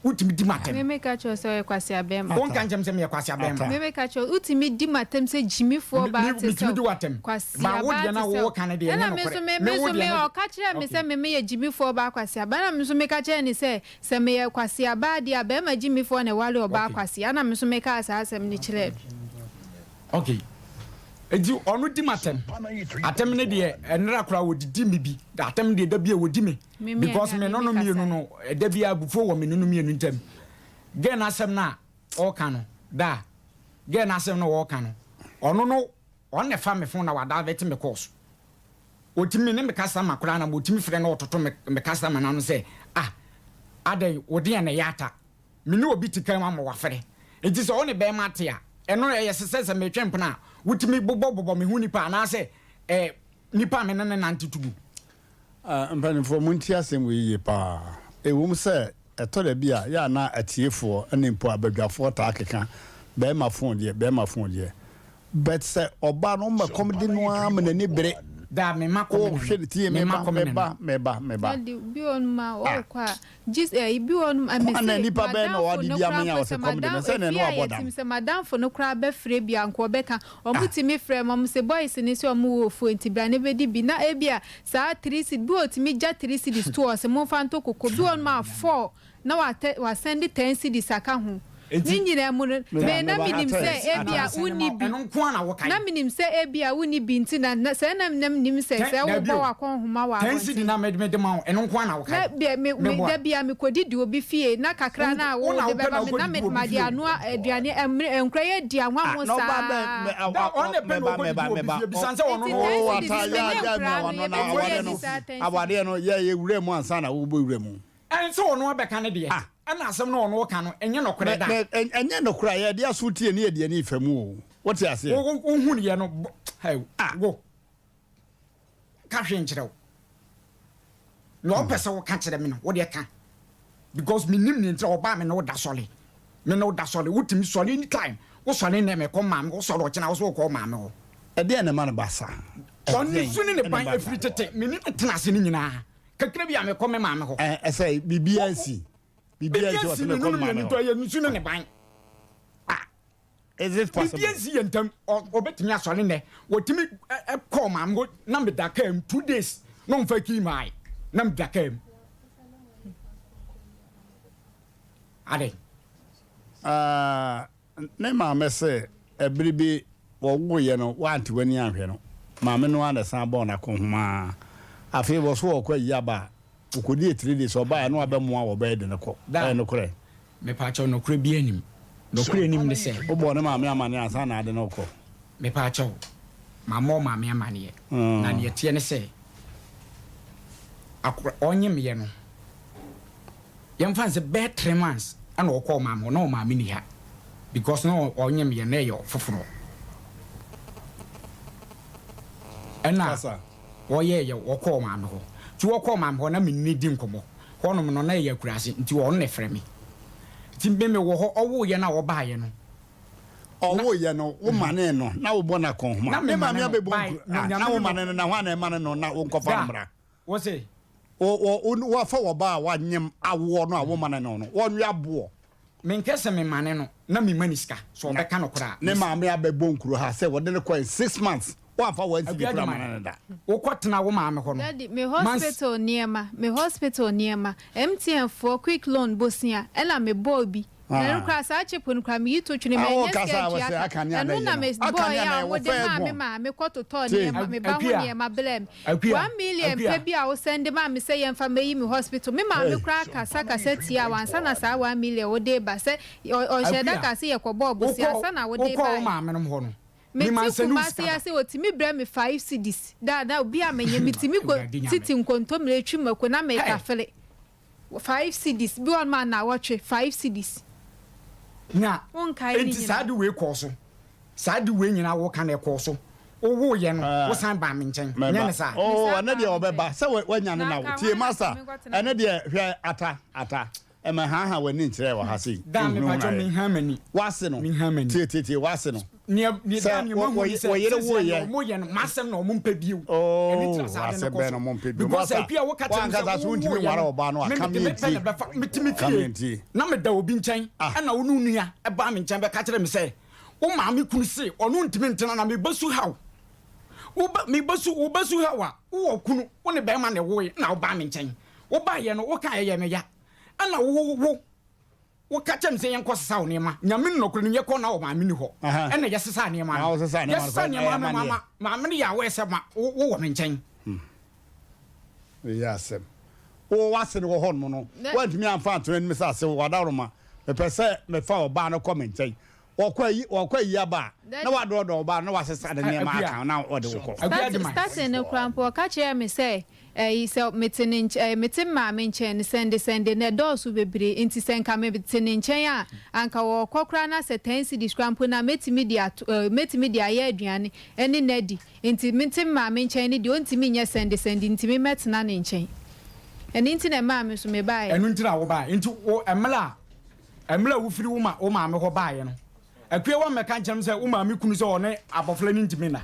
wotumi di m'atɛm. Me meka kyerɛ wo sɛ woyɛ kwasea bɛrima. Wonka nkyerɛ me sɛ meyɛ kwasea bɛrima. Me meka kyerɛ wo, wotumi di m'atɛm sɛ gyimifoɔ baa te sɛ wo. Metumi di w'atɛm. Kwasea Ba wo baa deɛ te no a sɛ wo. woka no deɛ ɛnyɛ Ɛna me nso nokorɛ. me Me me wo nso deɛ me no ɔka kyerɛɛ me Okay. sɛ me meyɛ gyimifoɔ baa kwasea baa ɛna me nso meka kyerɛɛ no sɛ sɛ meyɛ kwasea baa deɛ a bɛrima gyimifoɔ na ɛware ɔbaa Okay. kwasea ɛna me nso mekaa saa asɛm no kyerɛɛ no. Ok nti ɔno di m'atɛm atɛm ne deɛ ɛnera koraa wɔdidi me bi atɛm deɛ da bi a wɔdi me because me no no mmienu no da bi a abufuo wɔ me no no mmienu ntam gɛn n'asɛm no a ɔreka no da gɛn n'asɛm no ɔreka no ɔno no ɔno na ɛfa me fon na wada bɛte me kɔɔ so ɔtumi ne me customer koraa na ɔtumi frɛ na ɔtoto me me customer no ano sɛ ah adɛn wo deɛ na ɛyɛ ata Me ne obi te kan mu ama wafɛre. Enti sɛ wo ne bɛrima te a, ɛno ɛyɛ sɛ sɛ sɛ metwe mpena a, wotumi bobɔbobɔ me ho nipa anaasɛ eh, nipa a me ne no nante to gu. Ah, mpanimfoɔ, montie asɛm wei yie paa. Ɛwom sɛ ɛtɔ da bi a, yɛ a na atiefoɔ ne mpo abadwafoɔ taa keka, bɛrima fon deɛ, bɛrima fon deɛ. But sɛ ɔbaa no, woma kɔm de no ara ma n'ani bere. Da me ma kɔm ne no. Tie me ba me ba me ba me ba. Daddy bi wɔ nom a ɔkɔ a gye eh bi wɔ nom a me se Kwan na nipa bɛn na madamfo ɔde no di koraa amenya mpo ɔsɛ sɛ kɔm de no madam sɛ na efie ɛno a abɔ dam. yɛte sɛ madamfo no koraa bɛfrɛ bi a nka ɔbɛka ɔmo tumi frɛ me ɔmo se boys no se ɔmo wɔ ofuo nti bra na bɛdi bi na ebia saa three cedi bi wɔ otumi gya three cedis to hɔ ɔse momfa ntɔ koko bi wɔ nom a four na watɛ wasɛnde ten cedis aka ho. Ne Enti nyinaa mu no, me me na meba menim sɛ atɛn ebia atɛn wonni bi. ɛno nko ara na wokae. Na menim sɛ ebia wonni bi nti na na sɛ na na menim sɛ Ten sɛ dabi wobɔ o w'akɔnhoma wɔ ten cedi abɔnten. na mede mede ma wo ɛno nko ara na Na wokae. bia me me Meboa. da bia mekɔdidi obi fie na kakra no a Wo na wode wopɛ na bɛba me na wokɔdidi me obi made fie o. anoa aduane ɛmmere nkora yɛ di Ah, ahwammo na ɔba bɛn saa. mɛ Da awa ɔno na ɛpɛ na mɛba ɔkɔdidi mɛba obi mɛba fie bisa sɛ ɔno Nti no ten oo cedis ata no yɛ me ne agya mi nkora awa no no na yɛbɛtumi awadeɛ adi no saa ten cedis. awadeɛ no yɛ yɛ wura mu ansa na wobɔ wura mu. Ɛn sɛ ɔno abɛka ne deɛ Ah. ɛna asɛm no ɔno ɔka no ɛnyɛ nɔkorɛ Mɛ da. mɛ ɛnyɛ nɔkorɛ a yɛde aso tie ne yɛde ani fa mu o wote aseɛ. Wo wo wohu deɛ no bɔ hɛ Ah. wo ka hwee nkyerɛ wo nea ɔpɛ sɛ woka kyerɛ me no wo deɛ ka because menim nea nti a ɔbaa me ne wo da sɔle me ne wo da sɔle wotumi sɔle anytime wo sɔle nnɛ mekɔ maame wo sɔle ɔkyena wo so wokɔ maame hɔ. Ɛdeɛn na ɛma no ba saa? Ɔne Ɛdeɛn su ne ne na ban ɛba ɛfiri saa? tete me ne no tena ase no nyinaa Kakra bi a mekɔ me maame hɔ. Ɛ ɛsɛ biribiara nsi. Biribiara nsi Biribiara ɔsɛ nsi me mekɔ no me maame mmienu hɔ. tɔ yɛ nsu ne ne ban. Ah, is it possible? Biribiara nsi yɛ ntam. Ɔbɛtumi asɔre nnɛ. Wɔtumi kɔɔ maame hɔ na meda kaa mu two days na ɔmfa kii maae na meda kaa mu. Adɛn? Ah, Ne maame se bere bi wɔwoeɛ no wante w'ani anhwɛ no. Maame no ara na ɛsan bɔɔ no akonhomaa. Afei wɔ so ɔɔkɔ ayi aba a, ɔkɔdii three days ɔbaeɛ na wabɛmoa wɔ bɛyɛ de no kɔ. Da, Ɛyɛ nokorɛ? Mepaakyɛw nokorɛ biara nnim. Nokorɛ nnim ne sɛ. Wobɔɔ ne maame amaneɛ ansa na ade no rekɔ? Mepaakyɛw, mammɔ maame amaneɛ. Na deɛ ɛteɛ ne sɛ, akora, ɔnyemeɛ no, Yɛmfa no sɛ bɛyɛ tre months ɛna ɔkɔ ɔmaame hɔ na ɔmaame ni ha because na ɔnyem yɛ na ɛyɛ foforɔ ɛna ɔyɛ yɛ ɔkɔ ɔmaame hɔ nti ɔkɔ ɔmaame hɔ na me ne di nkɔmɔ hɔnom no na ɛyɛ akuraase nti ɔno na ɛfrɛ me nti me me wɔ hɔ ɔwo yɛ na ɔbaa yɛ no ɔwo yɛ no wo mane no na wobɔ no akɔnhoma ne maame abɛbɔ nkuro na wo mane no na hwan na ɛmane no na wo nkɔfa no mmra Wo se. Wɔ wɔ wɔafa wɔ ba a wanyem awoɔ no a womane no no, wɔnwe aboɔ. Menkɛ sɛ memane no na mema no sika, sɛ ɔbɛka nokorɛ a. Ne maame abɛbɔ nkuro ha sɛ wɔde no kɔe six months, woamfa one cedi koraa ammane no da. Wokɔ tena wo maame hɔ no. Daddy, me hospital nneɛma, me hospital nneɛma, MTN foɔ quick loan bosea ɛna me bɔɔ bi. Na ɛno koraa saa chip no koraa meyi to twene manya sika ntua ka. Ɛno na me bɔɔeɛ a wɔde maa me maame kɔtotɔɔ nneɛma me ba ho nneɛma brɛɛ me. One million pɛ bi a wo sɛnde maa me sɛ yɛmfa mɛyi me hospital. Me maame koraa kasa kasa tiaa wo ansa na saa one million wode reba sɛ ɔhyɛɛ da kaa sɛ yɛkɔbɔɔ bosea ansa na wode baeɛ. Mete Kumasi ase wɔtumi brɛ me five cedis da na obi a menyɛ metumi kɔ titi nkontommire twi mako na metafere. Five cedis, bi wɔ hɔnom a naawɔtwe, five cedis. Na Wonkae ne enti saa nyinaa. ade wei kɔɔ so, saa ade wei nyinaa woka no ɛkɔɔ so, wowoeɛ no, wosan baa me nkyɛn, nyɛ Mɛba. ne saa? Oh, Mesan ɛno baa deɛ wo ɔbɛba. nkyɛn. Sɛ wa- wanya no Na na anka wo. Tie hwan na masa. anka menkɔtena Ɛno deɛ hwɛ ata ata. Ɛmɛ haaha w'ani nkyerɛ wɔ ha sei. Daa Nhunahuna mepakyɛw yɛ. menha m'ani. W'ase no. Menha m'ani. Tie tie tie w'ase no. Nea nea Sɛ daa nea wɔ- mahu ne wɔ- sɛ wɔyere seesei woyɛ. deɛ wɔyɛ no m'asɛm na wɔmpɛ bio. Oh, Ɛno nti na saa ade no asɛm kɔ bɛn so. na wɔmpɛ bio. Because Masa, Akua woka kyerɛ me w'ankasa sɛ so wontumi wowoeɛ nware no, ɔbaa no a, me ka mede me me pɛ na ntie. ɛbɛfa mete me Ka me fie ntie. na meda obi nkyɛn Ah. ɛna wo ne wo nua ɛbaa me nkyɛn bɛka kyerɛ me sɛ wo maame kunu se ɔno ntumi ntena na mebɛsu haw woba mebɛsu wobɛsu haw a wowɔ kunu wo ne bɛrima na ɛwoe na wobaa me nkyɛn wobaeɛ no woka ɛyɛ me ya ɛna wo wo Woka kyerɛ me sɛ yɛnkɔ sesa wo nneɛma. Nyame no nɔkorɛ no yɛkɔ na ɔmaame ni hɔ. Ɛna yɛsesaa nneɛma no. Yɛsesaa nneɛma no ma maame no yɛ aware sɛ ma wowɔ me nkyɛn. Ɛyɛ asɛm. Wowɔ w'ase no wɔ hɔ nom no, woantumi amfa anto n'anim sɛ ase w'adaworoma. Mepɛ sɛ mefa ɔbaa no kɔ me nkyɛn. Wɔkɔ ayi wɔkɔ ayi aba a, na wadɔɔdɔɔ ɔbaa no na wasesa ne nneɛma aka ho na ɔde wo kɔ. Starting no koraa mpo ɔka kyerɛɛ me sɛ Ɛyi, sɛ mete ne nkyɛn, ɛɛ, mete me maame nkyɛn no, sɛndesɛnde no, ɛdɔɔso bebree, enti sɛ nka mete ne nkyɛn a, anka ɔrekɔ koraa na sɛ ten cedis koraa mpo no a, mɛtumi de ato, ɛɛ, mɛtumi de ayɛ aduane ne no adi. Enti mete me maame nkyɛn no deɛ, ɔntumi nyɛ sɛndesɛnde, nti me mɛtena ne nkyɛn. Ɛno nti na ɛmaa me nso mebaeɛ. Ɛno nti na wobaeɛ. Enti wo, mmerɛ a, mmerɛ a wofiri wo ma, wo maame hɔ baeɛ no, Akua woammɛka nkyerɛ me sɛ wo maame kunu sɛ ɔne abɔfra no ntumi nna?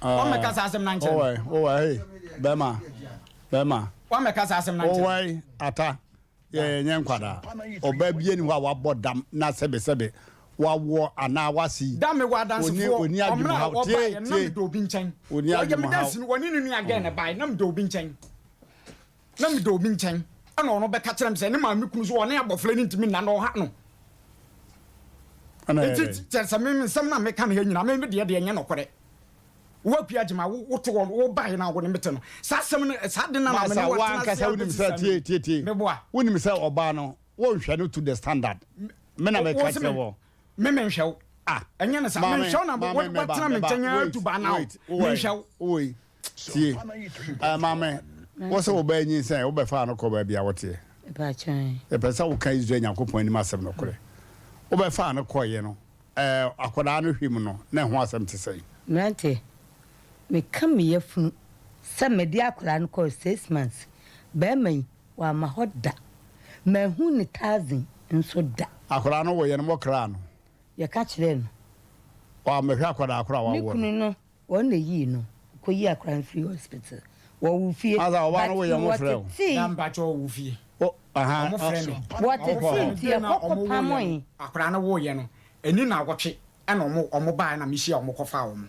Wammɛka saa asɛm no ankyerɛ me. Wowai, wowai, hey, bɛrima, bɛrima. Wammɛka saa asɛm no ankyerɛ me. Wowai, ata, yɛ nyɛ nkwadaa. Ɔbaa bi ni hɔ a wabɔ dam na sɛbesɛbe wawoɔ anaa wasi. Da mewɔ adansefoɔ, Oni ɔmmerɛ a adwuma wɔbaeɛ tie, na tie. meda obi nkyɛn. Oni Ɔyɛ me adwuma haw. danseni, ɔne ne nua gɛɛ na ɛbaeɛ, na meda obi nkyɛn. Na meda obi nkyɛn, ɛna ɔno bɛka kyerɛ me sɛ ne maame kunu so ɔne abɔfra no ntumi nna na ɔha no. Ɛna ɛyɛ Nti dɛn? kyerɛ sɛ me nsɛm no a meka no ha nyinaa, me deɛ deɛ ɛnyɛ nɔkorɛ. Wo Akua Agyemang, wo wote hɔ, wo baeɛ no a wo ne me te no, saa asɛm no, saa de no na me ne Masa, wo wo atena ase ankasa wonim abɛsi sɛ saa tie mmerɛ tie yi. tie. Meboa. Wonim sɛ ɔbaa no wonhwɛ no to the standard. Me na Wo meka wo se kyerɛ me wɔ. me menhwɛ wo. Ah, Ɛnyɛ ne saa. maame, Menhwɛ wo na maame, wo meba, woatena me meba. nkyɛn ara Wait, tu ba now. wait, wowɔ Menhwɛ wo. wowɔ tie. Eh, maame, wo sɛ wo ba anyinsɛn, wobɛfaa no kɔ baabi a woteɛ. Mpakyɛw. Yɛpɛ sɛ woka Israel Nyankopɔn anim asɛm nokorɛ. Wobɛfaa no kɔeɛ no, eh, akwadaa no hwɛ mu no, na ɛho asɛm te sɛn? Mmeranteɛ, meka me yafunu sɛ mede akwadaa no kɔɔ 6 months, barima yi wamma hɔ da. Manhu ne taxi nso da. Akwadaa no woeɛ no, mokraa no? Yɛka kyerɛɛ no. Wammɛhwɛ akwadaa korɔ a Me wawoɔ kunu no? no, wɔn na eyii no, kɔyii akwadaa no firii hospital. Wɔwoo fie, Asa, ɔbaa but no woeɛ mofrɛ wo? wɔtetee. Na mpakyɛ ɔwoo fie. O, aha, Ɔmo frɛ me. Wɔtetee Ɔmo nti frɛ me. yɛkɔ Ɔmo woeɛ no, kɔpamoe. akwadaa no woeɛ no, ɛni nnawɔtwe ɛna ɔmo ɔmo baeɛ na mehyia ɔmo kɔfaa ɔmo.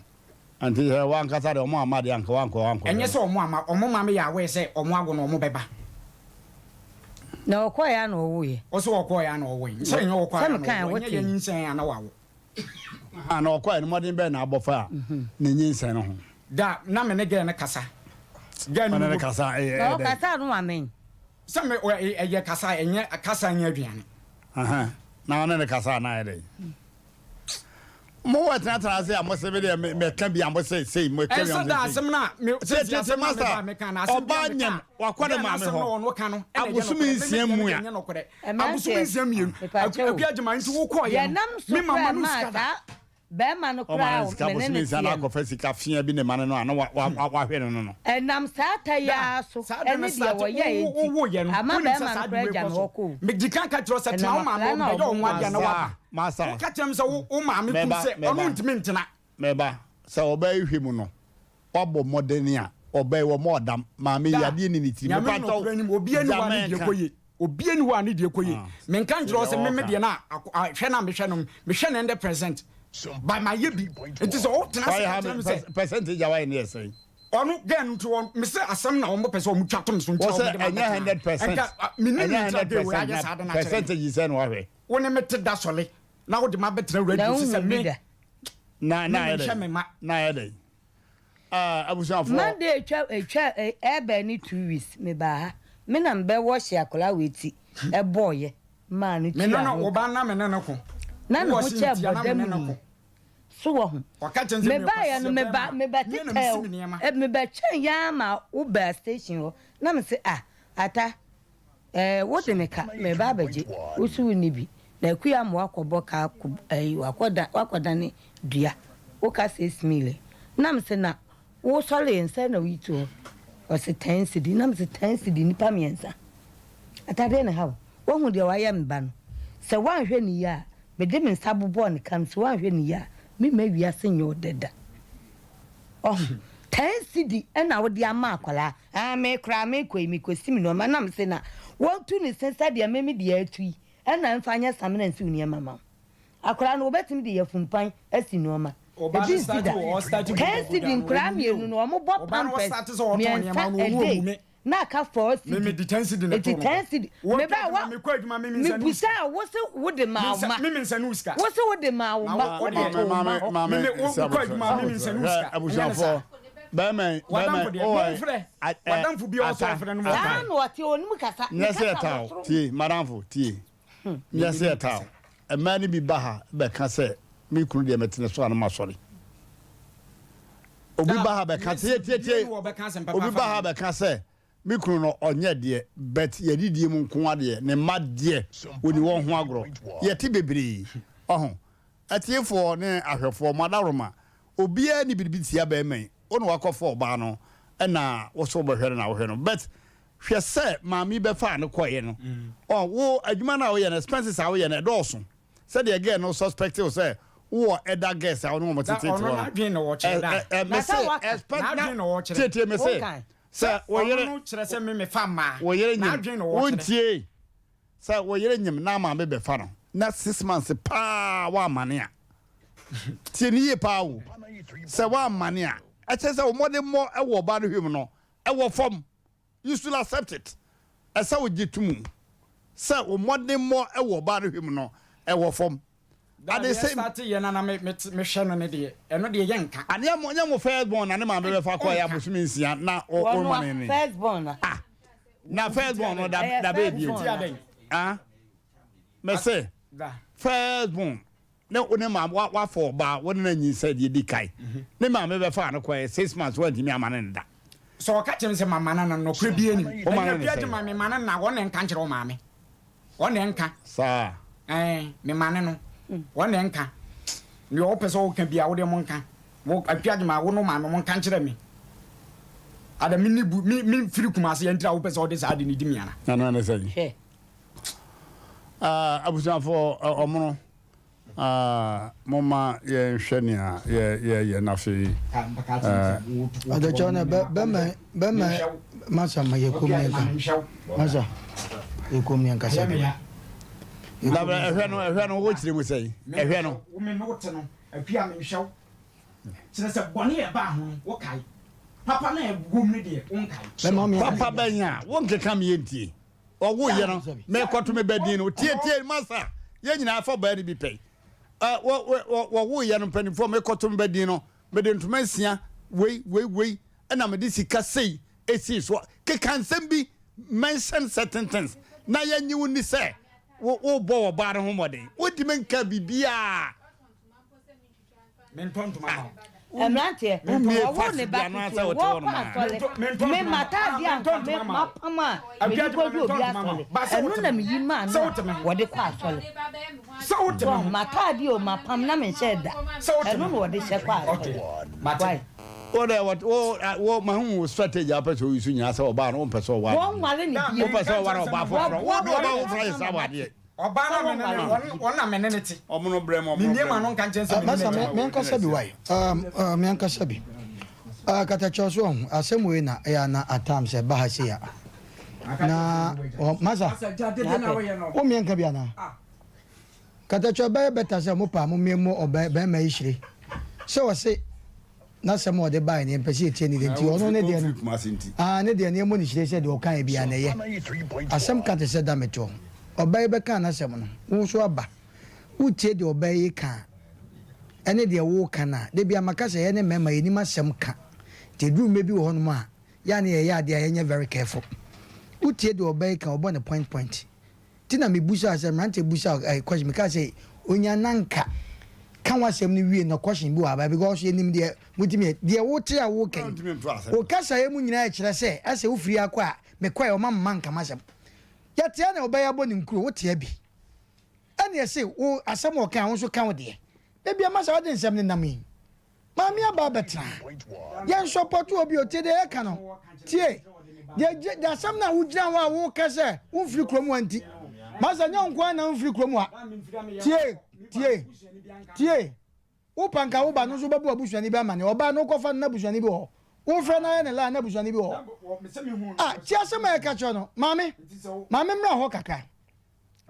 Nti sɛ wankasa deɛ ɔmo amma deɛ anka wankɔ wankɔ. Ɛnyɛ sɛ ɔmo amma, ɔmo ma me yɛ aware sɛ ɔmo awo no ɔmo bɛba. Na ɔkɔeɛ a na ɔwoeɛ. Ɔsɛ ɔkɔeɛ a na ɔwoeɛ. Sɛ ɛnyɛ ɔkɔeɛ Sɛ a na mekae a ɔwoeɛ, ɛnyɛ wotee. yɛnyinsɛn a na wawo. Aha, na ɔkɔeɛ no mmɔden bɛn na abɔ faa ne nyinsɛn no ho? Da, na me ne girl no kasa. Girl no Ɔne no wɔ. kasa ɛyɛ Na ɛyɛ dɛn? ɔkasa no wamen. Sɛ me ɔ ɛyɛ kasa ɛnyɛ kasa nyɛ aduane. Aha, na ɔne no kasa na ayɛ dɛn? Mo wɔ tenatena ase a mo se me deɛ me mɛka bi a mo se sei mo ka bi a Ɛnsɛ mo da se sei. asɛm no a me Tie sɛsi tie tie asɛm no a master meba a meka no asɛm bi a ɔbaa meka nyam a wakɔ ne girl no maame asɛm no hɔ ɔno ka no ɛna ɛyɛ abosome nɔkorɛ me me nsia deɛ no mu deɛ a. ɛnyɛ nɔkorɛ abosome Mmeranteɛ, nsia mmienu mepakyɛ o. Akua Agyemang nti wokɔɔyɛ Deɛ no nam so me mama koraa no maa sika da. saa bɛrima no Ɔma koraa no sika a me ne bosome no nsia na teɛ no. akɔfa sika fia bi ne ma no no a na wa wa wa wahwɛ no no no. Ɛnam saa ta yi Da ara so saa de ɛne no deɛ start wɔyɛeɛ wo nti wo woyɛ no ama wonim sɛ bɛrima no saa de koraa wei agya kɔ me so hɔ kɔ o. medi kan ka kyerɛ wo sɛ tena Ɛnam wo maame akwadaa hɔ no a bɛyɛ wo ho ɔmo adeɛ na Masa waba masa woka kyerɛ me sɛ wo wo maame kum mɛba sɛ ɔno mɛba ntumi ntena. mɛba sɛ ɔbaa yi hwɛ mu no wabɔ mmɔden a ɔbaa yi wɔmɔ ɔdam maame yi Da adeɛ ni ne tiri Nyame mepa kyɛw nɔkorɛ nim obi ani gya hɔ a ne deɛ mɛnka. kɔ yie obi ani hɔ a ne deɛ kɔ yie Ah, menka nkyerɛ wo deɛ sɛ me me ɔɔka. deɛ no a hwɛ no a mehwɛ no mehwɛ no 100% but mayɛ bi nti sɛ wotena ase Wayɛ ka how kyerɛ many me sɛ percentage a wayɛ ne yɛ sɛn? ɔno girl no nti wɔn mese asɛm na wɔn pɛ sɛ wɔn twa to me so nti Wɔ na sɛ wɔn de ma ɛnyɛ bɛtena 100% nka menim ɛnyɛ ne nti a 100 girl wei percent ayɛ na saa de no akyerɛ me percentage sɛn na wahwɛ? wo ne me te da sɔle na wode ma bɛtena Na radio so sɛ wohu bi me da. Na me na ayɛ menhwɛ dɛn? me ma Na ayɛ dɛn? Ah, abusuafoɔ. Monday etwa etwa ɛbɛn ne 2 weeks mebaa ha me na mbɛ wɔhyɛ akwadaa wei ti ɛbɔɔyɛ maa no me ne tua no ho wo ka ba na me ne no ko na ne wowɔ ho se kyɛ ntia na me bɔdam ne no ni ko so wɔ ho ɔka kyɛn sɛ mebaeɛ no meyɛ meba bɛrima me na mesi me nneɛma mebɛtetɛw mebɛtwɛn yɛ ama wo baa station hɔ na me se ah ata ɛɛ wode me ka meba abɛgye wo so wo ni bi na akuya ma wakɔbɔ ka akɔ ɛyi wakɔda wakɔdane dua woka 6 million na me se na wosɔre nsa na woyi to hɔ ɔse 10 cedi na me se 10 cedi nipa mmiɛnsa atadeɛ ne ha wo wohu deɛ wayɛ me ba no sɛ woanhwɛ ne yie a mede me nsa bobɔɔ ne kam sɛ woanhwɛ ne yie a mema wiase nyɛ wo dɛda ɔho 10 cedi ɛna wode ama akwaraa ah me koraa mekɔ yi mekɔsi me nneɛma nam se na wɔntu ne se sɛdeɛ meme deɛ atu yi ɛna mfa nyɛ samina nsi wo nneɛma ma wo akwaraa no wɔbɛtumi de yɛfumpan asi nneɛma Ɔbaa no ebi nsi start da wɔ ɔstart 10 gugugu cedi da no nkoraa ɔnni mmienu o no wɔn bɔ ɔbaa no pampers ɔstart sɛ ɔtɔn mmiɛnsa nneɛma no a ɔno day ɔmu me na aka four me me cedi de 10 cedi na eti ɛtoo no 10 cedi hɔ meba wɔtɔ wa adwuma mekɔ adwuma me me nsa ne wo mebusa sika a wo se wo de me maa wo nsa ma me me nsa ne wo sika wo se wo de maa wo na ma wo wo de deɛ too wo ma hɔ Maame me me wo sɛ wokɔ adwuma me me nsa ne wo hwɛ sika ɛnyɛ ne saa abusuafoɔ bɛrima wadamfo bɛrima deɛ ɔwɔ momfrɛ wadamfo bi a ɔsɔ ata ɔfrɛ no ata saa momfrɛ na ɔte onim kasa ne nyɛ sɛ kasa ɛta wɔ o soro tie madamfo tie nyɛ sɛ ɛta o mmaa no bi ba ha bɛka sɛ me kunu deɛ mɛtene so a no ma sɔre obi da ba ha bɛka mesi tie tie bie tie ne wɔbɛka asɛm papa obi afa ba ha me ho bɛka sɛ me kunu no ɔnyɛ deɛ but yɛdidie mu nko adeɛ ne mma deɛ oni wɔn ho agorɔ yɛte bebree ɔho atiefoɔ ne ahwɛfoɔ mo adaworoma obiara ni biribi tia bɛrima yi wo na wakɔfa ɔbaa no ɛna wɔsɔ wobɛhwɛ no na wohwɛ no but hwɛ sɛ maame yi bɛfaa no kɔeɛ no ɔ wo adwuma no a woyɛ no expenses a woyɛ no ɛdɔɔso sɛdeɛ girl no suspect wo sɛ Wowɔ elder girls a wo ne wɔn Da, tete hɔ ɔno no. n'adwene na ɔkyerɛ da. Ɛ ɛ ɛ Na mese sɛ waka. expect na N'adwene na ɔkyerɛ. tietie mese Wonkae. sɛ wo Ɔno yere no kyerɛ sɛ me mefa mmaa. wo yere nyim N'adwene na ɔkyerɛ. wontie sɛ wo yere nyim na maame bɛfa no na 6 months paa woamane a, tie ne yie paa o, sɛ woamane a, ɛkyerɛ sɛ wo mmɔdemmɔ ɛwɔ ɔbaa no hwɛ mu no ɛwɔ fam. You should accept it. Ɛsɛ wogye to mu sɛ wo mmɔdemmɔ ɛwɔ ɔbaa no hwɛ mu no ɛwɔ fam. Da At the deɛ same start yɛ na na me me mehwɛ no ne deɛ ɛno deɛ yɛ nka. Adeɛ mo nyɛ mo first born na ne maame bɛfa kɔ yɛ Ɔnka. abosome 6 na o o Wɔn ma a ne ne first born na. Ah, na first born no da Ɛyɛ da first bɛɛ bio born na. Ah, mɛ sɛ Da. first born ne wo ne maame wa wafɔ ɔbaa wo ne na nyinsɛn deɛ di kan ne maame bɛfa no kɔ yɛ 6 months wɔntumi ama ne da. Sɛ ɔka kyerɛ me sɛ mama no no nɔkorɛ bi anim. Wo ma no Ɛnyɛ ne bi sɛn? agye ma me ma no na wɔn na nka nkyerɛ wo maame. Wɔn na nka. Saa. Ɛn me ma ne no. Wɔn na nka. Deɛ ɔpɛ sɛ ɔka bia wo deɛ mo nka. Wo atwa agye ma wo no maame mo nka nkyerɛ me. Ada me ni bu me me firi Kumase yɛn tira wo pɛ sɛ ɔde saa de ne di mi ana. Na no ne sɛn? Hwɛ. Ah, abusuafoɔ, ɔmono, ah, momma yɛnhwɛ nea yɛ yɛyɛ na afei Ɔdɔkyɛw no bɛma bɛma masa ma yɛ kom yɛn ka masa yɛ kom yɛn kasa bi. Na ɛhwɛ no, ɛhwɛ no, wɔkyerɛ mu sɛn ɛhwɛ no? Wo me ne wo te no akua me nhwɛ wo. Kyerɛ sɛ bɔne a ɛbaa ho no wokae. Papa no a ɛwom no deɛ wonkae. Papa bɛn a wonkeka me yɛntie ɔwo yɛ no mekɔto me bɛdin no tietie masa yɛn nyinaa fa baa no bi pɛi wɔwo yɛ no mpanimfoɔ mekɔto me bɛdin no mede ntoma 6 wei wei wei ɛna mede sika sei ɛsii so keka nsɛm bi, mention certain things na yɛnye wo ni sɛ wobɔ wɔ baa no ho mmɔden wontumi nka biribiaa. Mentɔ ntoma ma wo. Mmeranteɛ, Wommie ɔwoo fax ne bi ba anaasɛ ketewa, wote hɔ wɔkɔ nom a? asɔre. Me m'ataadeɛ a nka me mapam a mede kɔdu obi asɔre, ɛno na meyi maa no a wɔde kɔ asɔre. Wɔn m'ataadeɛ o mapam na menhyɛɛ da, ɛno na wɔde hyɛ kɔ asɔre. Why? Wo dɛ wɔ wo wo ma hu wo strategy a wopɛ sɛ oyi so nyinaa sɛ ɔbaa no wompɛ sɛ ɔware Wɔnware ne bio. wopɛ sɛ ɔware ɔbaa foforɔ wo ne ɔbaa foforɔ ayɛ saa wɔ adeɛ. Ɔbaa no a me ne no wɔn na me ne ne te. Ɔmo no brɛ mu ɔmo no Memie brɛ ma mu. no nka nkyɛn sɛ me ne Masa no te. me menkasa bi wae meankasa bi katakyɛ so ɔho asɛm wei na ɛyɛ ana at times ɛba ha sei a na masa wo mmiɛnka bi anaa katakyɛ ɛbɛyɛ better sɛ mo paa mo mmiɛ ɔbɛ bɛrima yi hyire sɛ ɔse n'asɛm a ɔde baeɛ no yɛmpɛ sɛ yɛtie ne deɛ nti ɔno ne deɛ no ah ne deɛ no yɛmmɔ ne hyire sɛ deɛ ɔkaeɛ biara na ɛyɛ asɛm ka te sɛ da metoɔ ɔbaa yi bɛkaa n'asɛm no wo nso aba wotie deɛ ɔbaa yi ka a ɛne deɛ woka no a da bia maka sɛ yɛne mmarima yɛnim asɛm ka nti ɛduru mmerɛ bi wɔ hɔnom a yɛ a ne yɛyɛ adeɛ a yɛnyɛ very careful. Wotie deɛ ɔbaa yi ka, ɔbɔ ne point point nti na mebusaa sɛ mmeranteɛ busaa eh, question mekaa sɛ onya nanka ka w'asɛm no wie na question bi wɔ aba because yɛnim deɛ motumi yɛ deɛ wote a woka yi wo kasaeɛ mu nyinaa kyerɛ sɛ ɛsɛ wofiri akɔ a mekɔɛ ɔma mma nka m'asɛm yɛtea na ɔbɛyɛ abɔ ne nkuro wotea bi ɛne ɛse wo asɛm a ɔka a wo nso ka wo deɛ da bia ma sɛ wode nsɛm ne nam yi maame aba abɛtena yɛn sɔpɔto obi otie deɛ yɛka no tie deɛ deɛ asɛm no a wogyina hɔ a woka sɛ womfiri kurom ha nti masa nyɛ wo nko ara na womfiri kurom ha. Tie, tie, tie, wopa nka wo ba no nso wobɛbɔ abusuani bi amane ɔbaa no wokɔfa no na abusuani bi wɔ hɔ wofrɛ no ayɛ ne laa na abusuani bi wɔ hɔ a tie asɛm a yɛka kyerɛ no. Maame, maame mmra hɔ kakra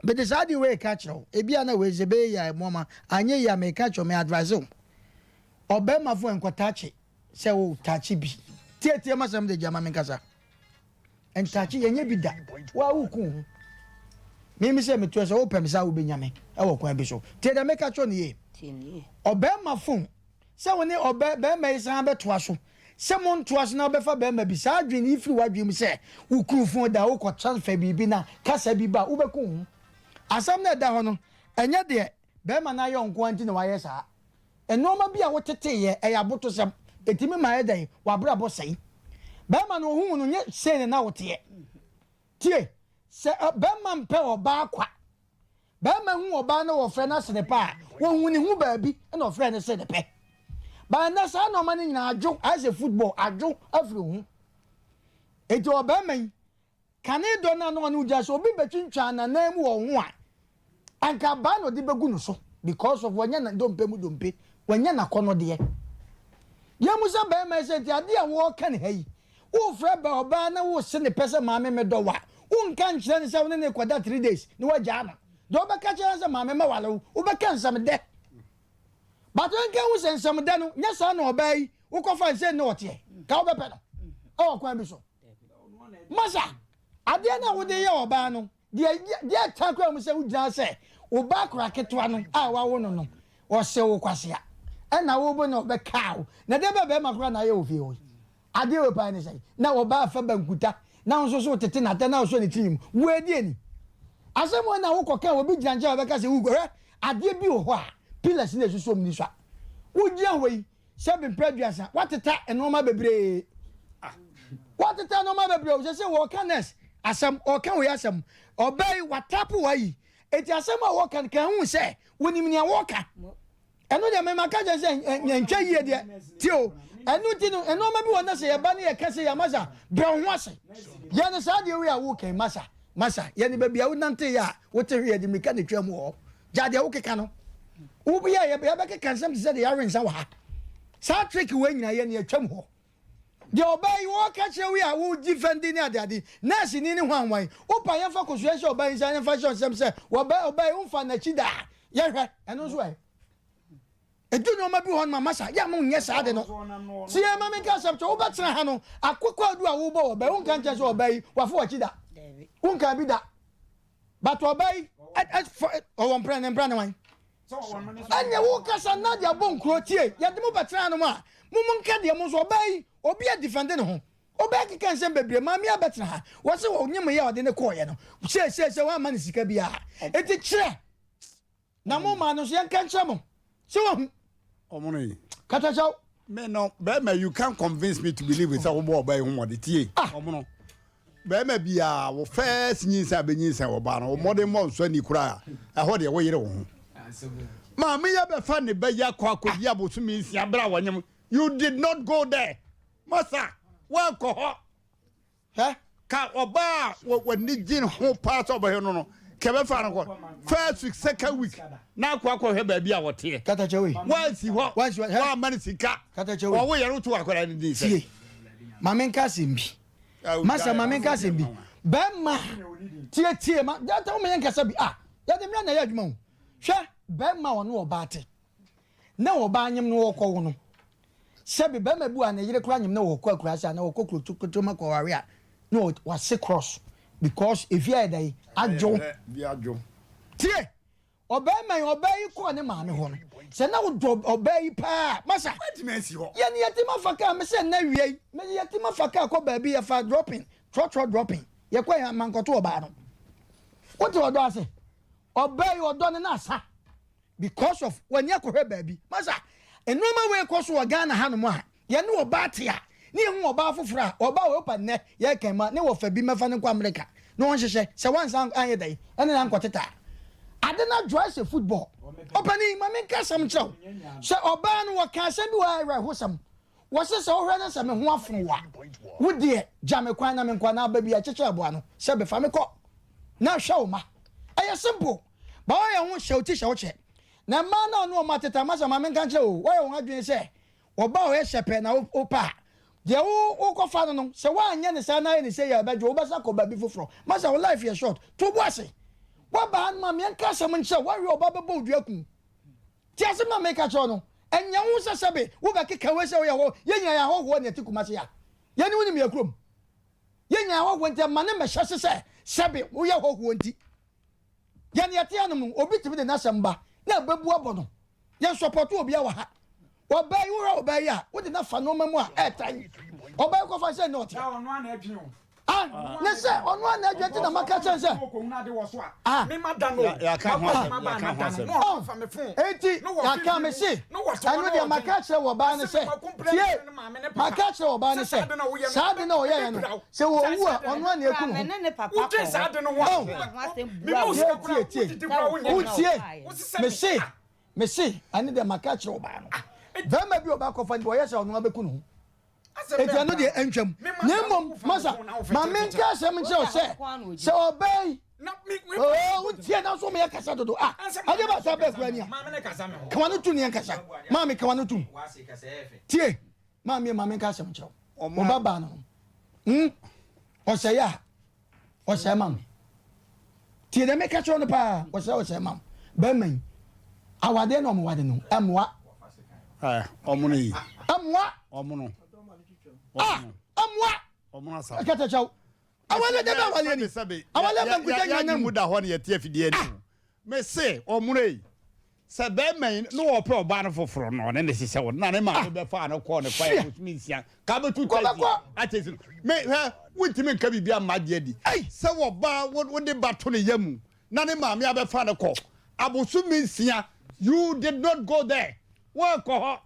mede saa adeɛ wei ka kyerɛ wo ebi a na wei sɛ bɛyɛ yi a ɛmoama anyɛ yi a meka kyerɛ wo me advise wo ɔbɛrima fo nkɔtakye sɛ wo takye bi tietie ma sɛm de gyama me nkasa ntakye yɛnyɛ bi da waa wo ku ho mimi sɛ metoɛ sɛ wopɛ me sɛ wobɛnya me ɛwɔ kwan bi so tie dɛ meka kyerɛ no yie ɔbɛrima fo sɛ wo ne ɔbɛ bɛrima yi san bɛtoa so sɛ montoa so na wobɛfa bɛrima bi saa adwene yi firi w'adwene mu sɛ wo kunu fo da wokɔ transfer biribi na kasa bi ba wobɛku ho asɛm no ɛda hɔ no ɛnyɛ deɛ bɛrima no ayɛ nko nti na wayɛ saa nneɛma bi a woteteyɛ ɛyɛ abotosɛm ɛtumi ma ɛdɛn wabrabɔ sɛe bɛrima no ohun no nyɛ sei ne na woteɛ tie sɛ bɛrima mpɛ ɔbaa kwa bɛrima hu ɔbaa no wɔfrɛ no asene pa a wɔhu ne ho baabi ɛna ɔfrɛ no sɛ ne pɛ baa nnɛ saa nneɛma no nyinaa adwo ayɛ sɛ football adwo afiri ho eti ɔbɛrima yi kane dɔ no a na ɔne wogya sɛ obi bɛtwintwan n'anan mu wɔ ho a anka abaa na ɔde bɛgu no so. because of wanya na dompe mu dompe, wanya n'akɔnɔdeɛ. Yɛmmusa barima yi sɛ nti adeɛ a wɔreka ne ha yi, worefrɛ bɛ ɔbaa na wose ne pɛ sɛ maame medɔ wo a, wonka nkyerɛ no sɛ wo ne no rekɔda 3 days na woagyaa no. Deɛ wobɛka kyerɛ no sɛ maame mɛware wo, wobɛka nsɛmdɛ. But nka hu sɛ nsɛmdɛ no, nyɛ saa na ɔbaa yi wokɔfa no sɛ nne ɔteɛ, ka wobɛpɛ no ɛwɔ kwan bi so. Masa, adeɛ no a wode yɛ ɔbaa no, Deɛ deɛ ɛtaa koraa mu sɛ wogyina sɛ wo ba akora ketewa no a wawo no no ɔse wo kwasea ɛna wo bo na ɔbɛkaa wo na deɛ bɛ bɛrima koraa na ayɛ wɔ fie hɔ yi adeɛ wei paa ne sɛn na ɔbaa fa bankuta na wo nso so tete n'atɛ na ɔsɔ ne tiri mu wo adi ani asɛm wɔ na wokɔ ka obi gyina nkyɛn a ɔbɛka sɛ wo hwɛ adeɛ bi wɔ hɔ a pillars na ɛsusu ɔmo ni so a wogyina hɔ yi Sɛ mprɛ aduasa wateta nnoɔma bebree wateta nnoɔma bebree o sɛ sɛ wɔka nurse asɛm ɔka wei asɛm ɔbaa yi watapo wayi eti asɛm a wɔka no kan hu sɛ wɔnim nea wɔka ɛno deɛ mɛma ka kyerɛ sɛ ɛntwa yie deɛ tie o ɛno ti no nnoɔma bi wɔ na sɛ yɛba ne yɛka sɛ yɛ masa brɛ wo ho ase yɛ no saa deɛ wei a woka masa masa yɛ no baabi a wonante yɛ a wote hwe yɛde mmirika na twam wɔ hɔ Gya deɛ wokeka no. Wobia yɛ yɛbɛkeka nsɛm te sɛ deɛ yɛawe nsa wɔ ha. Saa trick wei nyinaa yɛ ne atwam hɔ. Deɛ ɔbaa yi wɔka kyerɛ wo yi a wogye fɛndi ne adeade, nurse ni ne hwan hwan. Wopa yɛmfa kosua nhyɛ ɔbaa yi nsa yɛmfa hyɛ nsɛm sɛ wɔbaa ɔbaa yi womfa n'akyi daa. Yɛhwɛ ɛno nso ɛ. Edu nneɛma bi wɔ hɔ no ma masa yɛ a mo nyɛ saa de no. Tie ma menka asɛm kyerɛ wobɛtena ha no akokɔ adu a wobɔ wɔ ɔbaa yi wonka nkyɛn sɛ ɔbaa yi wafa w'akyi da. Wonka bi da. But ɔbaa yi ɔwɔ mpena ne mpena ne wan? Ɛnneɛ wo kasa na de abɔ nkuro tie yɛde mo bɛtena hanom a mo mo nka deɛ mo nso ɔbaa yi obi a defende ne ho ɔbaa keka nsɛm bebree maame abɛtena ha wɔse ɔnyem yɛ ɔde ne kɔɔyɛ no seeseese wɔamma ne sika biara eti kyerɛ Na mo mmaa no nso yɛnka nkyerɛ mo sɛ wahu. Ɔmo no yi. Katakyɛw. Me no bɛrima you can't convince me to believe sɛ wobɔ ɔbaa yi ho mmɔde tie. Ah. Ɔmo no bɛrima biara wo first nyinsɛn a bɛnyinsɛn ɔbaa no wo mmɔden mmɔ nsɔ ani koraa ɛhɔ deɛ woyere wo ho. Maame yɛ bɛfa ne ba yi akɔ akɔdi abosome nsia berɛ a wɔnyem you did not go there masa woankɔ hɔ. Hwɛ! Ka ɔbaa a w'ani gye ne ho paa sɛ ɔbɛhwɛ no no, ka bɛfa no kɔ first week, second week, na akɔ akɔhwɛ baabi a wɔteɛ. Katakyɛ wei. Wansi hɔ, Wansi hɔ. Hwɛ. wamma no sika. Katakyɛ wei. Ɔwo yɛre woto akwadaa no din sɛ. Tie. Ma menka asɛm bi. Masa ma menka asɛm bi. Bɛrima tie tie ma data wo ma yɛnkasa bi. Ah, yɛde mmerɛ na ɛyɛ adwuma o. Hwɛ, bɛrima a ɔne ɔbaa te. Na ɔbaa nyem no ɔkɔwo no. Sɛbe barima bi wɔ a ne yere koraa nyem na ɔkɔ akuraase anaa ɔkɔ kuro ketewa mu akɔware a na wase cross because efie ayɛ dɛn adwo. Tie! Ɔbarima yi ɔbaa yi kɔɔ ne maame hɔ no sɛ na wodɔ ɔbaa yi paa masa yɛne yɛtim afa kaa me sɛ nnɛ wia yi me yɛtim afa kaa kɔ baabi yɛfa dropping trɔtrɔ dropping yɛkɔ yɛ mankɔto ɔbaa no wote ɔdɔ ase ɔbaa yi ɔdɔ no na asa Because of w'ani akɔhwɛ baabi. Masa, nnoɔma wei kɔ so wɔ Ghana hanom a, yɛne ɔbaa te a, ne yɛhu ɔbaa foforɔ a, ɔbaa wei wopa nnɛ yɛreka mu a, ne wɔfa bi mmɛfa no nkɔ Amerika na ɔnhyehyɛ, sɛ wansan anyɛ dɛn, ɛne no ankɔteta a. Ade no adwo ayɛ sɛ football. Ɔpanin, ma menka asɛm nkyerɛ wo, sɛ ɔbaa no wɔka asɛm bi wɔ ha a ɛyɛ awerɛhosɛm, wɔse sɛ wohwɛ na sɛ me ho afono wo a, wo deɛ gya me kwan na menkɔ anaa baabi a ɛkyekyere aboa no, sɛ bɛfa me kɔ na hwɛ wo mma. Ɛyɛ simple. Ba wɔyɛ ho hyɛ wo ti hyɛ wo kyɛ. Na mmaa no a ɔne wɔn atete ama sɛ maame nka nkyerɛ wo, wɔyɛ wɔn adwene sɛ ɔbaa a ɔyɛ hyɛpɛ na wopɛ a, deɛ wo wokɔfa no no, sɛ woanyɛ no saa na ayɛ no sei a ɛbɛdwo wo, wobɛsan akɔ baabi foforɔ. Masa wo life yɛ short, to wo bo ase. Woaba ha no ma meɛnka asɛm nkyerɛ wo, woanhwɛ a ɔbaa bɛbɔ wo dua ku wo. Te asɛm no a meka kyerɛ wo no, ɛnyɛ wo sɛ sɛbe wobɛkeka wei sɛ woyɛ hɔ, yɛn nyinaa yɛ ahɔhoɔ na yɛte Kumasi ha. Yɛne wo nim yɛn kurom. Yɛn nyinaa ahɔhoɔ nti ɛmma no mmɛhyɛ se sɛ sɛbe woyɛ hɔhoɔ nti. Yɛn yɛte hanom no, obi tumi de n'asɛm ba na ɛbɛbu abɔ no. Yɛn sɔpɔto obiara wɔ ha. Ɔbaa yi, wohwɛ ɔbaa yi a, wode no afa nneɛma mu a ɛɛtan. Ɔbaa yi kɔfa sɛ nna ɔteɛ. Ah, ne sɛ ɔno a na adwene ti na maka kyɛn sɛ. Ah, eti yaka me se ɛno deɛ maka kyerɛ wɔ ɔbaa no sɛ tie maka kyerɛ ɔbaa no sɛ saa de na ɔyɛɛ no Sɛ wɔwu a, ɔno ara na eku ne ho. Oh, tie, tie, tie. Wotie. Mese, mese, ɛne deɛ maka akyerɛ ɔbaa no. Bɛrima bi a ɔba akɔfa no bi, ɔyɛ sɛ ɔno ara bɛku ne ho. Eti ɛno deɛ ɛntwam. Na mmom, masa, ma menka asɛm nkyerɛ wo sɛ, sɛ ɔbaa yi, oo, wotie na nso meyɛ kasa dodo. Ah, adeɛ ba saa bɛɛ kura ni a. Kawa no tu ne ɛnkasa. Maame, kawa no tum. Tie, maame, ma menka asɛm nkyerɛ wo. Wo ba baa no ho. Hmm, ɔsɛe a, ɔsɛe ma me. Tie deɛ meka kyerɛ no paa, ɔsɛe ɔsɛe ma me. Bɛrima yi, awadeɛ na ɔmo wade no, ɛmoa. Ɔmo no yi. Ɛmoa. Ɔmo no. Ah, ɛmoa. Ɔmo no asa. Ɛkɛtɛ kyɛw. Awale dɛ bɛ awale ni. Awale bɛ nkuta nyina na mu da hɔ na yɛte afidie anim. Me se ɔmo no yi. Sɛ bɛrima yi ne ɔpɛ ɔbaa no foforɔ no ɔne ne hyehyɛ wo na ne maame bɛfaa no kɔɔ ne kwan bosome nsia ka bɛtu taxi akyɛ si no me hwɛ wontumi nka biribi amma agye adi sɛ wɔbaa wode ba to ne yam mu na ne maame abɛfa no kɔ abosome nsia you did not go there woankɔ hɔ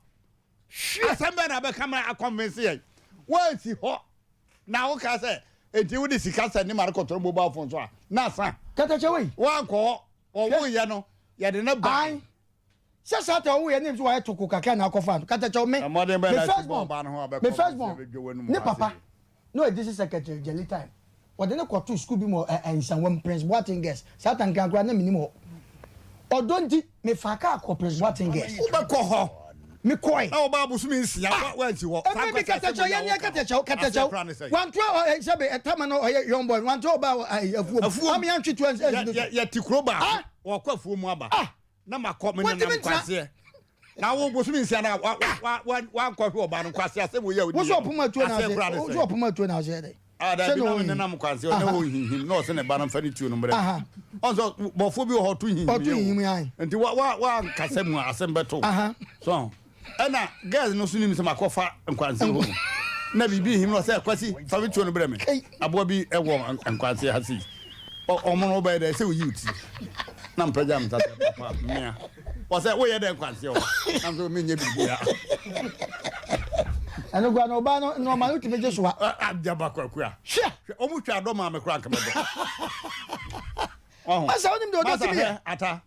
asɛm bɛn na abɛka ma akɔnvinse yɛn woansi hɔ na woka sɛ enti wode sika sɛ ne ma no kɔtɔrɔ mobile phone so a na sa kɛtɛkyɛ wei woankɔ hɔ Ɔwoeɛ no, yɛde no bae. Ae. Sɛ Satan ɔwoeɛ ne nso wayɛ toko kakra na akɔfa no. Katakyɛw me. Mmɔden bɛn Me na first asi bɔ born. ɔbaa no ho a Me ɔbɛkɔ first ɔbɛsi born. abɛdwa w'anum Ne hɔ papa ase? na ɔyɛ district secretary Jelly time. Wɔde no kɔtoo sukuu bi mu wɔ ɛ ɛ Nsawam, Prince Boateng Girls. Satan nkan koraa na mennim hɔ. Ɔdɔ nti, mefaa kaa kɔɔ Prince Boateng Girls. Wobɛkɔ hɔ. Mekɔe. Na ɔbaa bosome nsia wa wansi hɔ. Saa Ɛfɛ bi nkwasi asɛm kɛtɛkyɛw yi a yɛn yɛ woka hɔ. kɛtɛkyɛw Aseɛ kɛtɛkyɛw. koraa ne sɛn? Wantoa ɔ ɛ sɛbe ɛtama no ɔyɛ young boy wantoa ɔbaa ɛ afuom. Afuom. Ame antwe tu ɛnsi Yɛ no so. yɛ yɛte kuro baako. Ah! Wɔkɔ afuom mu aba. Ah! Na makɔ me Wɔntumi nenam ntena. nkwaseɛ. Na wo bosome nsia na wa wa wa wa wankɔhwɛ ɔbaa no nkwasi asɛm yi a wodi Wo yɛ so no. ɔpoma tuo na Aseɛ ase. koraa ne Wo sɛn? so ɔpoma tuo na ase yɛ dɛ. Ah, Sɛ dabi na na ɔnhim. nenam kwanse ɔne Aha. ɔhinhim na ɔsɛ ne ba no mfa ne tuo no mmerɛ Aha. ɔn sɛ bɔfoɔ bi wɔ hɔ ɔto hinhim Ɔto yɛ hinhim o. yɛ ae. Nti wa wa wa nkasa mu a asɛm bɛto Aha. so ɛna girls no so nim sɛ makɔfa nkwanse hɔ mu na biribi him no ɔsɛ kwasi fa me tuo no brɛ me aboa bi ɛwɔ nkwanse ha sei ɔmo no wobɛyɛ dɛ sɛ woyi wo ti na mpagya me nsa sɛ papa mmea ɔsɛ woyɛ dɛ nkwanse hɔ na nso menyɛ biribia Ɛno koraa no ɔbaa no nneɛma no tumi gye so a. Agyaba kwaku a. Hwɛ. Ɔmo twa adɔ maa me koraa nka mɛdɔ. Ɔho. Masa wonim deɛ ɔdɔ tumi yɛ. Ata.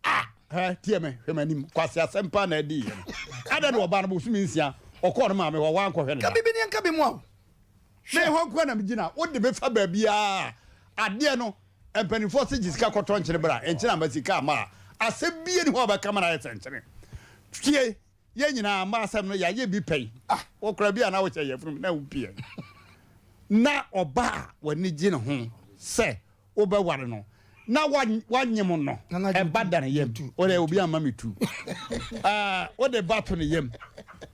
Ah! Hɛ, tie me, hwɛ m'anim. Kwasi asɛm paa na adi yɛ no. Adɛn na ɔbaa no bosome nsia, ɔkɔɔ ne maame hɔ, wankɔhwɛ no da. Ka biribi ne yɛnka bi mmoa wo. Me hɔ nkoa na megyina, wode me fa baabiara. Adeɛ no, mpanimfoɔ se gye sika kɔtɔ nkyene bra, nkyene amma sika amma a, asɛm biara nni hɔ a wɔbɛka ma no ayɛ sɛ nkyene. Tie, yɛn nyinaa mma asɛm no, yɛayɛ bi pɛn. Ah, wokora bi a na wohyɛ yafunu mu na wopie. Na ɔbaa a w'ani gye ne ho sɛ wobɛware no na wanyem no ɛba da ne yam wode obi ama me tu wode ba to ne yam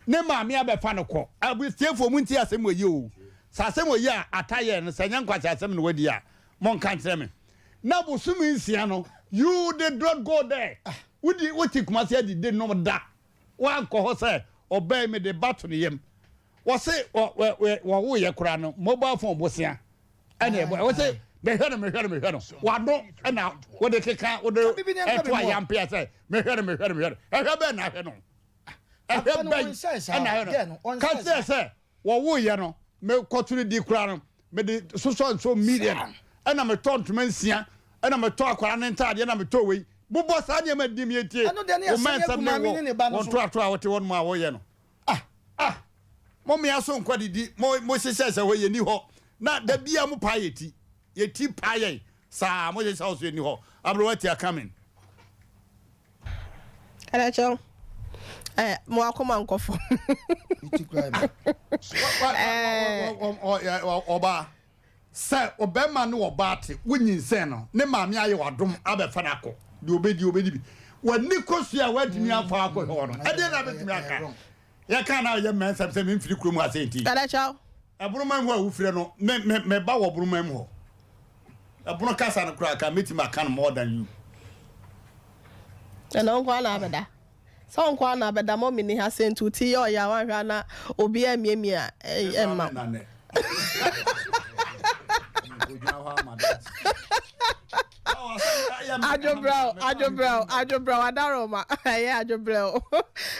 ne maame abɛfa no kɔ abustiefoɔ mu nti asɛm wɔ yi o sɛ asɛm wɔ yi a ata yɛ no sɛ nyɛ nkwasi asɛm na wadi a monka nkyerɛ me na bosome nsia no you did not go there wodi wote kumase adidi nom da wankɔ hɔ sɛ ɔbɛn me de ba to ne yam wɔse wɔwoyɛ koraa no mobile phone bosea ɛna ɛbɔ ɛwɔ sɛ mehwɛ no mehwɛ no mehwɛ no wado ɛna wode keka wode ɛto ayampea sɛ mehwɛ no mehwɛ no mehwɛ no ɛhwɛ bɛn na ahwɛ no ɛhwɛ bɛn ɛna ahwɛ no ka kyerɛ sɛ wɔwoyɛ no mekɔto no di koraa no mede sosɔ nso million ɛna metɔ ntoma nsia ɛna metɔ akwara ne ntaadeɛ ɛna metɔ wei bobɔ saa nneɛma di mi etie wo mɛ nsɛm ne wɔ wɔn toatoa a wɔte hɔ nom a wɔyɛ no Ah ah mo mmea so nkɔ didi mo mo hyehyɛ sɛ hɔ yɛ ni hɔ na da bia mo paa yɛ ti yɛ ti paa yɛn saa mo hyehyɛ hɔ so yɛ ni hɔ aberewa tia coming. Ɛnɛ kyɛw ɛ mo akoma nkɔfo. Ɔbaa Sɛ ɔbarima ne ɔbaa te, wonyinsɛn no, ne maame ayɛ w'adom abɛfa no akɔ, deɛ ɔbɛdi ɔbɛdi bi. W'ani kosua a woantumi amfa akɔhwɛ hɔ no, ɛdeɛn na bɛtumi aka? Yɛka na ɔyɛ mmɛnsɛm sɛ memfiri kurom ha sɛ nti. Ɛbonoman mu hɔ a wofirɛ no, me, me, me ba wɔ bonoman mu hɔ. Ɛbono kasa no koraa ka mɛtumi aka no more than you. Ɛna wo nko ara na abɛda. Sɛ wo nko ara na abɛda mɔmi ni ha sɛ nti wo ti yɛ ɔya wanhwɛ a na obi amiamia ɛmma wo. Adwobrɛw adwobrɛw adwobrɛw adaroma ɛyɛ adwobrɛw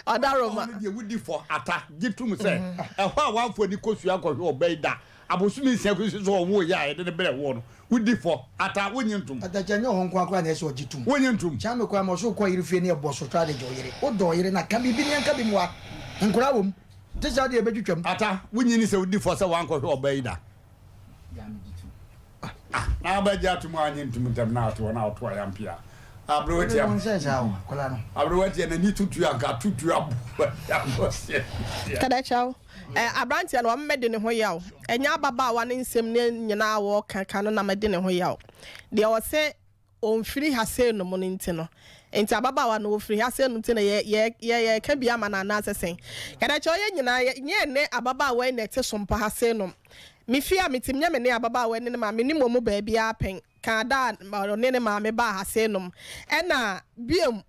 adaroma. Deɛ wodi fɔ ata gye tum sɛ ɛhɔ a wamfo ani kosua nkɔhwɛ ɔbɛ yi da Abosome nsia kosi sɛ ɔwoo yɛ a yɛde no brɛɛ woɔ no, wodi fɔ? Ataa, wonnye ntom? Adagya, nyɛ ɔhɔ nko ara koraa na ɛsɛ sɛ ɔgye tom. Wonnye ntom? Kyame koraa ma ɔsɛ wokɔ yere fie ne ɛbɔ so tra de gye wo yere. Wodɔ ɔyere no a, ka biribi ne yɛnka bi mmoa. Nkoraa wɔ mu. Nte saa deɛ ɛbɛtwitwam. Ata, wonyini sɛ wodi fɔ sɛ woankɔhwɛ ɔbaa yi da? Ah, na abɛgye ato mu anye ntom ntɛm na ate hɔ na ɔto ayampe a. Aberewa tia. Wɔn sɛ saa o, akwadaa no. Aberewa tia n'ani tutu anka tutu abo. Kadakyɛw, ɛ aberanteɛ no wɔn mɛdi ne ho yaw. Ɛnyɛ ababaawa ne nsɛm ne nyinaa wɔka ka no na mɛdi ne ho yaw. Deɛ ɔsɛ ɔmfiri ha sei nom no nti no. Nti ababaawa no ɔfiri ha sei nom nti na yɛ yɛ yɛ yɛka bi ama no anaasɛ sɛn? Kadakyɛw yɛ nyinaa yɛ nyɛ ɛnɛ ababaawa yi na ɛte so mpa ha sei nom. Me fie a mete nyɛ me ne ababaawa yi ne ne maame menim wɔn mu baabiara pɛn ka da a ɔne ne maame baa ha sei nom. Ɛna biom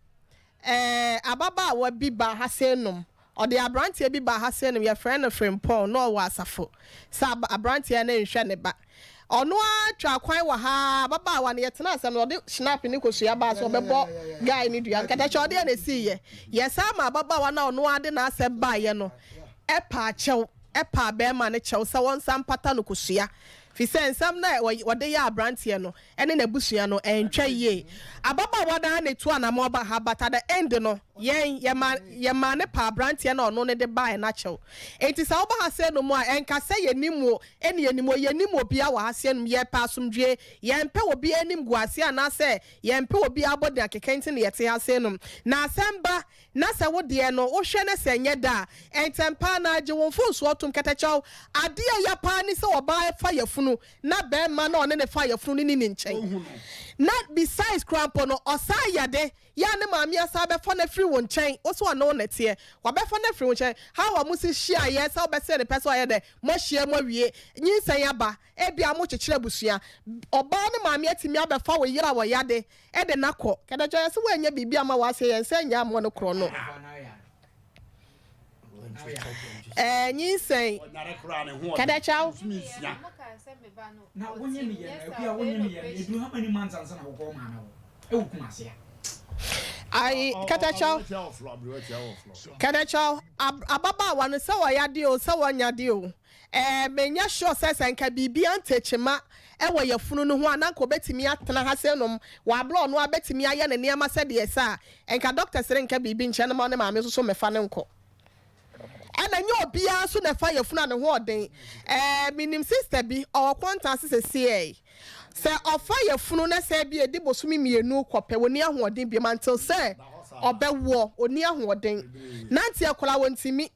ɛɛ ababaawa bi baa ha sei nom Ɔde aberanteɛ bi baa ha sei no, yɛfrɛ no Frimpong, na ɔwɔ asafo. Sɛ ab aberanteɛ no nhwɛ ne ba. Ɔno ara twaa kwan wɔ ha ara, ababaawa no, yɛtenaa asɛm no, ɔde schnapp ne kosua baa sɛ ɔbɛbɔ guy no dua. Nkatakyɛ ɔdeɛ na ɛsiiɛ. Yɛsan maa ababaawa no a ɔno ara de n'asɛm baeɛ no paa kyɛw, paa barima no kyɛw sɛ wɔnsan mpata no kosua. Firi sɛ nsɛm no a ɔde yɛɛ aberanteɛ no ne n'abusua no antwa yie. Ababaawa no ara na ɛtu anamɔn ba ha but at the end no yɛn yɛma yɛmaa no paa aberanteɛ no a ɔno no de baeɛ no akyɛw. Enti sɛ woba ha sei nom a ɛnka sɛ yɛnim wo ɛne yɛnim wo, yɛnim obiara wɔ ha sei nom, yɛpɛ asomdwoeɛ, yɛmpɛ obiara animguaseɛ anaasɛ yɛmpɛ obiara abɔden akeka nti na yɛte ha sei nom. Na asɛm ba Na sɛ wo deɛ no, wohwɛ na sɛ ɛnyɛ da a, ntɛm pa ara no ara gye wo mfomsoɔ tom. Kɛtɛkyɛw, adeɛ a ɛya pa ara ne sɛ ɔbaa fa yafunu na barima no a ɔne no fa yafunu no nni ne nkyɛn. Na besides koraa mpo no, ɔsan yɛ ade yɛ a ne maame asan abɛfa no afiri wo nkyɛn. Wo sɛ ɔne wo na ɛteɛ, wabɛfa no afiri wo nkyɛn. How a mosi hyiaeɛ, sɛ wobɛsee no pɛ sɛ ɔyɛ dɛ, moahyia mu awie, nyinsɛn aba, ebia mokyekyere abusua. Ɔbaa no maame atumi abɛfa wo yere a ɔyɛ ade de no akɔ. Kɛdɛkyɛ yɛse woannya biribi amma w'ase yɛn sɛ nyɛ ammɔ no korɔ no. Ɛɛ nyinsɛn. Kɛdɛkyɛw. Ayi kɛtɛkyɛw. Kɛdɛkyɛw ababaawa no sɛ ɔyɛ adeɛ o sɛ ɔnyɛ adeɛ o. Ɛɛ, menyɛ sure sɛ sɛ anka biribi ante kyema wɔ yafunu no ho a na anka ɔbɛtumi atena ha sei nom wɔ aberɛ a ɔno ara bɛtumi ayɛ ne nneɛma sɛdeɛ ɛsɛ a, anka doctors renka biribi nkyerɛ no ma ɔne maame nso so mmɛfa no nkɔ. Ɛna ɛnyɛ obiara nso na ɛfa yafunu a ne ho ɔden. Ɛɛ, menim sister bi, ɔwɔ Kɔnta ase sesei. Sɛ ɔfa yafunu na sɛ ebia ɛdi bosome mmienu kɔ pɛ, ɔnni ahoɔden biom until sɛ ɔbɛwoɔ, ɔnni ahoɔden. Nante akwadaa ɔntumi.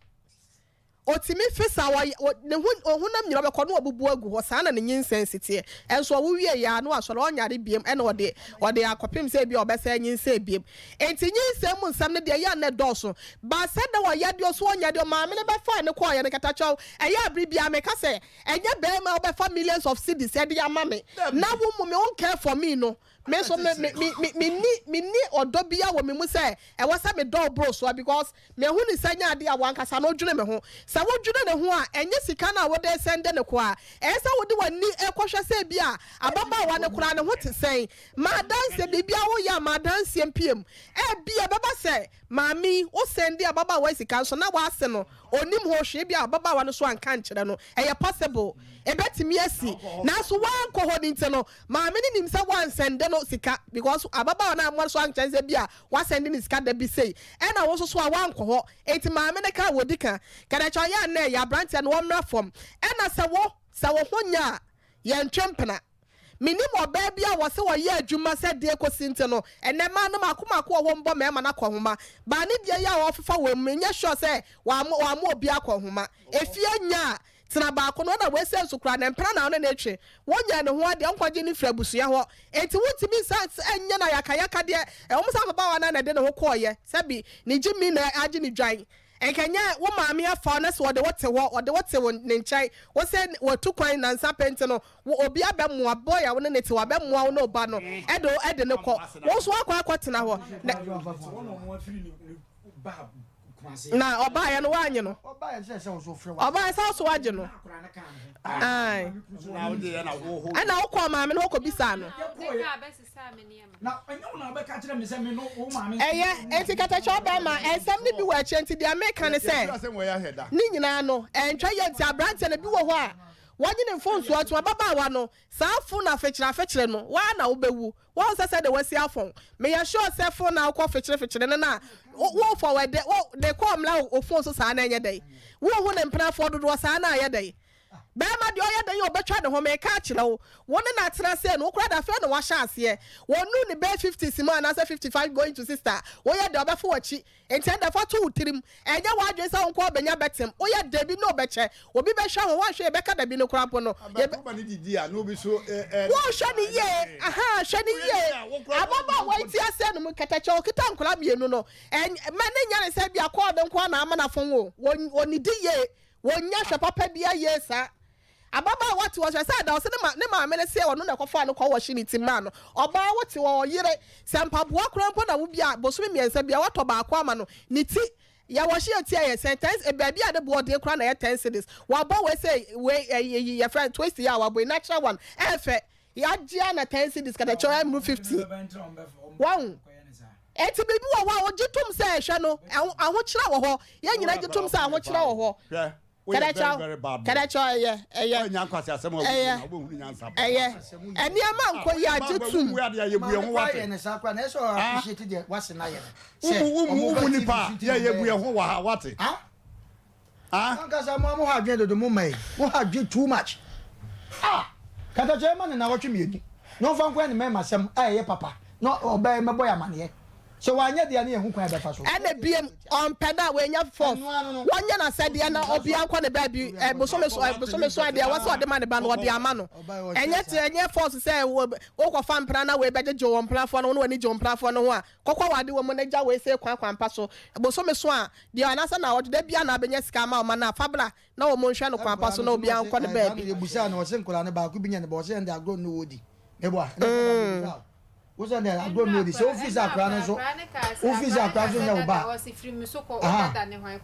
Otumi fe saa, ɔyɛ, ɔ, ne ho, ɔhonam nyinaa ɔbɛkɔ na wabubu agu hɔ, saa na ne nyinsɛn si teɛ. Ɛnso ɔwo wieeɛ ara na wasɔre, ɔnyare biom, ɛna ɔde, ɔde akɔpem sɛ ebia ɔbɛsan anyinsɛn biom. Enti nyinsɛn mu nsɛm no deɛ, ɛyɛ a na ɛdɔɔso. But sɛ na ɔyɛ deɛ ɔso ɔnyɛ deɛ, ɔmaame no bɛfaa no kɔeɛ no, nkatakyɛw, ɛyɛ a bere biara meka sɛ, ɛnyɛ barima a wobɛfa millions of cedis de ama me, na wo mmu me, wo care for me no, Me nso me me me me menni menni ɔdɔ biara wɔ me mu sɛ ɛwɔ sɛ medɔ wo boro soɔ because mahu ne sɛ nyɛ adeɛ a w'ankasa no wodwene me ho. Sɛ wodwene ne ho a, ɛnyɛ sika no a wode resɛnde no koraa. Ɛyɛ sɛ wode w'ani rekɔhwɛ sɛ ebia ababaawa no koraa ne ho te sɛn. Ma adanseɛ, biribiara woyɛ a ma adanseɛ mpue mu. Ebia ɛbɛba sɛ maame yi, wosɛnde ababaawa yi sika nso na w'ase no ɔnnim ho hwee, ebia ababaawa no nso anka ankyerɛ no. Ɛyɛ possible. Ɛbɛtumi asi. Nanso woankɔ hɔ no nti no, Maame no nim sɛ wansɛnde no sika because ababaawa no ammɔ so ankyerɛ no sɛ bi a wasɛnde no sika da bi sei ɛna wo nso so a wankɔ hɔ enti maame no kaa wɔdi ka kɛdɛkyɛ ɔyɛ a na ɛyɛ abranteɛ no ɔmmra fam ɛna sɛ wo sɛ wo ho nyɛ a yɛntwe mpena menim ɔbaa bi a wɔse ɔyɛ adwuma sɛ deɛ kɔsi nti no ɛnɛ mmaa no maako maako wɔ hɔ mbɔ mmarima no akɔnhoma baa ne deɛ yi a ɔfefa wɔ mu menyɛ sure sɛ wammɔ wammɔ obi akɔnhoma efie nya a Tena baako no, ɛna wei nso koraa ne mpena na ɔne no retwe. Wonyɛɛ ne ho adeɛ, wonkɔgye no mfiri abusua hɔ. Enti wontumi nsan nyɛ no ayakayakadeɛ. Ɛwom sɛ ababaawa no ara na ɛde ne ho kɔeɛ, sɛbi ne gyimi na agye ne dwan. Nka ɛnyɛ wo maame afa wo na sɛ ɔde wo te hɔ, ɔde wo te wo ne nkyɛn, wo sɛ watu kwan nnansa pɛ nti no, wo obi abɛmoa, boy a wo ne no te hɔ abɛmoa wo ne wo ba no de wo de no kɔ. Wo nso woakɔ akɔtena hɔ. Na. Na ɔbaeɛ no woanye no? Ɔbaeɛ sɛ wo so woagye no? Ɛna wokɔɔ maame no hɔ kɔbisaa no? Ɛyɛ, enti katakyɛ ɔbɛrima, nsɛm no bi wɔ akyire nti deɛ meka ne sɛ, ne nyinaa no, ɛntwa yɛ nti aberanteɛ no bi wɔ hɔ a, Wɔnye ne mfomsoɔ atum. Ababaawa no, saa fon afekyere afekyere no, woara na wobɛwu. Woahu sɛ sɛdeɛ wasi afɔn? Meyɛ sure sɛ fon no a wokɔ fekyere fekyere no no a, wo forward wo de kɔɔ mmra wo fon so saa no ɛnyɛ dɛn? Wonhu ne mpenafoɔ dodoɔ saa no ayɛ dɛn? Bɛɛma deɛ ɔyɛ dɛn ɔbɛtwa ne ho, meka akyerɛ wo. Wo ne no atena sei no, wo koraa de afei na wahyɛ aseɛ. Wɔnnuu ne bɛyɛ fifties mu anaasɛ 55 going to 60 a, woyɛ dɛn ɔbɛfa w'akyi. Enti ɛnde fa to wo tirim. Ɛnyɛ w'adwene sɛ wo nko ara bɛnya bɛtem. Woyɛ dabi na ɔbɛkyɛ. Obi bɛhwɛ ho, woanhwɛ yie bɛka dabi no koraa mpo no. Yɛbɛ. Wohwɛ no yie, ahaa, hwɛ no yie. Ababaawa yi ti aseɛ no mu kɛtɛkyɛ, ɔkita nkwadaa mmienu no. Ɛn, ma ne nyɛ ne sɛ ebia kɔɔdo nko ara na ama no afɔn o. Wɔn, wɔnnidi yie. Wɔnnya hwɛ papa biara yie saa. Ababaawa te hɔ hwɛ sɛ ada ɔse ne ma ne maame no seɛ ɔno na ɛkɔfaa no kɔ wɔhye ne ti maa no. Ɔbaa wo te hɔ ɔyere sɛ mpaboa koraa mpo na wo bi a bosome mmiɛnsa bia watɔ baako ama no ne ti yɛ wɔhye yɛ ti ɛyɛ sɛn ten baabi a ne boɔ den koraa na ɛyɛ ten cedis wabɔ wei sɛ wei ɛyi yɛfrɛ no twist yi a wabɔ yi natural one ɛɛfɛ yagye a na ten cedis katakyɛ ɛmuru 50 wahu Enti biribi wɔ hɔ a wogye tom sɛ ɛhwɛ no, ahokyerɛ wɔ hɔ. Yɛn nyinaa gye tom sɛ ahokyerɛ wɔ hɔ. Kɛdɛkyɛw, kɛdɛkyɛw, ɛyɛ, ɛyɛ, ɛyɛ, ɛyɛ. Nneɛma nkɔ yie a, gye tom. Ah. Ankasa mo a mo ha adwene dodo mo mma yi mo ha adwene too much ah katakyɛ ma ne nawɔtwe mienu na ɔnfa nkɔyɛ ne mɛma sɛm a ɛyɛ papa na ɔbɛyɛ mɛbɔ yɛ amaneɛ sɛ wanyɛ deɛ ne yɛhu kwan ɛbɛfa so. Ɛna biem ɔmpɛ no a wanya fourth wɔnyɛ no asɛdeɛ na obia nkɔ ne baabi bosome so bosome so a deɛ ɛwɔ sɛ ɔde ma ne ba no ɔde ama no ɛnyɛ te ɛnyɛ force sɛ wokɔfa mpena na wei bɛgyegye wɔ mpenafoɔ no ho na w'ani gye wo mpenafoɔ no ho a kɔkɔ wade wɔ mu na gya wei sɛ kwan kwan pa so bosome so a Deɛ anaasɛ naawɔtwe, da biara na abɛnya sika ama ɔma no a, fa bra na wɔn nhwɛ no kwan pa so na obiara nkɔ ne baabi. Yɛbusaa no, ɔse nkwadaa no baako bi nya ne ba, ɔse ɛnde agorɔ no wɔdi. Meboa, ɛna nkwadaa no busaa wo sɛ ɛnde agorɔ no wɔdi. Sɛ wofiri sɛ akwadaa no nso, wofiri sɛ akwadaa nso nyɛ wo ba a, aha,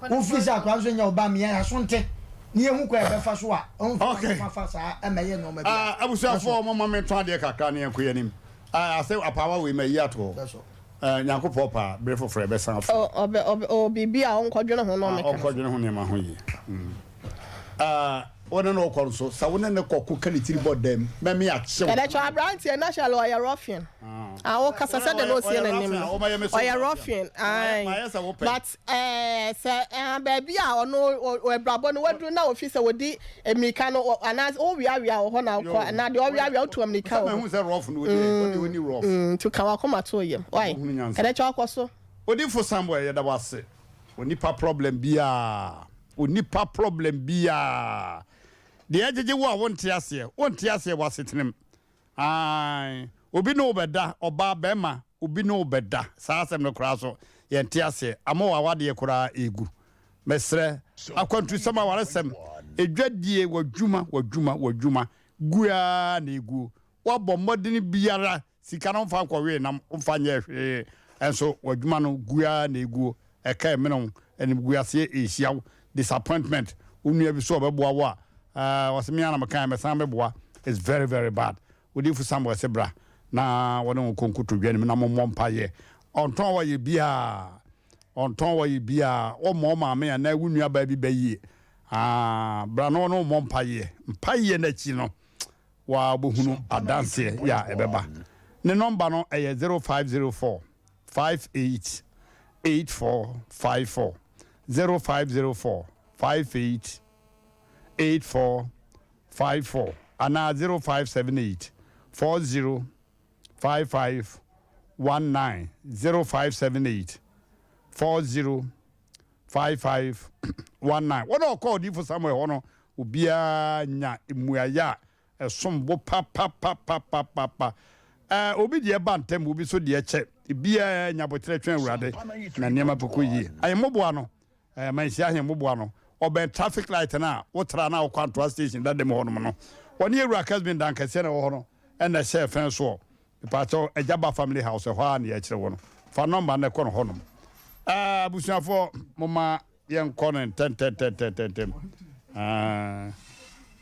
wofiri sɛ akwadaa nso nyɛ wo ba a, meyɛ aso nte ne yɛhu kwan a yɛbɛfa so a, ɔmfa fa saa ɛmɛyɛ nneɛma bi a. Abusuafoɔ, momma mentɔn adeɛ kakra na yɛnkɔ yɛn anim. Asɛ apaawa wei mayi ato hɔ. Eh, Nyankopɔn pɛ a, bere foforɔ yɛbɛsan afrɛ. Ɔ, ɔbɛ, ɔbɛ, ɔwɔ biribi a ɔnkɔdwene ho na ɔmmɛka. Ah, ɔnkɔdwene ho nneɛma ho yie. Mm. Ah, wo ne no kɔ nso, sɛ wo ne no kɔ ko ka ne tiri bɔ dam, mɛme akyew. Ɛdɛkyɛ aberanteɛ national ɔyɛ ruffian. Ah, wo kasa sɛ de na osie n'anim no. Ɔyɛ ruffian. Aye. But eh, sɛ eh, baabi a ɔno abrabɔ no waduru na ofi sɛ wɔdi mmirika no anaasɛ woweawea wɔ hɔ na wokɔ na deɛ ɔweawea wotu mmirika wɔ hɔ. Sɛ rough no ɔdi ɔdi ɔni rough. Nti ka wakoma to yam. Why? Ɛdɛ kyɛ ɔkɔ so. Odifo Samuel yɛda wo ase. Onipa problem biaa onipa problem biaa deɛ ɛgyegye wo a wonte aseɛ wonte aseɛ wɔ asetenem Aane, obi ne wo bɛda, ɔbaa, bɛɛma, obi ne wo bɛda, saa asɛm no koraa so yɛnte aseɛ, ama w'awadeɛ koraa ɛregu. Mesrɛ, akwantusɛm, awaresɛm, edwadie, w'adwuma, w'adwuma, w'adwuma, gu ara na ɛguo. Woabɔ mmɔdene biara, sika no womfa nkɔwee nam, womfa nyɛɛ hwee, nso w'adwuma no gu ara na ɛguo. Ɛka ɛmene wo, animguaseɛ ɛrehyia wo, disappointment, wo nua bi so ɔbɛboa wo a, eh, ɔse me ara na mekaeɛ mɛsan bɛboa, it's very very bad. Odiyifo Samuel se bra na wɔne wo nkɔ nkotodwe anim na mommɔ mpaeɛ. Ɔntɔn wɔ yɛ biaa, ɔntɔn wɔ yɛ biaa, ɔmmɔ wo maame anaa wo nua baa bi bɛyie. Ah, bra na ɔne wo mmɔ mpaeɛ. Mpaeɛ no akyi no, waa wobɛhunu adanseɛ yɛ a ɛbɛba. Ne nɔmba no ɛyɛ 0504 58 8454, 0504 58 8454 anaa 0578 40 5519, 0578 40 5519. Wɔn a wɔkɔɔ odiyifo Samuel hɔ no, obiara nya mmuaeɛ a ɛsom bo papapapapapa. Ɛɛ, obi deɛ ba ntɛm, obi nso deɛ kyɛ. Ebiara nya aboterɛ twɛn Awurade, na nneɛma bɛkɔ yie. Ahemmoboa no, ɛɛ, Manhyia Ahemmoboa no, ɔbɛn traffic light no a wotra na wokɔ Antoa station dada mu hɔnom no. Wɔne Awura Kesbin dan kɛseɛ na ɛwɔ hɔ no na ɛhyɛ fɛn soɔ. Mepaakyɛw, Agya Ba Family House, ɛhɔ ara na yɛkyerɛ wɔ no. Fa nɔmba no kɔ no hɔnom. Ɛɛ, abusuafoɔ, momma yɛnkɔ no ntɛntɛntɛntɛntɛm. Ɛɛ,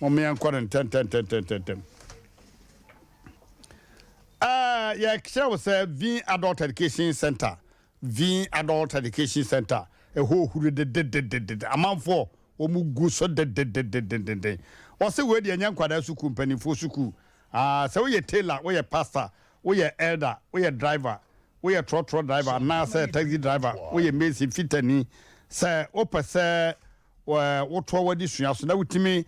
momma yɛnkɔ no ntɛntɛntɛntɛntɛm. Ɛɛ, yɛkyerɛ wo sɛ Vin Adult Education Center, Vin Adult Education Center, ɛhɔ ohuru dededededede. Amanfoɔ, wɔn gu so dededededede. Ɔse wei deɛ ɛnyɛ nkwadaa sukuu, mpanimfoɔ sukuu. Ah, sɛ woyɛ tailor, woyɛ pastor, woyɛ elder, woyɛ driver, woyɛ trɔtrɔ driver anaasɛ taxi driver, woyɛ mason, fitani, sɛ wopɛ sɛ wotoa w'adesua so na wotumi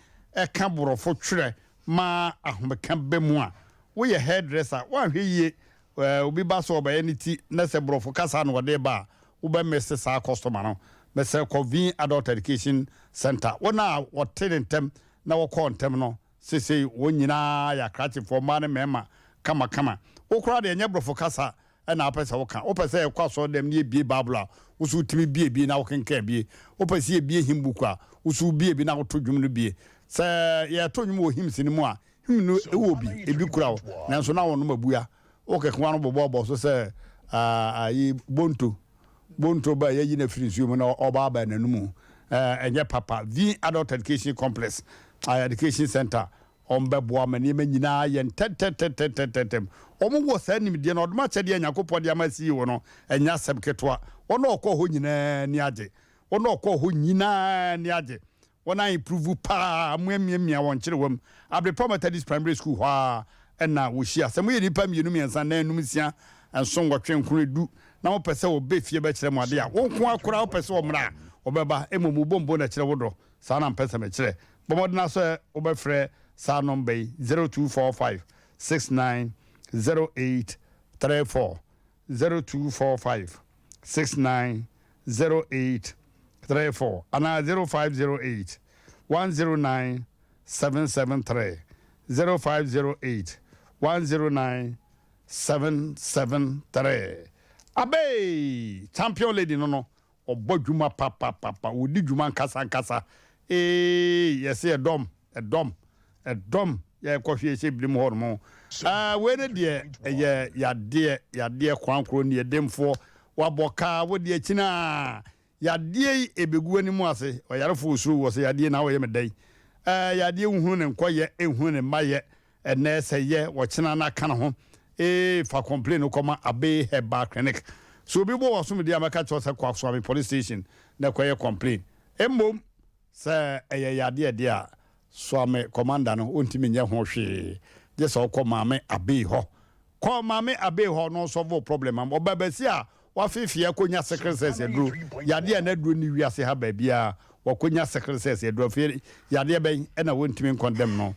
ka borɔfo twerɛ ma ahomeka ba mu a, woyɛ hairdresser, woanhwɛ yie obi ba sɛ ɔbɛyɛ ne ti na sɛ borɔfo kasa na ɔde ba a, wobɛ miss saa customer no. Mesrɛ kɔ Vin Adult Education Centre. Wɔn a wɔte ne ntɛm na wɔkɔɔ ntɛm no, seesei wɔn nyinaa yɛ akrakyefoɔ, mmaa ne mmarima, kamakama. Wo koraa deɛ, ɛnyɛ borɔfo kasa na wopɛ sɛ woka. Wopɛ sɛ yɛkɔ asɔredɛm na yɛbue Bible a, wo nso wotumi bue bi na wokenkan bie. Wopɛ sɛ yɛbue hymn book a, wo nso wobue bi na woto dwom no bie. Sɛ yɛreto nnwom wɔ hymns no mu a, hymn no wɔ bi, ebi kura wo, nanso na wɔnom abua. Wokeka w'ano bobɔbɔ so sɛ ayi bonto, bonto ba a yɛayi no afiri nsuo mu na ɔba aba n'anomu. Ɛnyɛ papa. V Adult Education Complex, Education Center, wɔbɛboa ma nneɛma nyinaa ayɛ ntɛntɛntɛntɛntɛntɛm. Wɔwɔ saa nimdeɛ no, ɔdom akyɛdeɛ a Nyankopɔn de ama CEO no, ɛnyɛ asɛm ketewa. Wɔn a wɔkɔɔ hɔ nyinaa ani agye. Wɔn a wɔkɔɔ hɔ nyinaa ani agye. Wɔn a improve paa, moamiamia wɔn kyerewam. Abrepɔ Methodist Primary School hɔ ara na wɔhyia. Sɛ moyɛ nnipa mmienu, mmiɛnsa, nnan, nnum, nsia, nson, nwɔtwe, nkron, edu na mopɛ sɛ wɔba fie bɛkyerɛ mo ade a, wo nko ara koraa wopɛ sɛ wɔmmra a, wɔbɛba. Mmom wo bombo na ɛkyerɛ wo dɔ. Saa na mepɛ sɛ mekyerɛ. Bɔ mmɔden ara sɛ wobɛfrɛ saa nɔmba yi, 0245 69 08 34, 0245 69 08 34 anaa 0508 109 773, 0508 109 773. Abei! Champion lady no no, ɔbɔ dwuma papapapa, ɔdi dwuma ankasa ankasa. Eeii, yɛse ɛdɔm, ɛdɔm, ɛdɔm, yɛkɔ hwɛ yɛhyɛ binom hɔ nom. Ɛɛ, wei ne deɛ ɛyɛ yadeɛ, yadeɛ korankoro ne ɛdemfoɔ. Wabɔ kaa, wo deɛ kyinaa, yadeɛ yi ɛbɛgu w'anim ase. Ɔyarefoɔ osuro wɔ sɛ yadeɛ na woyɛ me dɛn. Ɛɛ, yadeɛ nhunu ne nkɔyɛ, nhunu ne mmayɛ. Ɛnɛ sɛ yɛ ɔkyena na ka ne ho ee fa complain no kɔma Abey Herbal Clinic. Sɛ obi bɔ w'asom deɛ a mɛka kyerɛ wo sɛ kɔ Asoame Police Station na kɔyɛ complain. Mmom sɛ ɛyɛ yadeɛ deɛ a Soame commander no ɔntumi nyɛ ho hwee gye sɛ wokɔ Maame Abey hɔ. Kɔ Maame Abey hɔ na ɔnsɔlve wo problem ama wo. Ɔbaa basia a Wafeefee akonya sickle cells aduro, yadeɛ a n'aduro nni wiase ha baabiara, wakonya sickle cells aduro, afei yadeɛ bɛn na wɔntumi nkɔndɛm no?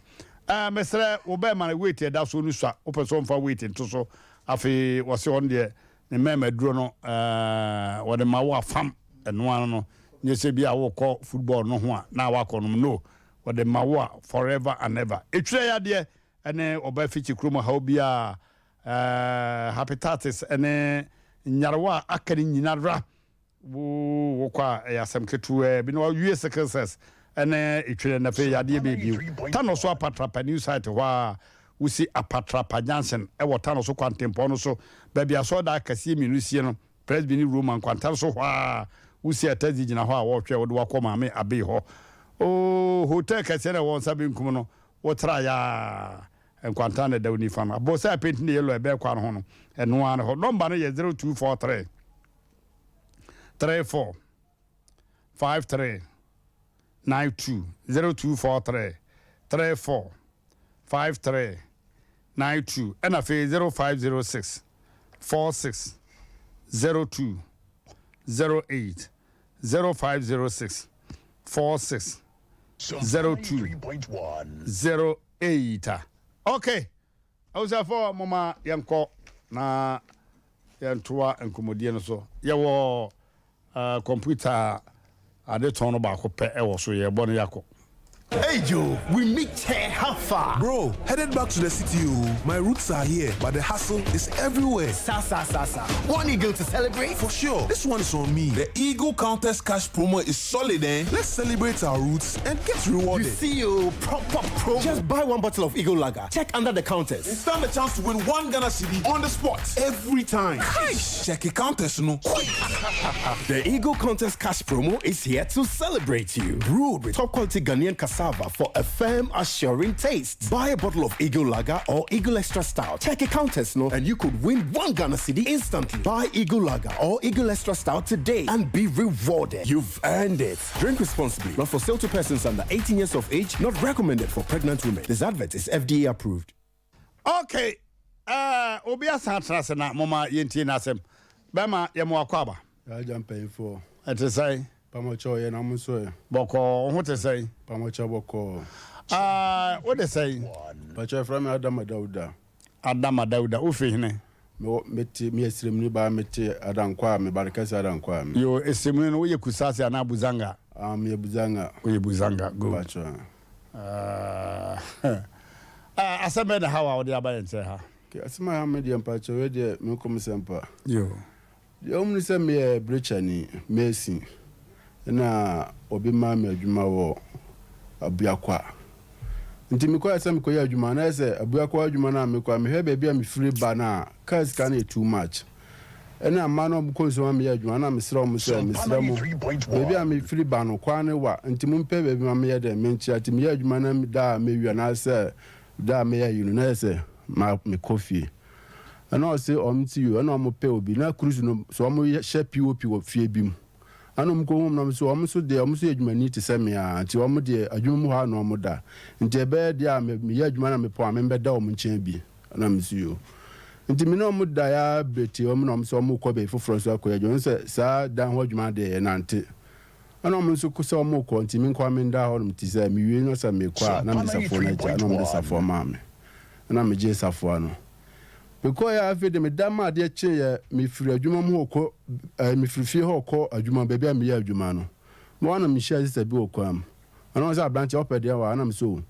Ɛɛ mesrɛ wo bɛɛma no weight ɛda soɔ no sua, wopɛ sɛ ɔmfa weight nto so, afei wɔse ɔno deɛ ne mɛɛma aduro no ɛɛ wɔde ma wo afam, ɛno ano no, nyɛ sɛ bi a wokɔ football no ho a na wakɔ nom, no, wɔde ma wo a forever and ever. Etwerɛ yadeɛ ɛne ɔba fikyi kurom haw biara Hepatitis ne nyarewa a aka no nyinara wo wokɔ a ɛyɛ asɛm ketewaa bi na wawie sickle cells ne etwerɛ na afei yadeɛ bɛɛ bio. Tano so Apatrapa new site hɔ a wosi Apatrapa junction wɔ Tano so kwantempɔn no so baabi asɔredan akɛseɛ mmienu sie no Presby ne Roma nkwanta no so hɔ a wosi a taxi gyina hɔ a wɔrehwɛ wode wakɔ Maame Abey hɔ. Oh hotel kɛseɛ na ɛwɔ nsa benkum no wotra yaa Nkwanta na ɛda wo nifa no. Aborosan a penti no yellow a ɛbɛn kwan ho no, ɛno ara ne hɔ. Nɔmba no yɛ 0243 34 53 92, 0243 34 53 92, ɛna afei 0506 46 02 08, 0506 46 02 08. Eii ta. Ok abusuafoɔ momma yɛnkɔ na yɛntoa nkɔmmɔdie no so. Yɛwɔ kɔmputa adetɔn no baako pɛ wɔ so, yɛrebɔ no yɛakɔ. Hey Joe, we meet here, how far? Bro, headed back to the city oh, my roots are here but the hustle is everywhere. Sa sa sa sa, one eagle to celebrate? For sure, this one is on me. The Eagle Countess Cash promo is solid eh, let's celebrate our roots and get rewarded. You see oh, proper promo. Just buy one bottle of Eagle Lager, check under the counters. And stand a chance to win one Ghana cedi on the spot every time. Eish, check your counters no, quick. The Eagle Contest Cash promo is here to celebrate you. Brewed with top quality Ghanaian cassava. cassava for a firm, assuring taste. Buy a bottle of Eagle Lager or Eagle Extra Stout. Check a contest, no, and you could win one Ghana cedi instantly. Buy Eagle Lager or Eagle Extra Stout today and be rewarded. You've earned it. Drink responsibly. Not for sale to persons under 18 years of age. Not recommended for pregnant women. This advert is FDA approved. Okay, eh, obi asan atena ase na moma yɛntie n'asɛm. Bɛma yɛma wakɔ aba. Agya mpanyinfoɔ. Ɛte sɛn? Pamokyɛw yɛ na mo nso ɛ? Bɔkɔɔ, wo ho te sɛn? Pamokyɛw bɔkɔɔ. Ah, wo de sɛn? Pakyɛw yɛfrɛ me Adama Dauda. Adama Dauda, wo fi hene? Mewɔ, mete, meyɛ Siremuni baa, mete Adankwa, me Barekɛse Adankwa. Yo, Siremuni no, woyɛ Kusasi anaa Buzanga? Ah, meyɛ Buzanga. Woyɛ Buzanga, good. Pakyɛw. Ah, asɛm bɛn na ɛhaw a wode aba yɛn nkyɛn ha? Okay, asɛm a ɛha me deɛ mpakyɛw, wei deɛ me nkɔmsɛm pa. Yo. Deɛ ɛwɔ mu ne sɛ meyɛ brekyani, mason, ɛna obi maa me adwuma wɔ Abuakwa. Nti mekɔɛ sɛ mekɔyɛ adwuma na ayɛ sɛ Abuakwa adwuma no a mekɔ a mehwɛ baabi a mefiri ba no a kaa sika no yɛ too much. Ɛna mmaa no a wɔkɔ nsuo ma meyɛ adwuma na mesrɛ wɔn sɛ mesrɛ mo baabi a mefiri ba no kwan no wa nti mompɛ baabi ma meyɛ dɛn menkyea nti meyɛ adwuma no da a mewie anaasɛ da a meyɛ ayi no na ayɛ sɛ ma mekɔ fie. Ɛna ɔse ɔmo te yoo ɛna ɔmo pɛ obi na cruise no so ɔmo hyɛ POP wɔ fie bi mu ɛna ɔmo kɔ hu ɔmo na ɔmo se ɔmo nso deɛ ɔmo nso yɛ adwumani te sɛ me aa nti ɔmo deɛ adwuma mu hɔ aa na ɔmo da nti ɛbɛyɛ deɛ a me meyɛ adwuma na mepɔn a me mbɛda ɔmo nkyɛn bi ɛna me se yoo nti me ne ɔmo da aa bere tie ɔmo na ɔmo se ɔmo kɔ baabi foforɔ nso akɔyɛ adwuma ɔmo sɛ saa dan hɔ adwuma deɛ yɛ nante ɛna ɔmo nso sɛ ɔmo kɔ nti me nkoa me nda hɔ nom ti sɛ me wie no sɛ mekɔ a na mede safoa no agya ɛna ɔmo de safoa maa me ɛna megyee safoa no. Mekɔeɛ a afei deɛ meda ma adeɛ kyeeɛ, mefiri adwuma mu hɔ rekɔ ɛɛ mefiri fie hɔ rekɔ adwuma baabi a meyɛ adwuma no. Me hɔ na mehyiaa sista bi wɔ kwan mu. Ɛna ɔsɛ aberanteɛ wopɛ deɛn wɔ ha? Ɛna mesɛ o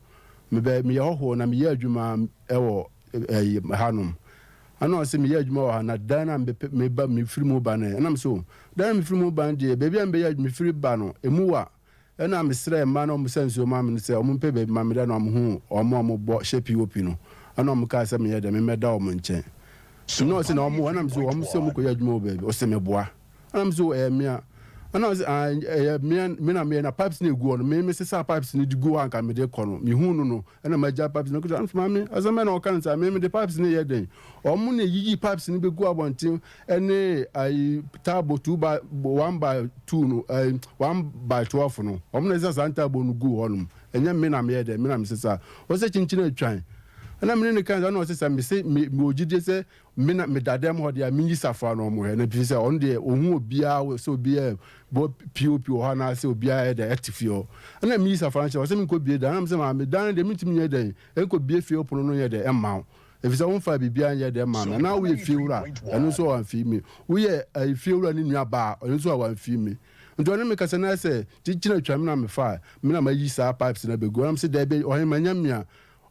mebɛ meyɛ hɔhoɔ na meyɛ adwuma wɔ ɛyi hanom. Ɛna ɔsɛ meyɛ adwuma wɔ ha na dan no a mebɛpɛ meba mefiri mu ba no ɛ? Ɛna mesɛ o dan a mefiri mu ba no deɛ baabi a mebɛyɛ mefiri ba no emu wa. Ɛnna mesrɛɛ mmaa no a wɔsa nsuo maa me no sɛ wɔmpɛ baabi ma meda na wɔhuu wɔn a wɔbɔ hyɛ POP no, ɛnna wɔkaa sɛ menyɛ dɛn, memmɛda wɔn nkyɛn. Ɛnna ɔse na wɔn wɔ, ɛnna mese wɔn sɛ wɔkɔyɛ adwuma wɔ baabi, ɔse meboa. Ɛnna mese ɛyɛ mea. Ɛnna ɔse ah ɛyɛ mea, me na meyɛ na pipes no egu hɔ no, me mesesaa pipes no de gu hɔ a anka mede kɔ no, mehuu no no, ɛnna magya pipes no. Ɛnna mese maame, asɛm bɛn na ɔka no saa, me mede pipes no yɛ dɛn? Wɔn na eyiyi pipes no begu abɔnten ɛne ayi taabo two by one by two no ayi one by twelve no wɔn na ɛsesa saa ntaabo no gu hɔnom ɛnyɛ me na meyɛ dɛ me na mesesa wɔsɛ kyinkyin atwan ɛna me ne ne kan sɛ ɛna ɔsɛ sɛ mese me me wɔ gyidie sɛ me na meda dɛm hɔ deɛ menyi safoa na wɔn hwɛ na pii sɛ ɔno deɛ ohun obiara sɛ obiara bɔ pop wɔ hɔ anaasɛ obiara yɛ dɛ ɛte fie hɔ ɛna meyi safoa no kyerɛ ɔsɛ menkɔ bie dan ɛna mesɛ maame dan deɛ mentumi nyɛ dɛn ɛnkɔ bie fie pono no nyɛ dɛ ɛmma wo Efisɛ womfaa biribiara nyɛɛ dɛm maa me. Anaa woyɛ fiewura a, ɛno nso a wamfii me. Woyɛ fiewura no nuabaa a, ɔno nso a wamfii me. Nti ɔne me kasa na ayɛ sɛ kyekyere atwa me na mefaa me na mayi saa pipes no abegu. Ɛna mese daabi ɔhene manya mia.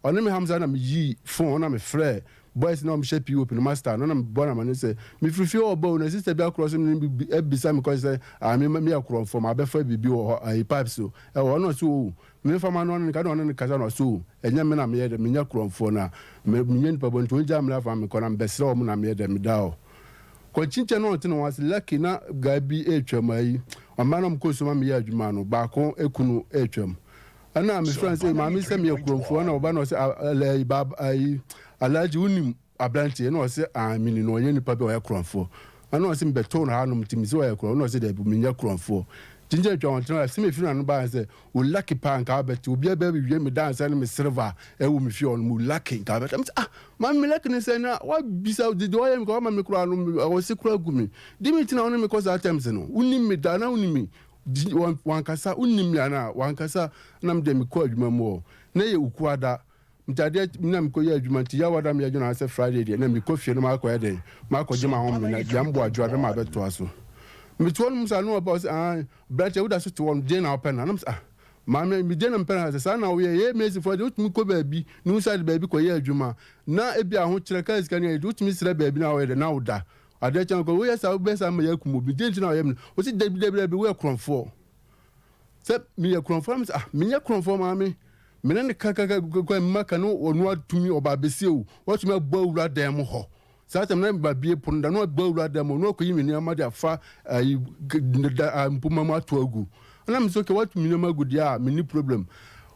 Ɔne me ham saa na meyii phone na mefrɛɛ boys no a wɔhyɛ POP no master no na mebɔ no amane sɛ mefiri fie hɔ ba o na sister bi akorɔ so me ne bi abisa me kɔhye sɛ ah me meyɛ korɔmfoɔ mabɛfa biribi wɔ hɔ ayi pipes o ɛwɔ hɔ na ɔse oo Memfa m'ano ne no ka, na ɔne no kasa, na ɔse, O, ɛnyɛ me na meyɛ dɛ, menyɛ korɔmfoɔ, na me, menyɛ nipa bɔne, nti ɔngyaa me afa mekɔ, na mebɛsrɛ wɔn na meyɛ dɛ, meda hɔ. Kɔnkyinkyin na ɔnte ne ho ase, lucky na guy bi retwam, ayi, ɔmaa na ɔmokɔ nsuo ma meyɛ adwuma no, baako kunu retwam. Ɛna mefrɛ no sɛ, maame sɛ meyɛ korɔmfoɔ, ɛna ɔba na ɔse, ayi, baaba, ayi, Alhaji, wonim Aberanteɛ, ɛna ɔse aah meni no ɔnyɛ nipa bi a ɔyɛ korɔnfoɔ, ɛna ɔse mebɛtoo no hanom nti mese ɔyɛ korɔn, ɛna ɔse daabi menyɛ korɔnfoɔ, Ginger twa wɔn tena asem efiri n'ano baeɛ sɛ wo lucky paa nka wabɛte obiara bɛ wie me dansa ne me silver ɛwɔ me fie hɔ nom wo lucky nka wabɛte mese ah maame me lucky ne sɛn na wabisa de deɛ ɔyɛ me ka wama me koraa no ɔse koraa gu me di me nti na wo ne me kɔ saa terms no wonim me da na wonim me wankasa wonim me anaa wankasa na me deɛ mekɔ adwuma mu hɔ na yɛ ukuada Nti adeɛ na mekɔ yɛ adwuma nti yawa da meyɛ adwuma sɛ Friday deɛ na mekɔ fie na makɔ yɛ dɛn makɔ gye m'ahome na dua mbɔ adwoa na mabɛtoa so. Mete hɔ nom saa na ɔba ɔsɛ ah branteɛ woda so te hɔ no deɛn na wopɛ no na mesɛ ah maame me deɛn na mepɛ no sɛ saa na woyɛ yɛ mesifoɔ deɛ wotumi kɔ baabi ne wo side baabi kɔ yɛ adwuma na ebi ahokyerɛ kaa sika ne ayɛ wotumi srɛ baabi na woyɛ dɛn na woda adeɛ kyɛn kɔ woyɛ saa wobɛ saa ma yɛakum obi deɛn nti na woyɛ me ɔsɛ dabi dabi dabi woyɛ korɔmfoɔ sɛ meyɛ korɔmfoɔ na mesɛ ah menyɛ korɔmfoɔ maame Me ne no kakakakaka mma ka no ɔno atumi ɔba abɛsie o watumi abɔ awura dan mu hɔ saa tɛm na ba bie pono da no abɔ awura dan mu ɔno akɔyi me nneɛma de afa ayi da mpoma mu ato agu ɛna me sɛ okay watumi nneɛma agu deɛ a menni problem.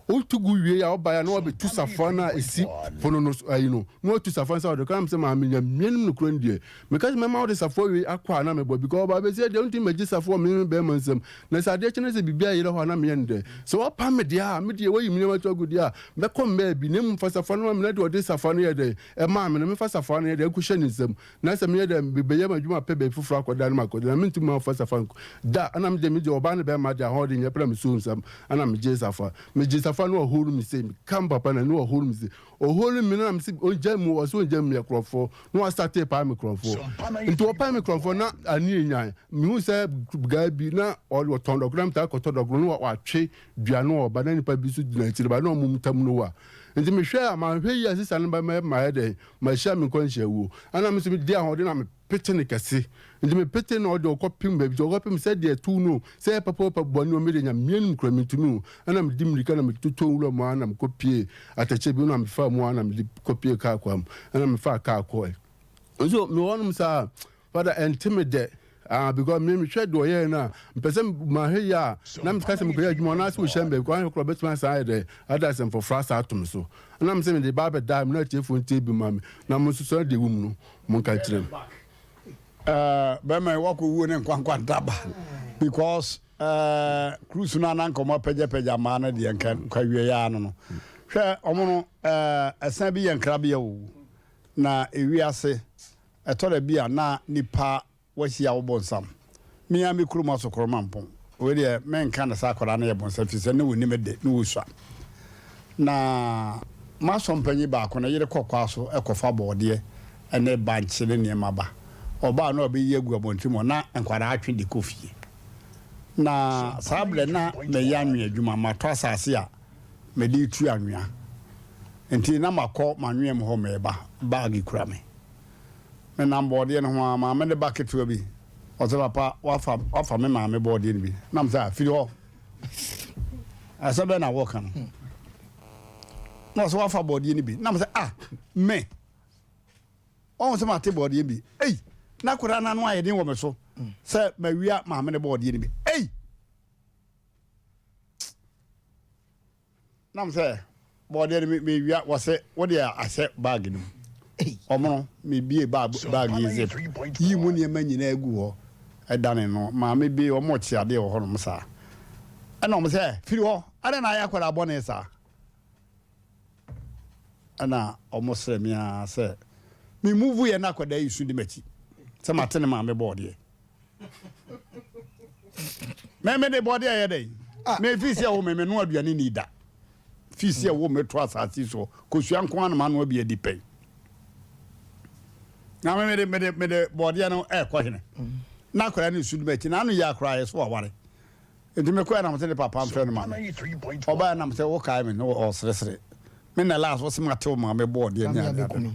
Wotu gu wie a, wobaeɛ a na wabɛtu safoa no a ɛsi pono no so ayi no, na watu safoa no sɛ ɔde kɔ. Na mesɛ maame Nyame anim nokorɛ no deɛ, meka sɛ mɛma wode safoa wei akɔ a na mebɔ because ɔbaa bɛsi deɛ wontumi mmɛgye safoa wɔ me me bɛrima nsam. Na sɛ adeɛ kye na sɛ biribi ayera hɔ a na meyɛ no dɛn? Sɛ woapam me deɛ a, me deɛ woayi me nneɛma ato agu deɛ a, mɛkɔ mmaa bi na mmom fa safoa no ma me na deɛ ɔde safoa no yɛ dɛn ɛmaa me no memfa safoa no yɛ dɛn nkɔhyɛ ne nsam. Na sɛ meyɛ dɛ mebɛyɛ m'adwuma apɛ baabi foforɔ akɔda no makɔda na mentumi mamfa safa nkɔ da. Ɛna me deɛ me deɛ ɔbaa ne bɛrima deɛ ahoɔden nyɛ pɛ na mesoo nsam ɛna megyee safa. Megyee safa no ɔhoro me sei meka me papa na ne ɔhoro me sei. Ɔhoro me no na mese ɔngyae mu ɔse ɔngyae mu meyɛ korɔmfoɔ na wastartee pae me korɔmfoɔ. Nti ɔpae me korɔmfoɔ na ani enyan. Mehu sɛ guy bi na ɔtɔn dɔkono na metaa kɔtɔ dɔkono na watwe dua no ɔba na nipa bi nso gyina akyire ba na ɔmo ntam no wa. Nti mehwɛ a manhwɛ yie a sista no ba mayɛ dɛn Mahyia me nkwanhyia wuo. Ɛna me nso mede ahoɔden na mepete no kɛse. Nti mepete no ɔde ɔkɔpem baabi nti ɔkɔpem sɛ deɛ ɛtow no o, sɛ ɛyɛ papa o papa bɔne o me deɛ Nyame anim koraa mentumi o. Ɛna mede mmirika na metotɔ nwura mu ara na mekɔpie atɛkyɛ bi mu na mefaa mu ara na mede kɔpie kaa kwan mu. Ɛna mefaa kaa kɔɛ. Nso mewɔ hɔnom saa Father ɛnte me dɛ ah because me mehwɛ deɛ ɔyɛɛ no a mpɛ sɛ mahwɛ yi a na meka sɛ mekɔyɛ adwuma ɔno ase ɔhyɛ me baabi kwan hwɛ korɔ bɛtumi asan ayɛ dɛ ada asɛm foforɔ asa ato me so ɛna me sɛ mede ba abɛdaa me na atiefoɔ ntie bi ma me na mo nso sɛ deɛ ɛwɔ mu no monka nkyerɛ me. Eh, bɛrima yi wakɔ wuo ne nkwankwanta ba because eh, cruise no ananka ɔmo apɛgyapɛgya mmaa no deɛ nka nka wie ya ano no hwɛ ɔmo no eh, ɛsan bi yɛ nkrabea o na ewiase Ɛtɔ da bi a na nipa wahyia wo bonsam. Me ara me kurom asokoro mampɔn. Wei deɛ menka no sɛ akwadaa no yɛ bonsam firi sɛ na ɔnim de na ɔsua. Na m'asɔmpanyin baako ne yere kɔ kwa so kɔfa bɔɔdeɛ ne bankye ne nneɛma ba. Ɔbaa na ɔbɛyi agu abɔnten mu hɔ na nkwadaa atwe de kɔ fie. Na saa berɛ na mɛyɛ anwea adwuma, matɔ asase a mede retu anwea. Nti na makɔ m'anwea mu hɔ mereba, baage kura me. Menam bɔɔdeɛ no ho ara, maame no ba ketewa bi, ɔsɛ papa wafa wafa me maame bɔɔdeɛ no bi. Nam sɛ firi hɔ. Asɛm bɛn na wɔka no? Na ɔsɛ wafa bɔɔdeɛ no bi. Nam sɛ ah me. Ɔho sɛ mate bɔɔdeɛ bi. Ei, na akwadaa no ano ayɛ den wɔ me so sɛ mawia maame no bɔɔdeɛ no bi. Ei! Nam sɛ bɔɔdeɛ no mewia wɔse wode ahyɛ bag no mu. Ɔmono mebie bag yi zip yi mu nneɛma nyinaa gu hɔ ɛdane no maame bi ɔmo kye adeɛ wɔ hɔnom saa ɛna ɔmo sɛ firi hɔ adɛn na ayɛ akwadaa bɔne saa ɛna ɔmo srɛ me ara sɛ me move yɛ na akwadaa yi su di m'akyi sɛ mate ne maame bɔɔdeɛ. Me me de bɔde ɛyɛ dɛn? Ah. Me fi sɛ wo me me no aduane ni da. Fi sɛ wo me to asase so kosua nko ara na manoa bi adi pɛn. Na me me de me de me de bɔdeɛ no ɛkɔ hene. Na akwadaa no su de m'akyi na ano yɛ akwadaa yɛ so waware. Nti me kɔɛ na mo sɛ ne papa mfrɛ no ma me. Ɔbaa na mo sɛ wokae me na ɔseresere. Me na last wɔsɛ ma tew maame bɔɔdeɛ ne ade ade.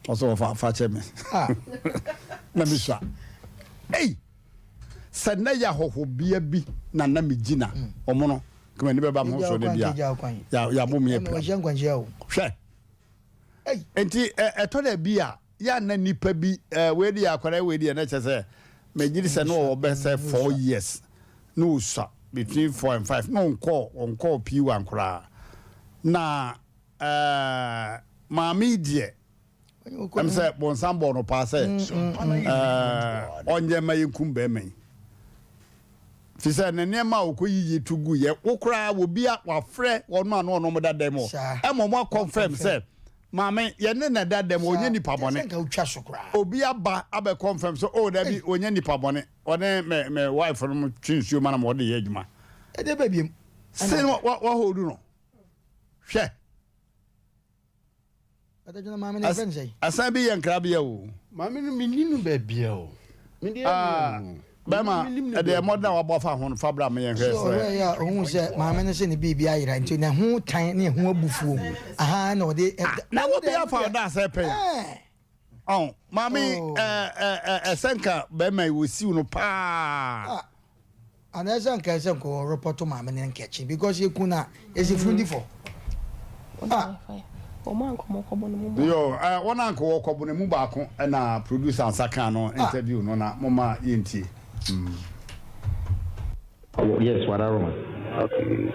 Ɔsɛ ɔfa fa kyɛ me. Ah. Na me sua. Ei! Sɛ na yɛ ahɔhobea bi na na me gyina ɔmo no kama ni bɛba mo so ne bia. Ya ya bo me apira. Hwɛ. Nti ɛtɔ da bi a yɛ a na nipa bi eh, wei deɛ akwadaa wei deɛ na kyɛ sɛ megye di sɛ na ɔwɔ bɛ sɛ four years na ɔsua between four and five na ɔnkɔɔ ɔnkɔɔ P1 koraa na eh, maame yi deɛ ɛm sɛ bɔnsam bɔɔ no paa sɛ eh, ɔnyɛ ma yɛnkum bɛrima yi fi sɛ ne nneɛma a ɔkɔ yiyi to gu yɛ wo koraa obi a wafrɛ wɔn a na ɔnom da dɛm hɔ ɛma wɔn akɔnfɛm sɛ Maame, yɛne no da dɛm, ɔnyɛ nipa bɔne. Obi aba abɛ confirm sɛ, oh dabi, ɔnyɛ nipa bɔne. Ɔne me me wife no mo twe nsuo ma na ma ɔde yɛ adwuma. Ɛde bɛ biem. Se no wa wa hold no. Hwɛ. Asan bi yɛ nkrabea o. Maame no menni no baabia o. Ah, bɛma ɛdeɛ mmɔden a wabɔ afa ho no fa bra ma yɛnhwɛ sɛ. Ɔhwɛ yɛ a ohun sɛ maame no sɛ ne biribi ayera nti ne ho tan ne ho abufuo aha na ɔde. Ah, na wo bi afa ɔda asɛ pɛn. Ɔn maame ɛɛ ɛsɛ nka bɛrima yi wɔsiw no paa. Ah. Anaasɛ anka ɛsɛ nka ɔrepɔto maame no nkɛkye because yɛku no a yɛsɛ funu di fɔ. Ah. Yo, eh, wɔn a nka wɔkɔbɔ no mu baako na producer nsa kan no ah. interview no na moma yɛntie. Mm. Oh, yes, Wadaroma. Okay.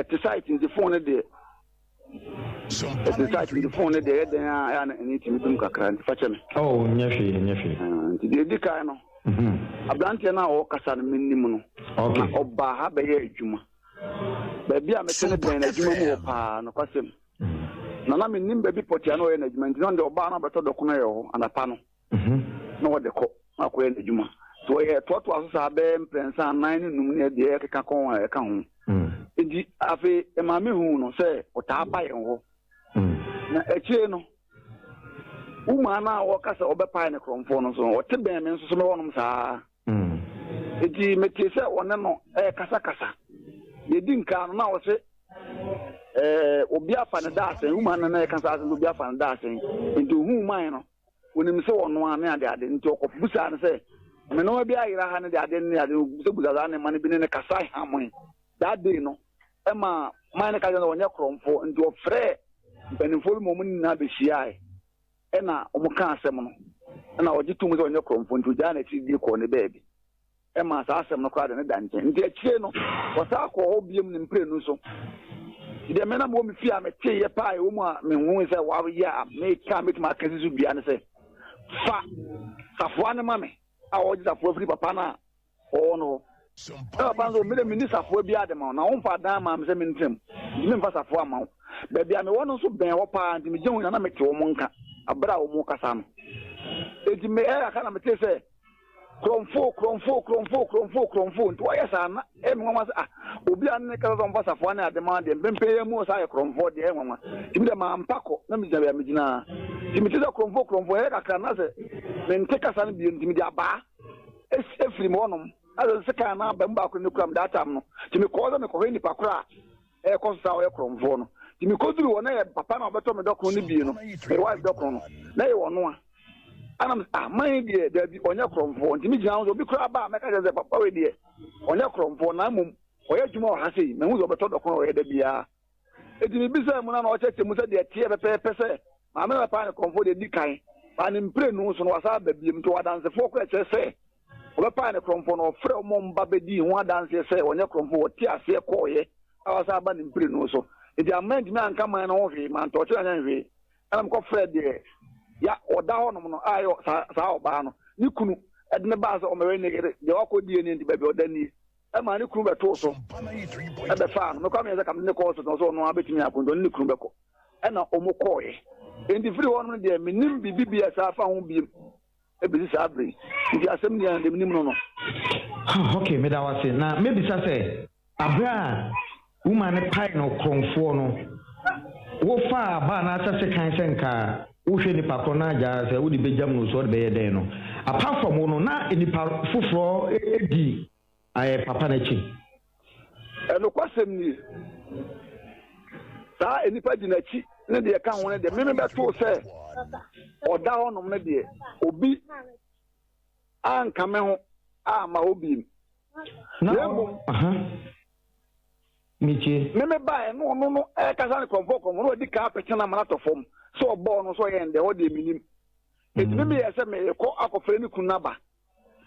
Ɛte site nti phone no deɛ ɛte site nti phone no deɛ ɛyɛ dɛn a ɛyɛ na ɛne tumi dum kakra nti fa kyɛ me. Oh, nyɛ hwee, nyɛ hwee. Nti deɛ ɛdi kan no, aberanteɛ no a ɔrekasa no menim no. Okay. Na ɔbaa ha bɛyɛ adwuma. Baabi a mete no bɛn n'adwuma mu hɔ paa nokwasɛm. Na na menim baabi pɔtee a na ɔyɛ n'adwuma nti na ɔno deɛ ɔbaa no abɛtɔ dɔkono yɛ hɔ anapa no. na ɔde kɔ na akɔyɛ n'adwuma. Nti ɔyɛ toatoa so saa bɛyɛ mprɛnsa anan ne num ne deɛ ɛkeka kɔ ho a ɛka ho. Nti afei ɛmaa me huu no sɛ ɔtaa ba yɛn hɔ. Na akyire no, womaa no a wɔka sɛ ɔbɛpae ne korɔmfoɔ no nso no, ɔte bɛn me nso so mewɔ nom saa. Nti metee sɛ ɔne no ɛrekasakasa. Deɛ ɛdi nkaa no na ɔse ɛɛ obi afa ne daasɛn, womaa no na ɛka saa asɛm sɛ obi afa ne daasɛn. Nti ohuu man no, onim sɛ ɔno ara ne ade ade nti ɔkɔbisaa no sɛ me nneɛma bi ayera ha ne de ade ne ade obisabusa saa nneɛma no bi ne ne kasa hamoe that day no ɛma man no ka kyerɛ no sɛ ɔnyɛ korɔmfoɔ nti ɔfrɛɛ mpanimfoɔ bi ma wɔn nyinaa bɛhyiae ɛna wɔn ka asɛm no ɛna ɔgye tom sɛ ɔnyɛ korɔmfoɔ nti ogyaa n'akyiri die kɔɔ ne baabi. Ɛmaa saa asɛm no koraa de no da nkyɛn. Nti akyire no, wɔsan kɔɔ hɔ biom ne mprenu so. Nti deɛ me na mewɔ me fie a meteeɛ paa a ɛwɔ mu a mehui sɛ wɔayɛ a meka a mɛtumi aka si so dua ne sɛ, fa safoa no ma me a ɔregye safoa firi papa no a ɔwɔ no hɔ. Na papa no sɛ, me deɛ menni safoa biara de ma wo, na womfa adan maa me sɛ mentena mu, nti memfa safoa mma wo. Baabi a mewɔ no nso bɛn hɔ paa, nti megyina hɔ nyinaa na mete wɔn nka berɛ a wɔrekasa no. Enti me ɛyɛ kakra na metee sɛ Korɔmfoo, korɔmfoo, korɔmfoo, korɔmfoo, korɔmfoo. Nti wɔyɛ saa na ɛyɛ me nwanwa sɛ ah, obi a ne kasa sɛ ɔmfa safoa ne ade ma deɛ mpempem yɛ mu ɔsaa yɛ korɔmfoɔ deɛ ɛyɛ nwanwa. Nti me deɛ mampa kɔ na megyina baabi a megyina. Nti mete sɛ korɔmfoo, korɔmfoo ɛyɛ kakra na sɛ mente kasa no bio nti mede abaa efiri me hɔnom. Na sɛ sekan no aba mu baako ne kura me that time no. Nti mekɔɔ sɛ mekɔhwɛ nipa koro a ɛrekɔ so saa a ɔyɛ korɔmfoɔ no. Nti mekɔduruu hɔ na ɛyɛ papa no a ɔbɛtɔ me dɔkono no bie no, me wife dɔkono no, na ɛyɛ ɔno a. Ɛna me ah man yi deɛ daabi ɔnyɛ korɔmfoɔ. Nti megyina ho sɛ obi koraa ba a mɛka kyerɛ sɛ papa wei deɛ ɔnyɛ korɔmfoɔ na mmom ɔyɛ adwuma wɔ ha sei, mahu sɛ ɔbɛtɔ dɔkono a ɔyɛ da biara. Enti mebisaa mu na na ɔkyerɛkyerɛ mu sɛ deɛ ɛteɛ pɛpɛɛpɛ sɛ maame no bɛpaa ne korɔmfoɔ deɛ ɛdi kan, baa ne mprenu so no wasan aba biom. Nti ɔwɔ adansefoɔ koraa ɛkyerɛ sɛ Wɔbɛpae no korɔmfoɔ no, ɔfrɛɛ wɔn a wɔba bɛdii ho adanseɛ sɛ ɔnyɛ korɔmfoɔ, wɔte aseɛ kɔeɛ a wasan aba ne mprenu so. Enti amma antumi anka man no ho hwee, mantɔɔkyerɛ anyɛ hwee. Ɛna mekɔfrɛɛ deɛ ya ɔda hɔnom no a ɛyɛ saa, saa ɔbaa no, ne kunu de no baa sɛ ɔmmɛwɛ ne yere, deɛ wakɔdie nie nti baabi a ɔda nie. Ɛmaa ne kunu bɛtoo so bɛfaa no. Mekɔ a meyɛ sɛ ka mede no kɔ hospital, ɔsɛ ɔno ara bɛtumi akɔ nti ɔne ne kunu bɛkɔ. Ɛna wɔkɔeɛ. Enti firi hɔnom no deɛ mennim biribi bi a ɛsan fa ho bio. Ebesi saa bere yi. Nti asɛm ni a, deɛ menim no no. Ah ok meda wo ase na mɛbisa sɛ aberɛ a woman no pae no korɔmfoɔ no wo faa aba anaasɛ sekan sɛ nka wo hwɛ nipa korɔ no agya sɛ wode bɛgyam no sɛ wode bɛyɛ dɛn no apart from wo no na nipa foforɔ di papa no akyi. Nokwasɛm nie, saa nnipa di n'akyi ne deɛ ɛka ho no deɛ, meme bɛtoo sɛ ɔda hɔnom no deɛ, obi anka me ho amma hɔ biem. Na mmom, meme baeɛ no ɔno no ɛrekasa ne kɔmfoɔ kɔmfoɔ no ɔdi kan apete no amana tɔ fam sɛ ɔbɔɔ no sɛ ɔyɛ ndɛ hɔ deɛ menim. Enti meme yɛ sɛ merekɔ akɔfrɛ ne kunu no aba.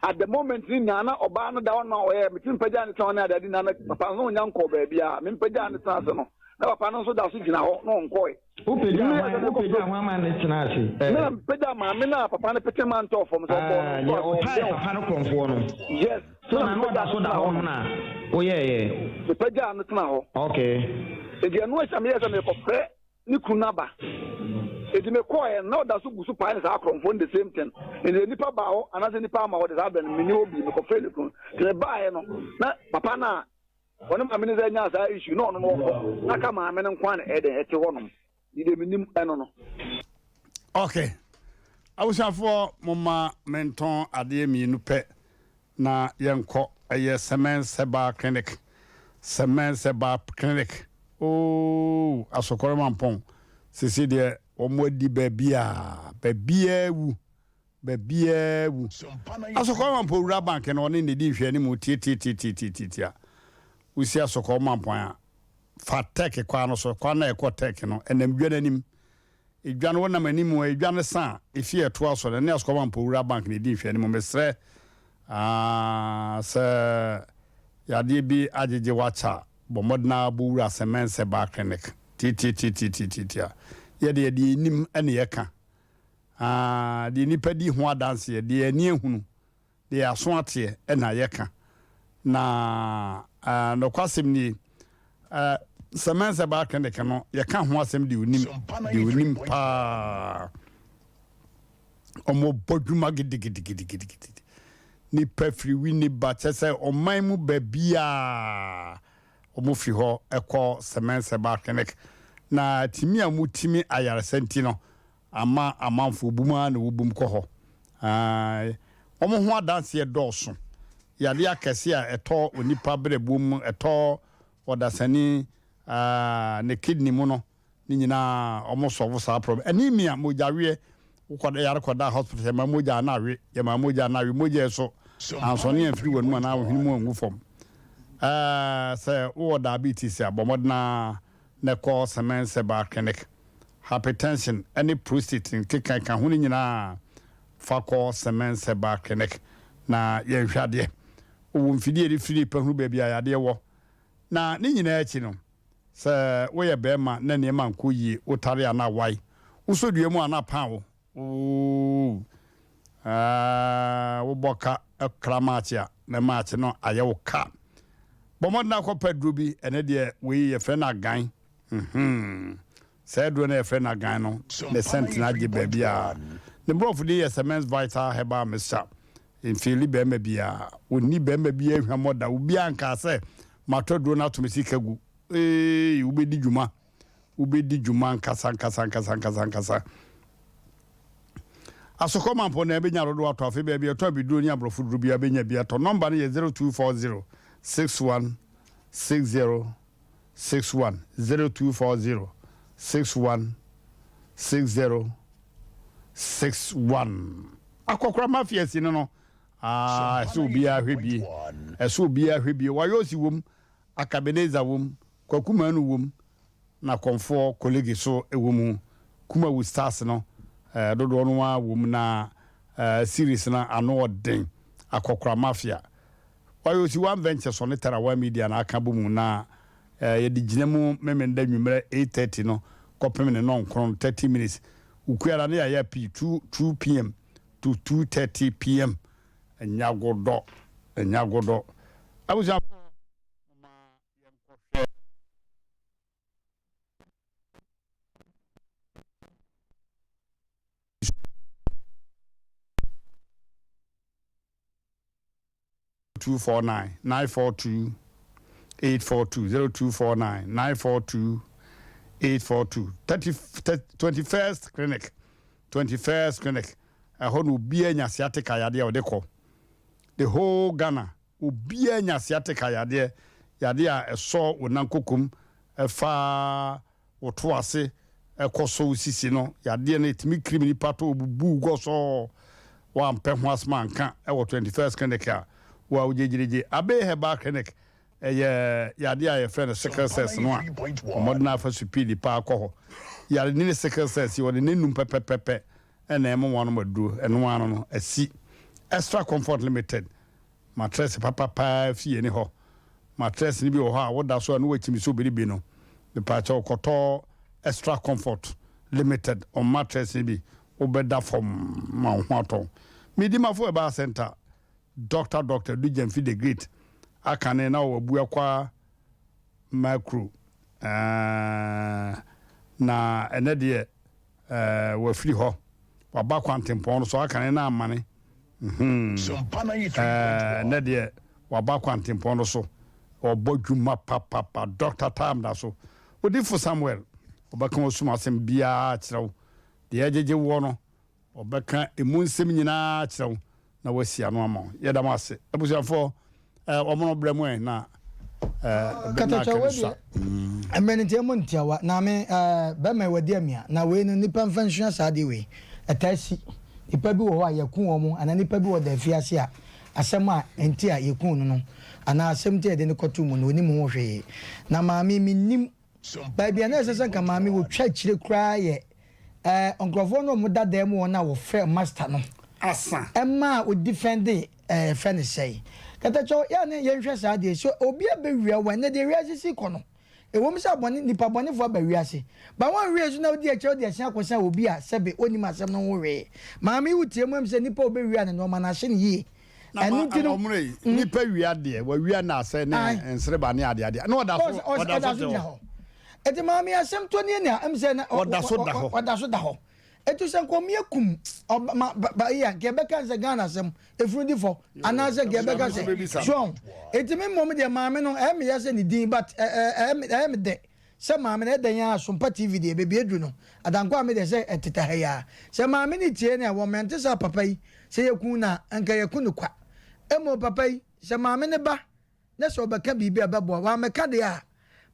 At the moment ne nyinaa na ɔbaa no da hɔ no a ɔyɛ metumi mpagyaa ne tena ne adeade nyinaa na papa no ɔnya nkɔɔ baabi a mempagyaa ne tena ase no na papa no nso da so gyina hɔ na ɔnkɔe. Wopagyaa ho ama ne tena ase. Me na mepagyaa maame no a papa no pete ma ntɔɔ fam sɛ ɔbɔɔ no. Deɛ ɔpae papa no korɔmfoɔ no. Yes. So na na ɔda so da hɔ no na woyɛɛyɛ. Mepagyaa no tena hɔ. Okay. Enti ɛno akyi na meyɛɛ sɛ merekɔfrɛ ne kunu no aba. Enti mekɔɔɛ no, na ɔda so gu so pae no saa korɔmfoɔ no the same thing. Enti sɛ nnipa baa hɔ anaasɛ nnipa amma hɔ de saa berɛ no, menni hɔ bi, mekɔfrɛɛ ne kunu. Nti mebaeɛ no, na papa no a ɔne maame no sɛ nyaa saa issue na ɔno no ɔkɔ, na aka maame no nko ara na ɛyɛ dɛn ɛte hɔnom. Nti deɛ menim ɛno no. Ok, abusuafoɔ momma mentɔn adeɛ mmienu pɛ na yɛnkɔ, ɛyɛ Semens Herbal Clinic, Semens Herbal Clinic, ooh Asokore Mampong, sese deɛ wɔn adi baabiara, baabiara awu, baabiara awu. Asokore Mampong wura bank no ɔne na ɛdi nhwɛanimu tiatiatiatiatiatia. Wosi Asokore Mampong a, fa Tech kwan no so, kwan no a ɛkɔ Tech no, ɛnam dwa no anim. Edwa no wonam anim a edwa no sa a, efie a ɛtoa so no, ɛne Asukɔma Mpowura Bank na edi nhwɛanim. Mesrɛ ah, sɛ Yadeɛ bi agyegye wo akyɛ a, bɔ mmɔden ara bɔ wura Semens Herbal Clinic. Tiatiatiatiatiatia. Yɛ deɛ, deɛ yɛnim na yɛka. Aa, deɛ nnipa di ho adanseɛ, deɛ yɛn ani ahunu, deɛ yɛn aso ateɛ na yɛka. Na eh, nokwasɛm nie, eh, Semens Herbal Clinic no, yɛka ho asɛm deɛ onim, deɛ onim paa. Wɔbɔ dwuma gidigidigidigidi. Nnipa firi Winneba, kyerɛ sɛ ɔman mu baabiara, wɔfiri hɔ kɔ Semens Herbal Clinic. Na tumi a wɔtumi ayaresa nti no, ama amanfoɔ bum ara na wɔbum kɔ hɔ. Ae, wɔn ho adanseɛ dɔɔso. Yadeɛ akɛseɛ a ɛtɔ onipa berɛboɔ mu, ɛtɔ ɔdasani ne kidney mu no, ne nyinaa ɔmo sɔlvo saa problem. Anemia, mogyaweɛ, wokɔ yare kɔda hospital yɛma mogya a na awe, yɛma mogya a na awe, mogya ɛso ansɔne amfiri w'anum anaa wo hwene mu angu fam. Ɛɛ sɛ wowɔ diabetes a, bɔ mmɔden ara na kɔ Cement Herbal Clinic. Hypertension ne prostate nkekaeka ho no nyinaa fa kɔ Cement Herbal Clinic na yɛnhwɛ adeɛ. Wowɔ mfidie a yɛde firi nipa hunu baabi a yadeɛ wɔ. Na ne nyinaa akyi no, Sɛ woyɛ barima na nneɛma nkɔ yie, wotare a na awae, wosɔ dua mu a na apan wo, ooh, aah, wobɔ ka kra maakye a na maakye no ayɛ wo ka. Bɔ mmɔden akɔpɛ aduro bi, ɛno deɛ wei yɛfrɛ no agan, mhm, saa aduro no a yɛfrɛ no agan no, ne scent no agye baabi a. Ne borɔfo din yɛ Semens Vital Herbal Mixture. Mfeeli barima biara, ɔnni barima biara hwammɔ da, obiara nkaa sɛ Matɔ aduro no ato me sika gu. Eeii wobɛdi dwuma. Wobɛdi dwuma ankasa ankasa ankasa ankasa ankasa. Asokɔ Mampɔn na ɛbɛnya dodoɔ atɔ afei baabi ɛtɔ abiduro ne aborɔfo duro biara bɛnya bi atɔ. Nɔmba no yɛ 0240 61 60 61 0240 61 60 61. Akɔkora mafia si no no. Ah, ɛsɛ obiara hwɛ bie. Ɛsɛ obiara hwɛ bie. Wayosi wom, Akabenezer wom, Kwaku Manu wom, na Kɔmfoɔ Kolege so wɔ mu. Kumawu Stars no, eh, dodoɔ no ara wom na eh, series no ano ɔden. Akɔkora Mafia. Wayosi One Ventures ɔne Tara One Media na aka bɔ mu na eh, yɛde gyina mu Memenda nwummerɛ 8:30 no kɔpem ne nɔnkron 30 minutes. Wukuada no yɛayɛ pii 2 2 pm. to 2:30 pm Nyagodɔ Nyagodɔ Abusuafoɔ momma yɛnkɔhwɛ. 0249 942 842 0249 942 842 30 21st clinic 21st clinic ɛhɔ na obiara nya sciatica yadeɛ a ɔde kɔ the whole Ghana obiara nya sciatica yadeɛ yadeɛ a ɛsɔ wo nan kokom ɛfa Woto ase kɔ so wo sisi no yadeɛ no ɛtumi kirim nipa to obubu wo gɔsɔɔ woampɛ ho asɛm anka wɔ 21st clinic a wo a wogyegyirigye Abbey Herbal Clinic ɛyɛ yadeɛ a yɛfrɛ no sickle cells no a wɔmmɔden afa supiidi paa kɔ hɔ yare ne sickle cells yi wɔde ne num pɛpɛpɛpɛ ɛna ɛma wɔn aduro ɛno ano no asi Extra Comfort Limited Matrɛs papa paa fie ne hɔ. Matrɛs no bi wɔ hɔ a woda so a na woakyim sɛ obedi bi no. Mepaakyɛw kɔtɔ Extra Comfort Limited wɔn matrɛs no bi, wobɛda fam ma wo ho atɔ wo. Medimafo Herbal Centre, Doctor Doctor Adu Gyamfi the Great akane na ɔwɔ Abuakwa Macro ɛɛh na ɛnɛ deɛ Ɛɛ, wafiri hɔ. Waba kwantempɔn no so, aka ne nan amane. Hmm. Ɛɛ, nnɛ deɛ, waba kwantempɔn no so. Ɔbɔ dwuma papapa. Dɔkta Tam da so. Odifo Samuel, ɔbɛka w'asum asɛm biara akyerɛ wo. Deɛ ɛgyegye woɔ no, Ɔbɛka emu nsɛm nyinaa akyerɛ wo na wasi ano ama wo. Yɛda mo ase. Abusuafoɔ, eh, wɔn no brɛ mo ɛ na eh, bɛ na Katakyɛ aka wei no sua. deɛ mmerɛ no nti ɛmu ntiawa na me eh, bɛrima yi wadi amia na wei no nipa mfa nsua saa adeɛ wei ɛtaa si nipa bi wɔ hɔ a yɛku wɔn anaa nipa bi wɔ da afiase a asɛm a nti a yɛku no no anaa asɛm nti a yɛde no kɔto mu no onim ho hwee na maame mennim Baabi a na ɛsɛ sɛ nka maame wɔtwa akyire koraa yɛ ɛɛ nkurɔfoɔ no a wɔda dan mu hɔ no a wɔfrɛ master no. Asa. Ɛmaa ɔdifɛnde ɛɛ yɛfrɛ no sɛn. Katakyɛw, yɛ a na yɛnhwɛ saa adeɛ yi, sɛ obi abɛwia wo a, ɛnnɛ deɛ wiase si kɔ no, ɛwom sɛ abɔne, nnipa bɔnefoɔ aba wiase, but woanhwɛ yie nso na wodi akyire a wode asia akɔsa obi a sɛbe ɔnnim asɛm no ho hwee. Maame yi wotie mu ɛm sɛ nnipa a ɔbɛwia ne nnoɔma no ahye no yie. Na ma Ɛno nti no, ɔmmerɛ yi, nnipa wia deɛ, wawia na asɛ ne Ae. nsereba ne adeadeɛ, na ɔda so, Ɔs- ɔs- ɔda ɔda so so te gyina hɔ. hɔ. Enti maame yi asɛm tɔ nie nea ɛm sɛ na ɔ- Ɔda so da hɔ. ɔda so da hɔ. Eti sɛ nka ɔmo akum ɔba ma ba ba yi a nka yɛbɛka sɛ Ghana asɛm efunu di fɔ anaasɛ nka yɛbɛka sɛ so eti me mmom deɛ maame no ɛyɛ me ya sɛ ne din but ɛ ɛ ɛyɛ me dɛ sɛ maame no ɛdɛn ara Sompa TV deɛ baabi aduru no Adankwa a me deɛ sɛ ɛteta ha yi ara sɛ maame no tie ne a wɔ mɛnte sɛ papa yi sɛ yɛku no a nka yɛku no kwa mmom papa yi sɛ maame no ba na sɛ ɔbɛka biribi a ɛbɛboa wammɛka deɛ a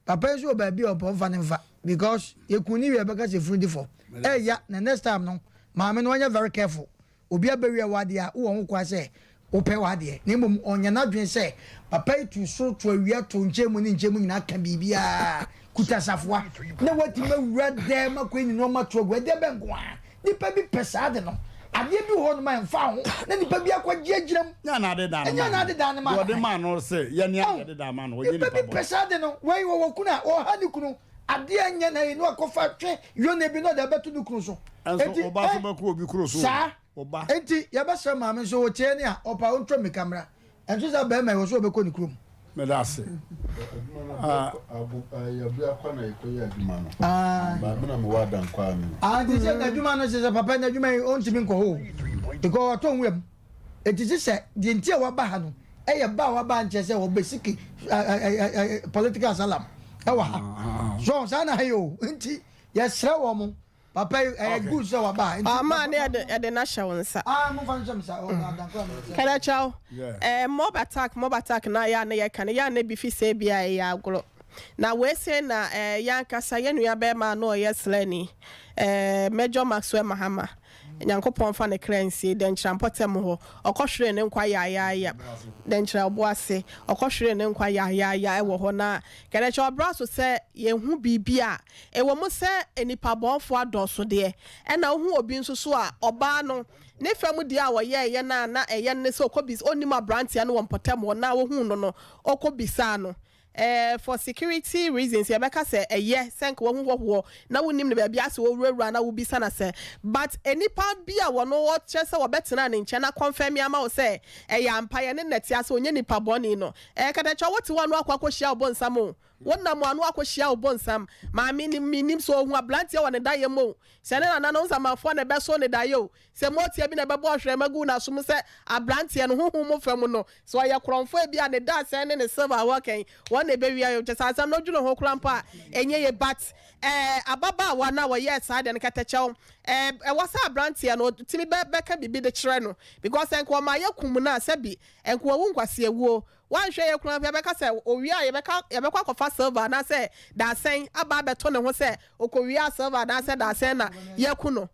papa yi nso wɔ baabi a ɔpɛ ɔmfa no mfa because yɛku ne wie a ɛbɛka sɛ funu di fɔ ɛya na next time no maame no ɔnyɛ very careful obi abɛwia w'adeɛ a wowɔ ho kwan sɛ wopɛ w'adeɛ na mmom ɔnyɛ n'adwene sɛ papa yi tu soro to awia to nkyɛn mu ne nkyɛn mu nyinaa ka biribiara kuta safoa na watumi awura dɛm akɔ ne nneɛma to agu ɛdeɛ bɛn nko ara Nipa bi pɛ saa ade no. Adeɛ bi wɔ hɔnom a ɛmfa ho na nipa bi akɔgye agyina mu. Nyɛ na ade da no Ɛnyɛ na ade da no ma no. Deɛ ɔde maa no sɛ yɛ ne ade da ma no. Ɔnyɛ Nipa nipa bi pɛ saa ade no. Wei ɔwɔ kunu a ɔha ne kunu. Adeɛ a ɛnyɛ na yi na wakɔfa twe yone bi na ɔde abɛto ne kunu so. Ɛnso Enti ɔba so eh bɛkɔ obi kuro so o. saa. Ɔba. Enti yɛbɛsrɛ maame nso ɔtie ne a ɔpɛ a ɔntwa mmirika mmra. Ɛnso sɛ bɛrima yi wɔ so ɔbɛkɔ ne kurom. Meda ase. Ah. Ah, nti sɛ n'adwuma no sɛ papa n'adwuma yi ɔntumi nkɔ hɔ o. Because ɔtɔ nwura mu. Eti sɛ sɛ deɛ nti a waba ha no ɛyɛ ba a waba nkyɛ sɛ ɔbɛsiki political asylum ɛwɔ ha. So saa na ha yi o. Nti yɛsrɛ wɔn mo. Papa yi ɛyɛ good sɛ waba ha. Nti Ɔmaa ne yɛde yɛde no ahyɛ wo nsa. Ah mo fa nhyɛ me nsa. Oh adankora me nsa. Kɛdɛkyɛw, eh, mob attack mob attack na yɛ a na yɛka no yɛ a na ebi fi sɛ ebi a ɛyɛ agorɔ. Na wei sei na eh, yɛn ankasa yɛn nua bɛrima a na ɔyɛ slani, eh, Major Maxwell Mahama, Nyankopɔn mfa ne kra nsie, Dɛnkyerɛ mpɔtam hɔ, ɔkɔhweree ne nkwa yaayaaya, Dɛnkyerɛ Ɔboase, ɔkɔhweree ne nkwa yaayaaya wɔ hɔ na Kɛdɛkyɛw ɔbra so sɛ yɛhu biribi a Ɛwɔ mu sɛ nnipa bɔnfoɔ adɔɔso deɛ, ɛna wohu obi nso so a, ɔbaa no, ne fam deɛ a ɔyɛeɛ no a na ɛyɛ no ne sɛ ɔkɔbis, ɔnnim aberanteɛ no wɔ mpɔtam hɔ na ɔhuu no no, ɔkɔbisaa no. Ɛɛ, for security reasons, yɛbɛka sɛ ɛyɛ sɛ nka wahu hɔhoɔ na wonnim no baabi a sɛ ɔwurawura na wobisa no asɛ. But nnipa bi a wɔn wɔkyerɛ sɛ wɔbɛtenaa ne nkyɛn akɔnfɛme ama wo sɛ ɛyɛ ampa, yɛne no na ɛte ase, ɔnyɛ nipa bɔne no, ɛɛ, katakyɛ wote hɔ a na wakɔ akɔhyia ɔbonsam o. Wonam ano akɔhyia wo bonsam. Maame nim, mennim sɛ ɔhu abranteɛ wɔ ne daeɛ mu o, sɛ ne nananom nsamanfoɔ na ɛbɛso ne daeɛ o, sɛ motia bi na ɛbɛbɔ ɔhwerɛma agu n'aso mu sɛ abranteɛ no, honhom mu fam no, sɛ ɔyɛ korɔmfoɔ ebia ne dadesɛn ne ne silver a wɔkɛn, wɔn na ɛbɛwia o, kyerɛ sɛ asɛm no wodwene ho koraa mpo a, ɛnyɛ yie. But eh, ababaawa no a wɔyɛɛ saa deɛ no kɛtɛkyɛw eh, ɛwɔ sɛ abranteɛ no ɔtumi bɛ, bɛka biribi de kyerɛ no, because nka ɔma yɛkum no a, sɛbi, nka wawu nkwaseawuo. Woanhwɛ yie koraa mpo yɛbɛka sɛ owie a yɛbɛka yɛbɛkɔ akɔfa silver anaasɛ dadesɛn aba abɛto ne ho sɛ ɔkɔwiaa silver anaasɛ dadesɛn na yɛaku no.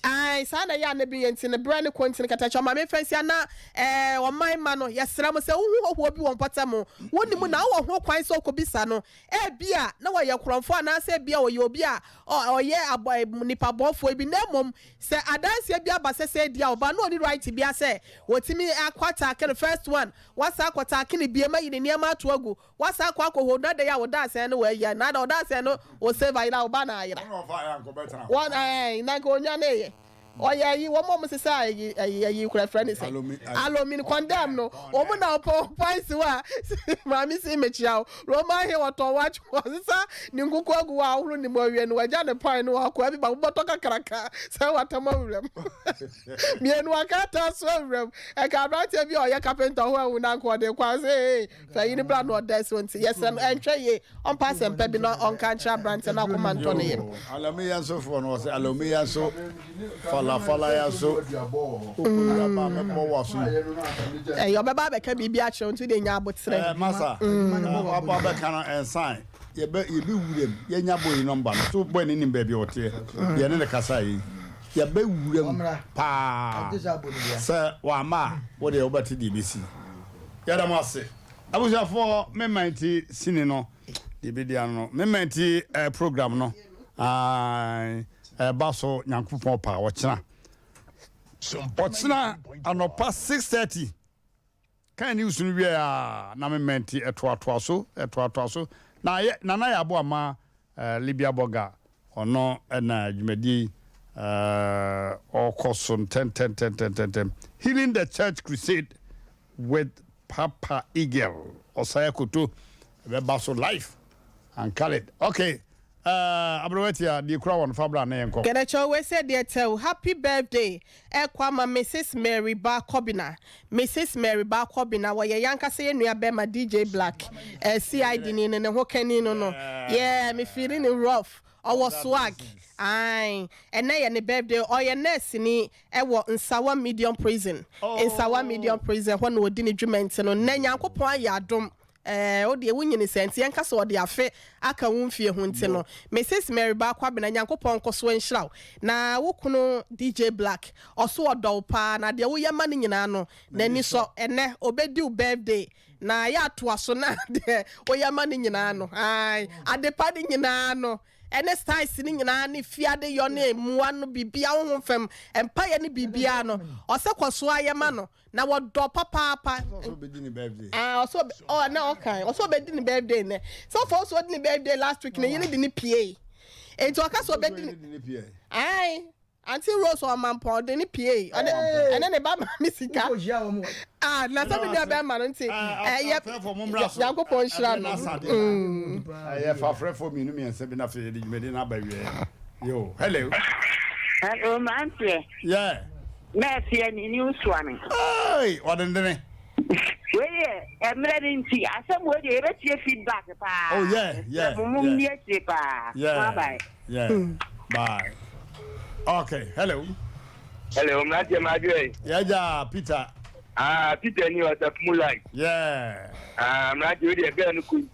Ae, saa na ɛyɛ a na bi yɛ nti no berɛ ne kɔ nti no kɛtɛkyɛ ɔma memfa nsia na ɛɛ ɔman mma no yɛsrɛ mo sɛ wohu hɔhoɔ bi wɔ mpɔtam wonim na wowɔ ho kwan sɛ wokɔbisa no ebia na wɔyɛ korɔmfoɔ anaasɛ ebia ɔyɛ obi a ɔyɛ abɔ nipa bɔfoɔ bi na mmom sɛ adanseɛ bi aba sɛ sɛ di a ɔba na ɔni right bia sɛ wɔtumi akɔ ataake no first one Wasan akɔ taake ne biem ayi ne nneɛma ato agu. Wasan akɔ akɔ hold na dɛn a ɔda asɛn no wɔ na ada ɔda asɛn no wɔ save ayera ɔba na ayera. Wɔn ɛɛ na nka onwa ne yɛ. Ɔyɛ ayi wɔn a wɔn sesa ayi ayi ayi kura frɛ ne sɛ. Alomin condemn no wɔn na ɔpɔ points wa maame si mekyia o. Roma he wɔtɔn watch wɔsesa ne nkuku agu wɔ ahohoro ne mu awie no wɔagya ne pɔn no wakɔ abi baako bɔtɔ kakraka sɛ watam awuram. Mmienu akata so awuram. Ɛka aberanteɛ bi a ɔyɛ kapenta ho ahu na anka ɔde kwan sɛ ee fa yi no bra na ɔda so nti yɛsrɛ no ɛntwɛ yie ɔmpa asɛmpa bi na ɔnka nkyerɛ aberanteɛ no akoma ntɔ ne yam. Alami yɛn so foɔ no ɔsɛ alami yɛn so falafala yɛn so okuru aba mɛbɔ wɔ so. Ɛyɛ ɔbɛba abɛka biribi akyerɛ wo nti de nya aboterɛ. Ɛɛ masa waba abɛka no ɛnsan yɛbɛ yɛbɛ wuram yɛnya bɔ yi nɔmba no so bɔ ne nim baabi ɔteɛ yɛne ne kasa yi. Yɛbɛwura mu paa. Sɛ wamma a, wo deɛ wobɛte deɛ ɛbɛsi. Yɛda mo ase. Abusuafoɔ, me man ti sini no, deɛ ɛbɛdi ano no, me man ti eh, program no, ɛba so Nyankopɔn paa, ɔkyena. Ɔkyena anɔpa 6:30. Kan news no wiei a na me mɛnte ɛtoatoa so ɛtoatoa so na yɛ Nana Yabo ama Libya Burger ɔno na dwumadie yi ɔkɔ so ntɛntɛntɛntɛntɛm Healing the Church Crusade with Papa Eagle Osei Akoto ɛbɛba so live and colored okay. Eh, aberewa tia, deɛ kura wɔn fa bra na yɛnkɔ. Kɛnɛkyɛw wei sɛ deɛ tɛw happy birthday ɛkɔ ama Mrs Mary Ba Kɔbina Mrs Mary Ba Kɔbina wɔyɛ yankasa yɛ nua bɛma DJ Black eh, CID ni no ne ho kani no no yeah me feeling no rough ɔwɔ swag ae ɛnɛ yɛ ne birthday ɔyɛ nurse ni ɛwɔ Nsawa Medium Prison Nsawa Medium Prison hɔ na ɔdi ne dwuma nti no nnɛ Nyankopɔn ayɛ adom Ɛɛ, wo deɛ wonyini sɛɛ nti yɛnka sɛ ɔde afe aka wo mfie ho nti no. Mrs Mary Baa Kwabena Nyankopɔn nkɔso nhyira wo. Na wo kunu DJ Black ɔso ɔdɔ wo paa na deɛ woyɛ ma no nyinaa no n'ani sɔ. Ɛnɛ ɔbɛdi wo birthday na yɛ atoa so na deɛ woyɛ ma no nyinaa no ae adepa no nyinaa no ɛne styles no nyinaa ne fie adeyɔ ne mmoa no biribiara honhom fam mpaeɛ ne biribiara no ɔsɛ kɔso ara yɛ ma no. Na wɔdɔ papaapa. Ɔsɛ ɔbɛdi ne birthday. Ah, ɔsɛ ɔbɛ ɔ na ɔkan ɔsɛ ɔbɛdi ne birthday nɛ. Sɛ ɔfɔ ɔsɛ ɔdi ne birthday last week ne yere de ne pie. Eti ɔka sɛ ɔbɛdi ne. Ayi, Auntie Rose ɔmampɔn ɔde ne pie. Ɔde ɛne ne ba maame sika. Ah, na sɛ mi nua bɛrima no nti ɛyɛ Nyankopɔn nhyira no. Ɛyɛ fafrɛfo mmienu mmiɛnsa bi na afei yɛde dwumadi no aba wieɛ. Yo, hello. Hello, mmeranteɛ. Yeah. Mɛɛfeɛ ne ni soa me. Hey, ɔdendene. Wei yɛ mmerɛ no nti asɛm wei deɛ yɛbɛtie feedback paa. Oh yeah, yeah. Mo mo nni akyire paa. Yeah. Bye. Yeah. Bye. Okay, hello. Hello, mmeranteɛ maa adwo yi. Yɛgya Peter. Ah, Peter ni ɔsafo mu line. Yeah. Ah, mmeranteɛ wei deɛ bɛɛ no kɔ nti.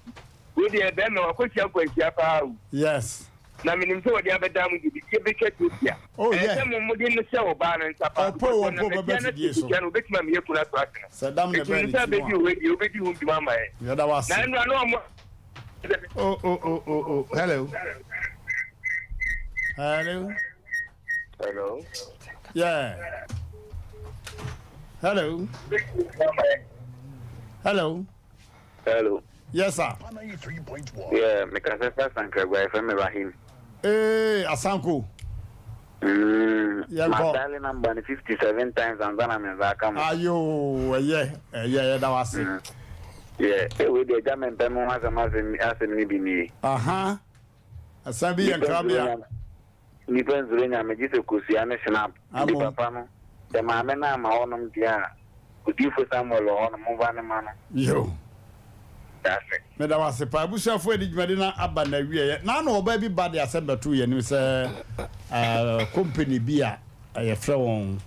Wei deɛ bɛrima wakɔhyia nkwanhyia paa o. Yes. Na menim sɛ wɔde abɛdan mo de biribi bɛtwa twetia. Oh, Ɛyɛ yeah. sɛ mo mode no hyɛ ɔbaa no nsa paa. Ɔpo o, Because ɔpo ɔnam bɛba atia no fidie so. twetia no, obetumi ama yɛn kunu ato ase no. Sɛ dam na Enti ɛbɛn menim ne sɛ ti mu abedi a. hɔ yi deɛ, wobedi ho dwuma ama yɛn. Yɛda wo ase. Na nnora na ɔmo. Oh, oh, oh, oh, oh. Hello. Hello. Hello. Yeah. Hello. Hello. Hello. Yes sir. Yeah, me kasa fa Sankragua, yɛfrɛ me Rahim. Ee, Asanko. Mm, Yɛnkɔ. ma dial number no 57 times ansa na me nsa aka mo. Ayo, ɛyɛ, ɛyɛ, yɛda wo ase. Mm. Yeah, eh, wei deɛ agya mempɛ me ho asɛm asɛm asɛm no bi nie. Aha. Asan bi yɛ nkrabea. Nnipa nsuro Nyame gye sɛ kosua ne snap. Nti papa no, sɛ maame no amma hɔnom deɛ a, Odiyifo Samuel wɔ hɔnom, momfa no mma no. Yo. Dase. Meda wo ase paa. Abusuafoɔ yɛde dwumadi no aba n'awieɛ. N'ano ɔbaa bi ba de asɛm bɛtoo yɛn anim sɛ company bi a yɛfrɛ wɔn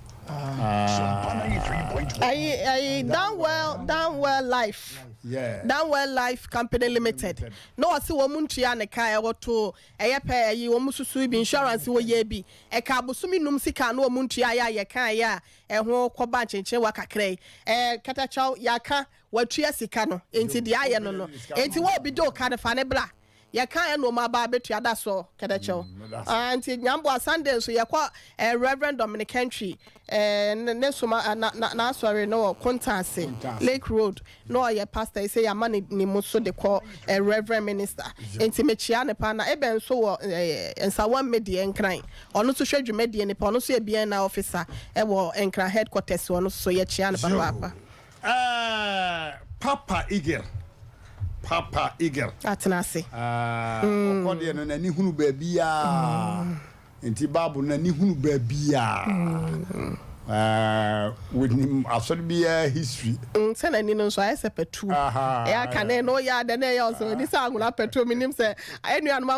Ayi ayi Downwell Downwell Life Yeah. Downwell Life Company Limited na ɔse wɔn ntua ne ka ɛwɔ to Ɛyɛ pɛ ɛyi wɔn susu bi insurance wɔ yɛ bi ɛka abosome num sika no wɔn ntua yɛ a yɛ kan yɛ a ɛho kɔ ba nkyenkyen wa kakra yi ɛɛ katakyɛw yɛ aka watua sika no nti deɛ ayɛ no no nti wɔ obi de oka no fa ne bra yɛ kan ɛna wɔn aba abetua da so katakyɛw ah nti nyamboa Sunday nso yɛ kɔ ɛɛ Reverend Dominic Kentry ɛɛ ne soma na na n'asɔre no wɔ Kontanse Lake Road Na ɔyɛ pastor yi sɛ yɛama no ne mu so de kɔ eh, reverend minister. Nti mekyea no paa. Na Eben nso wɔ eh, Nsawam Medeɛ Nkran. Ɔno nso hwɛ dwumadie no paa. Ɔno nso yɛ BNI officer wɔ Nkran headquarters hɔ. Ɔno nso so yɛkyea no papaapa. Eh, Papa Eagle, Papa Eagle. Atena ase. Eh, ɔkɔ deɛ no n'ani hunu baabiara. Enti Bible no ani hunu baabiara. Wɔnim asɔre biara history. Sɛ n'ani no nso ayɛ sɛ patuo. Ɛyɛ a kane no woyɛ a dɛn na ɛyɛ wo sɛ w'ani sɛ anwona patuo menim sɛ anuanom.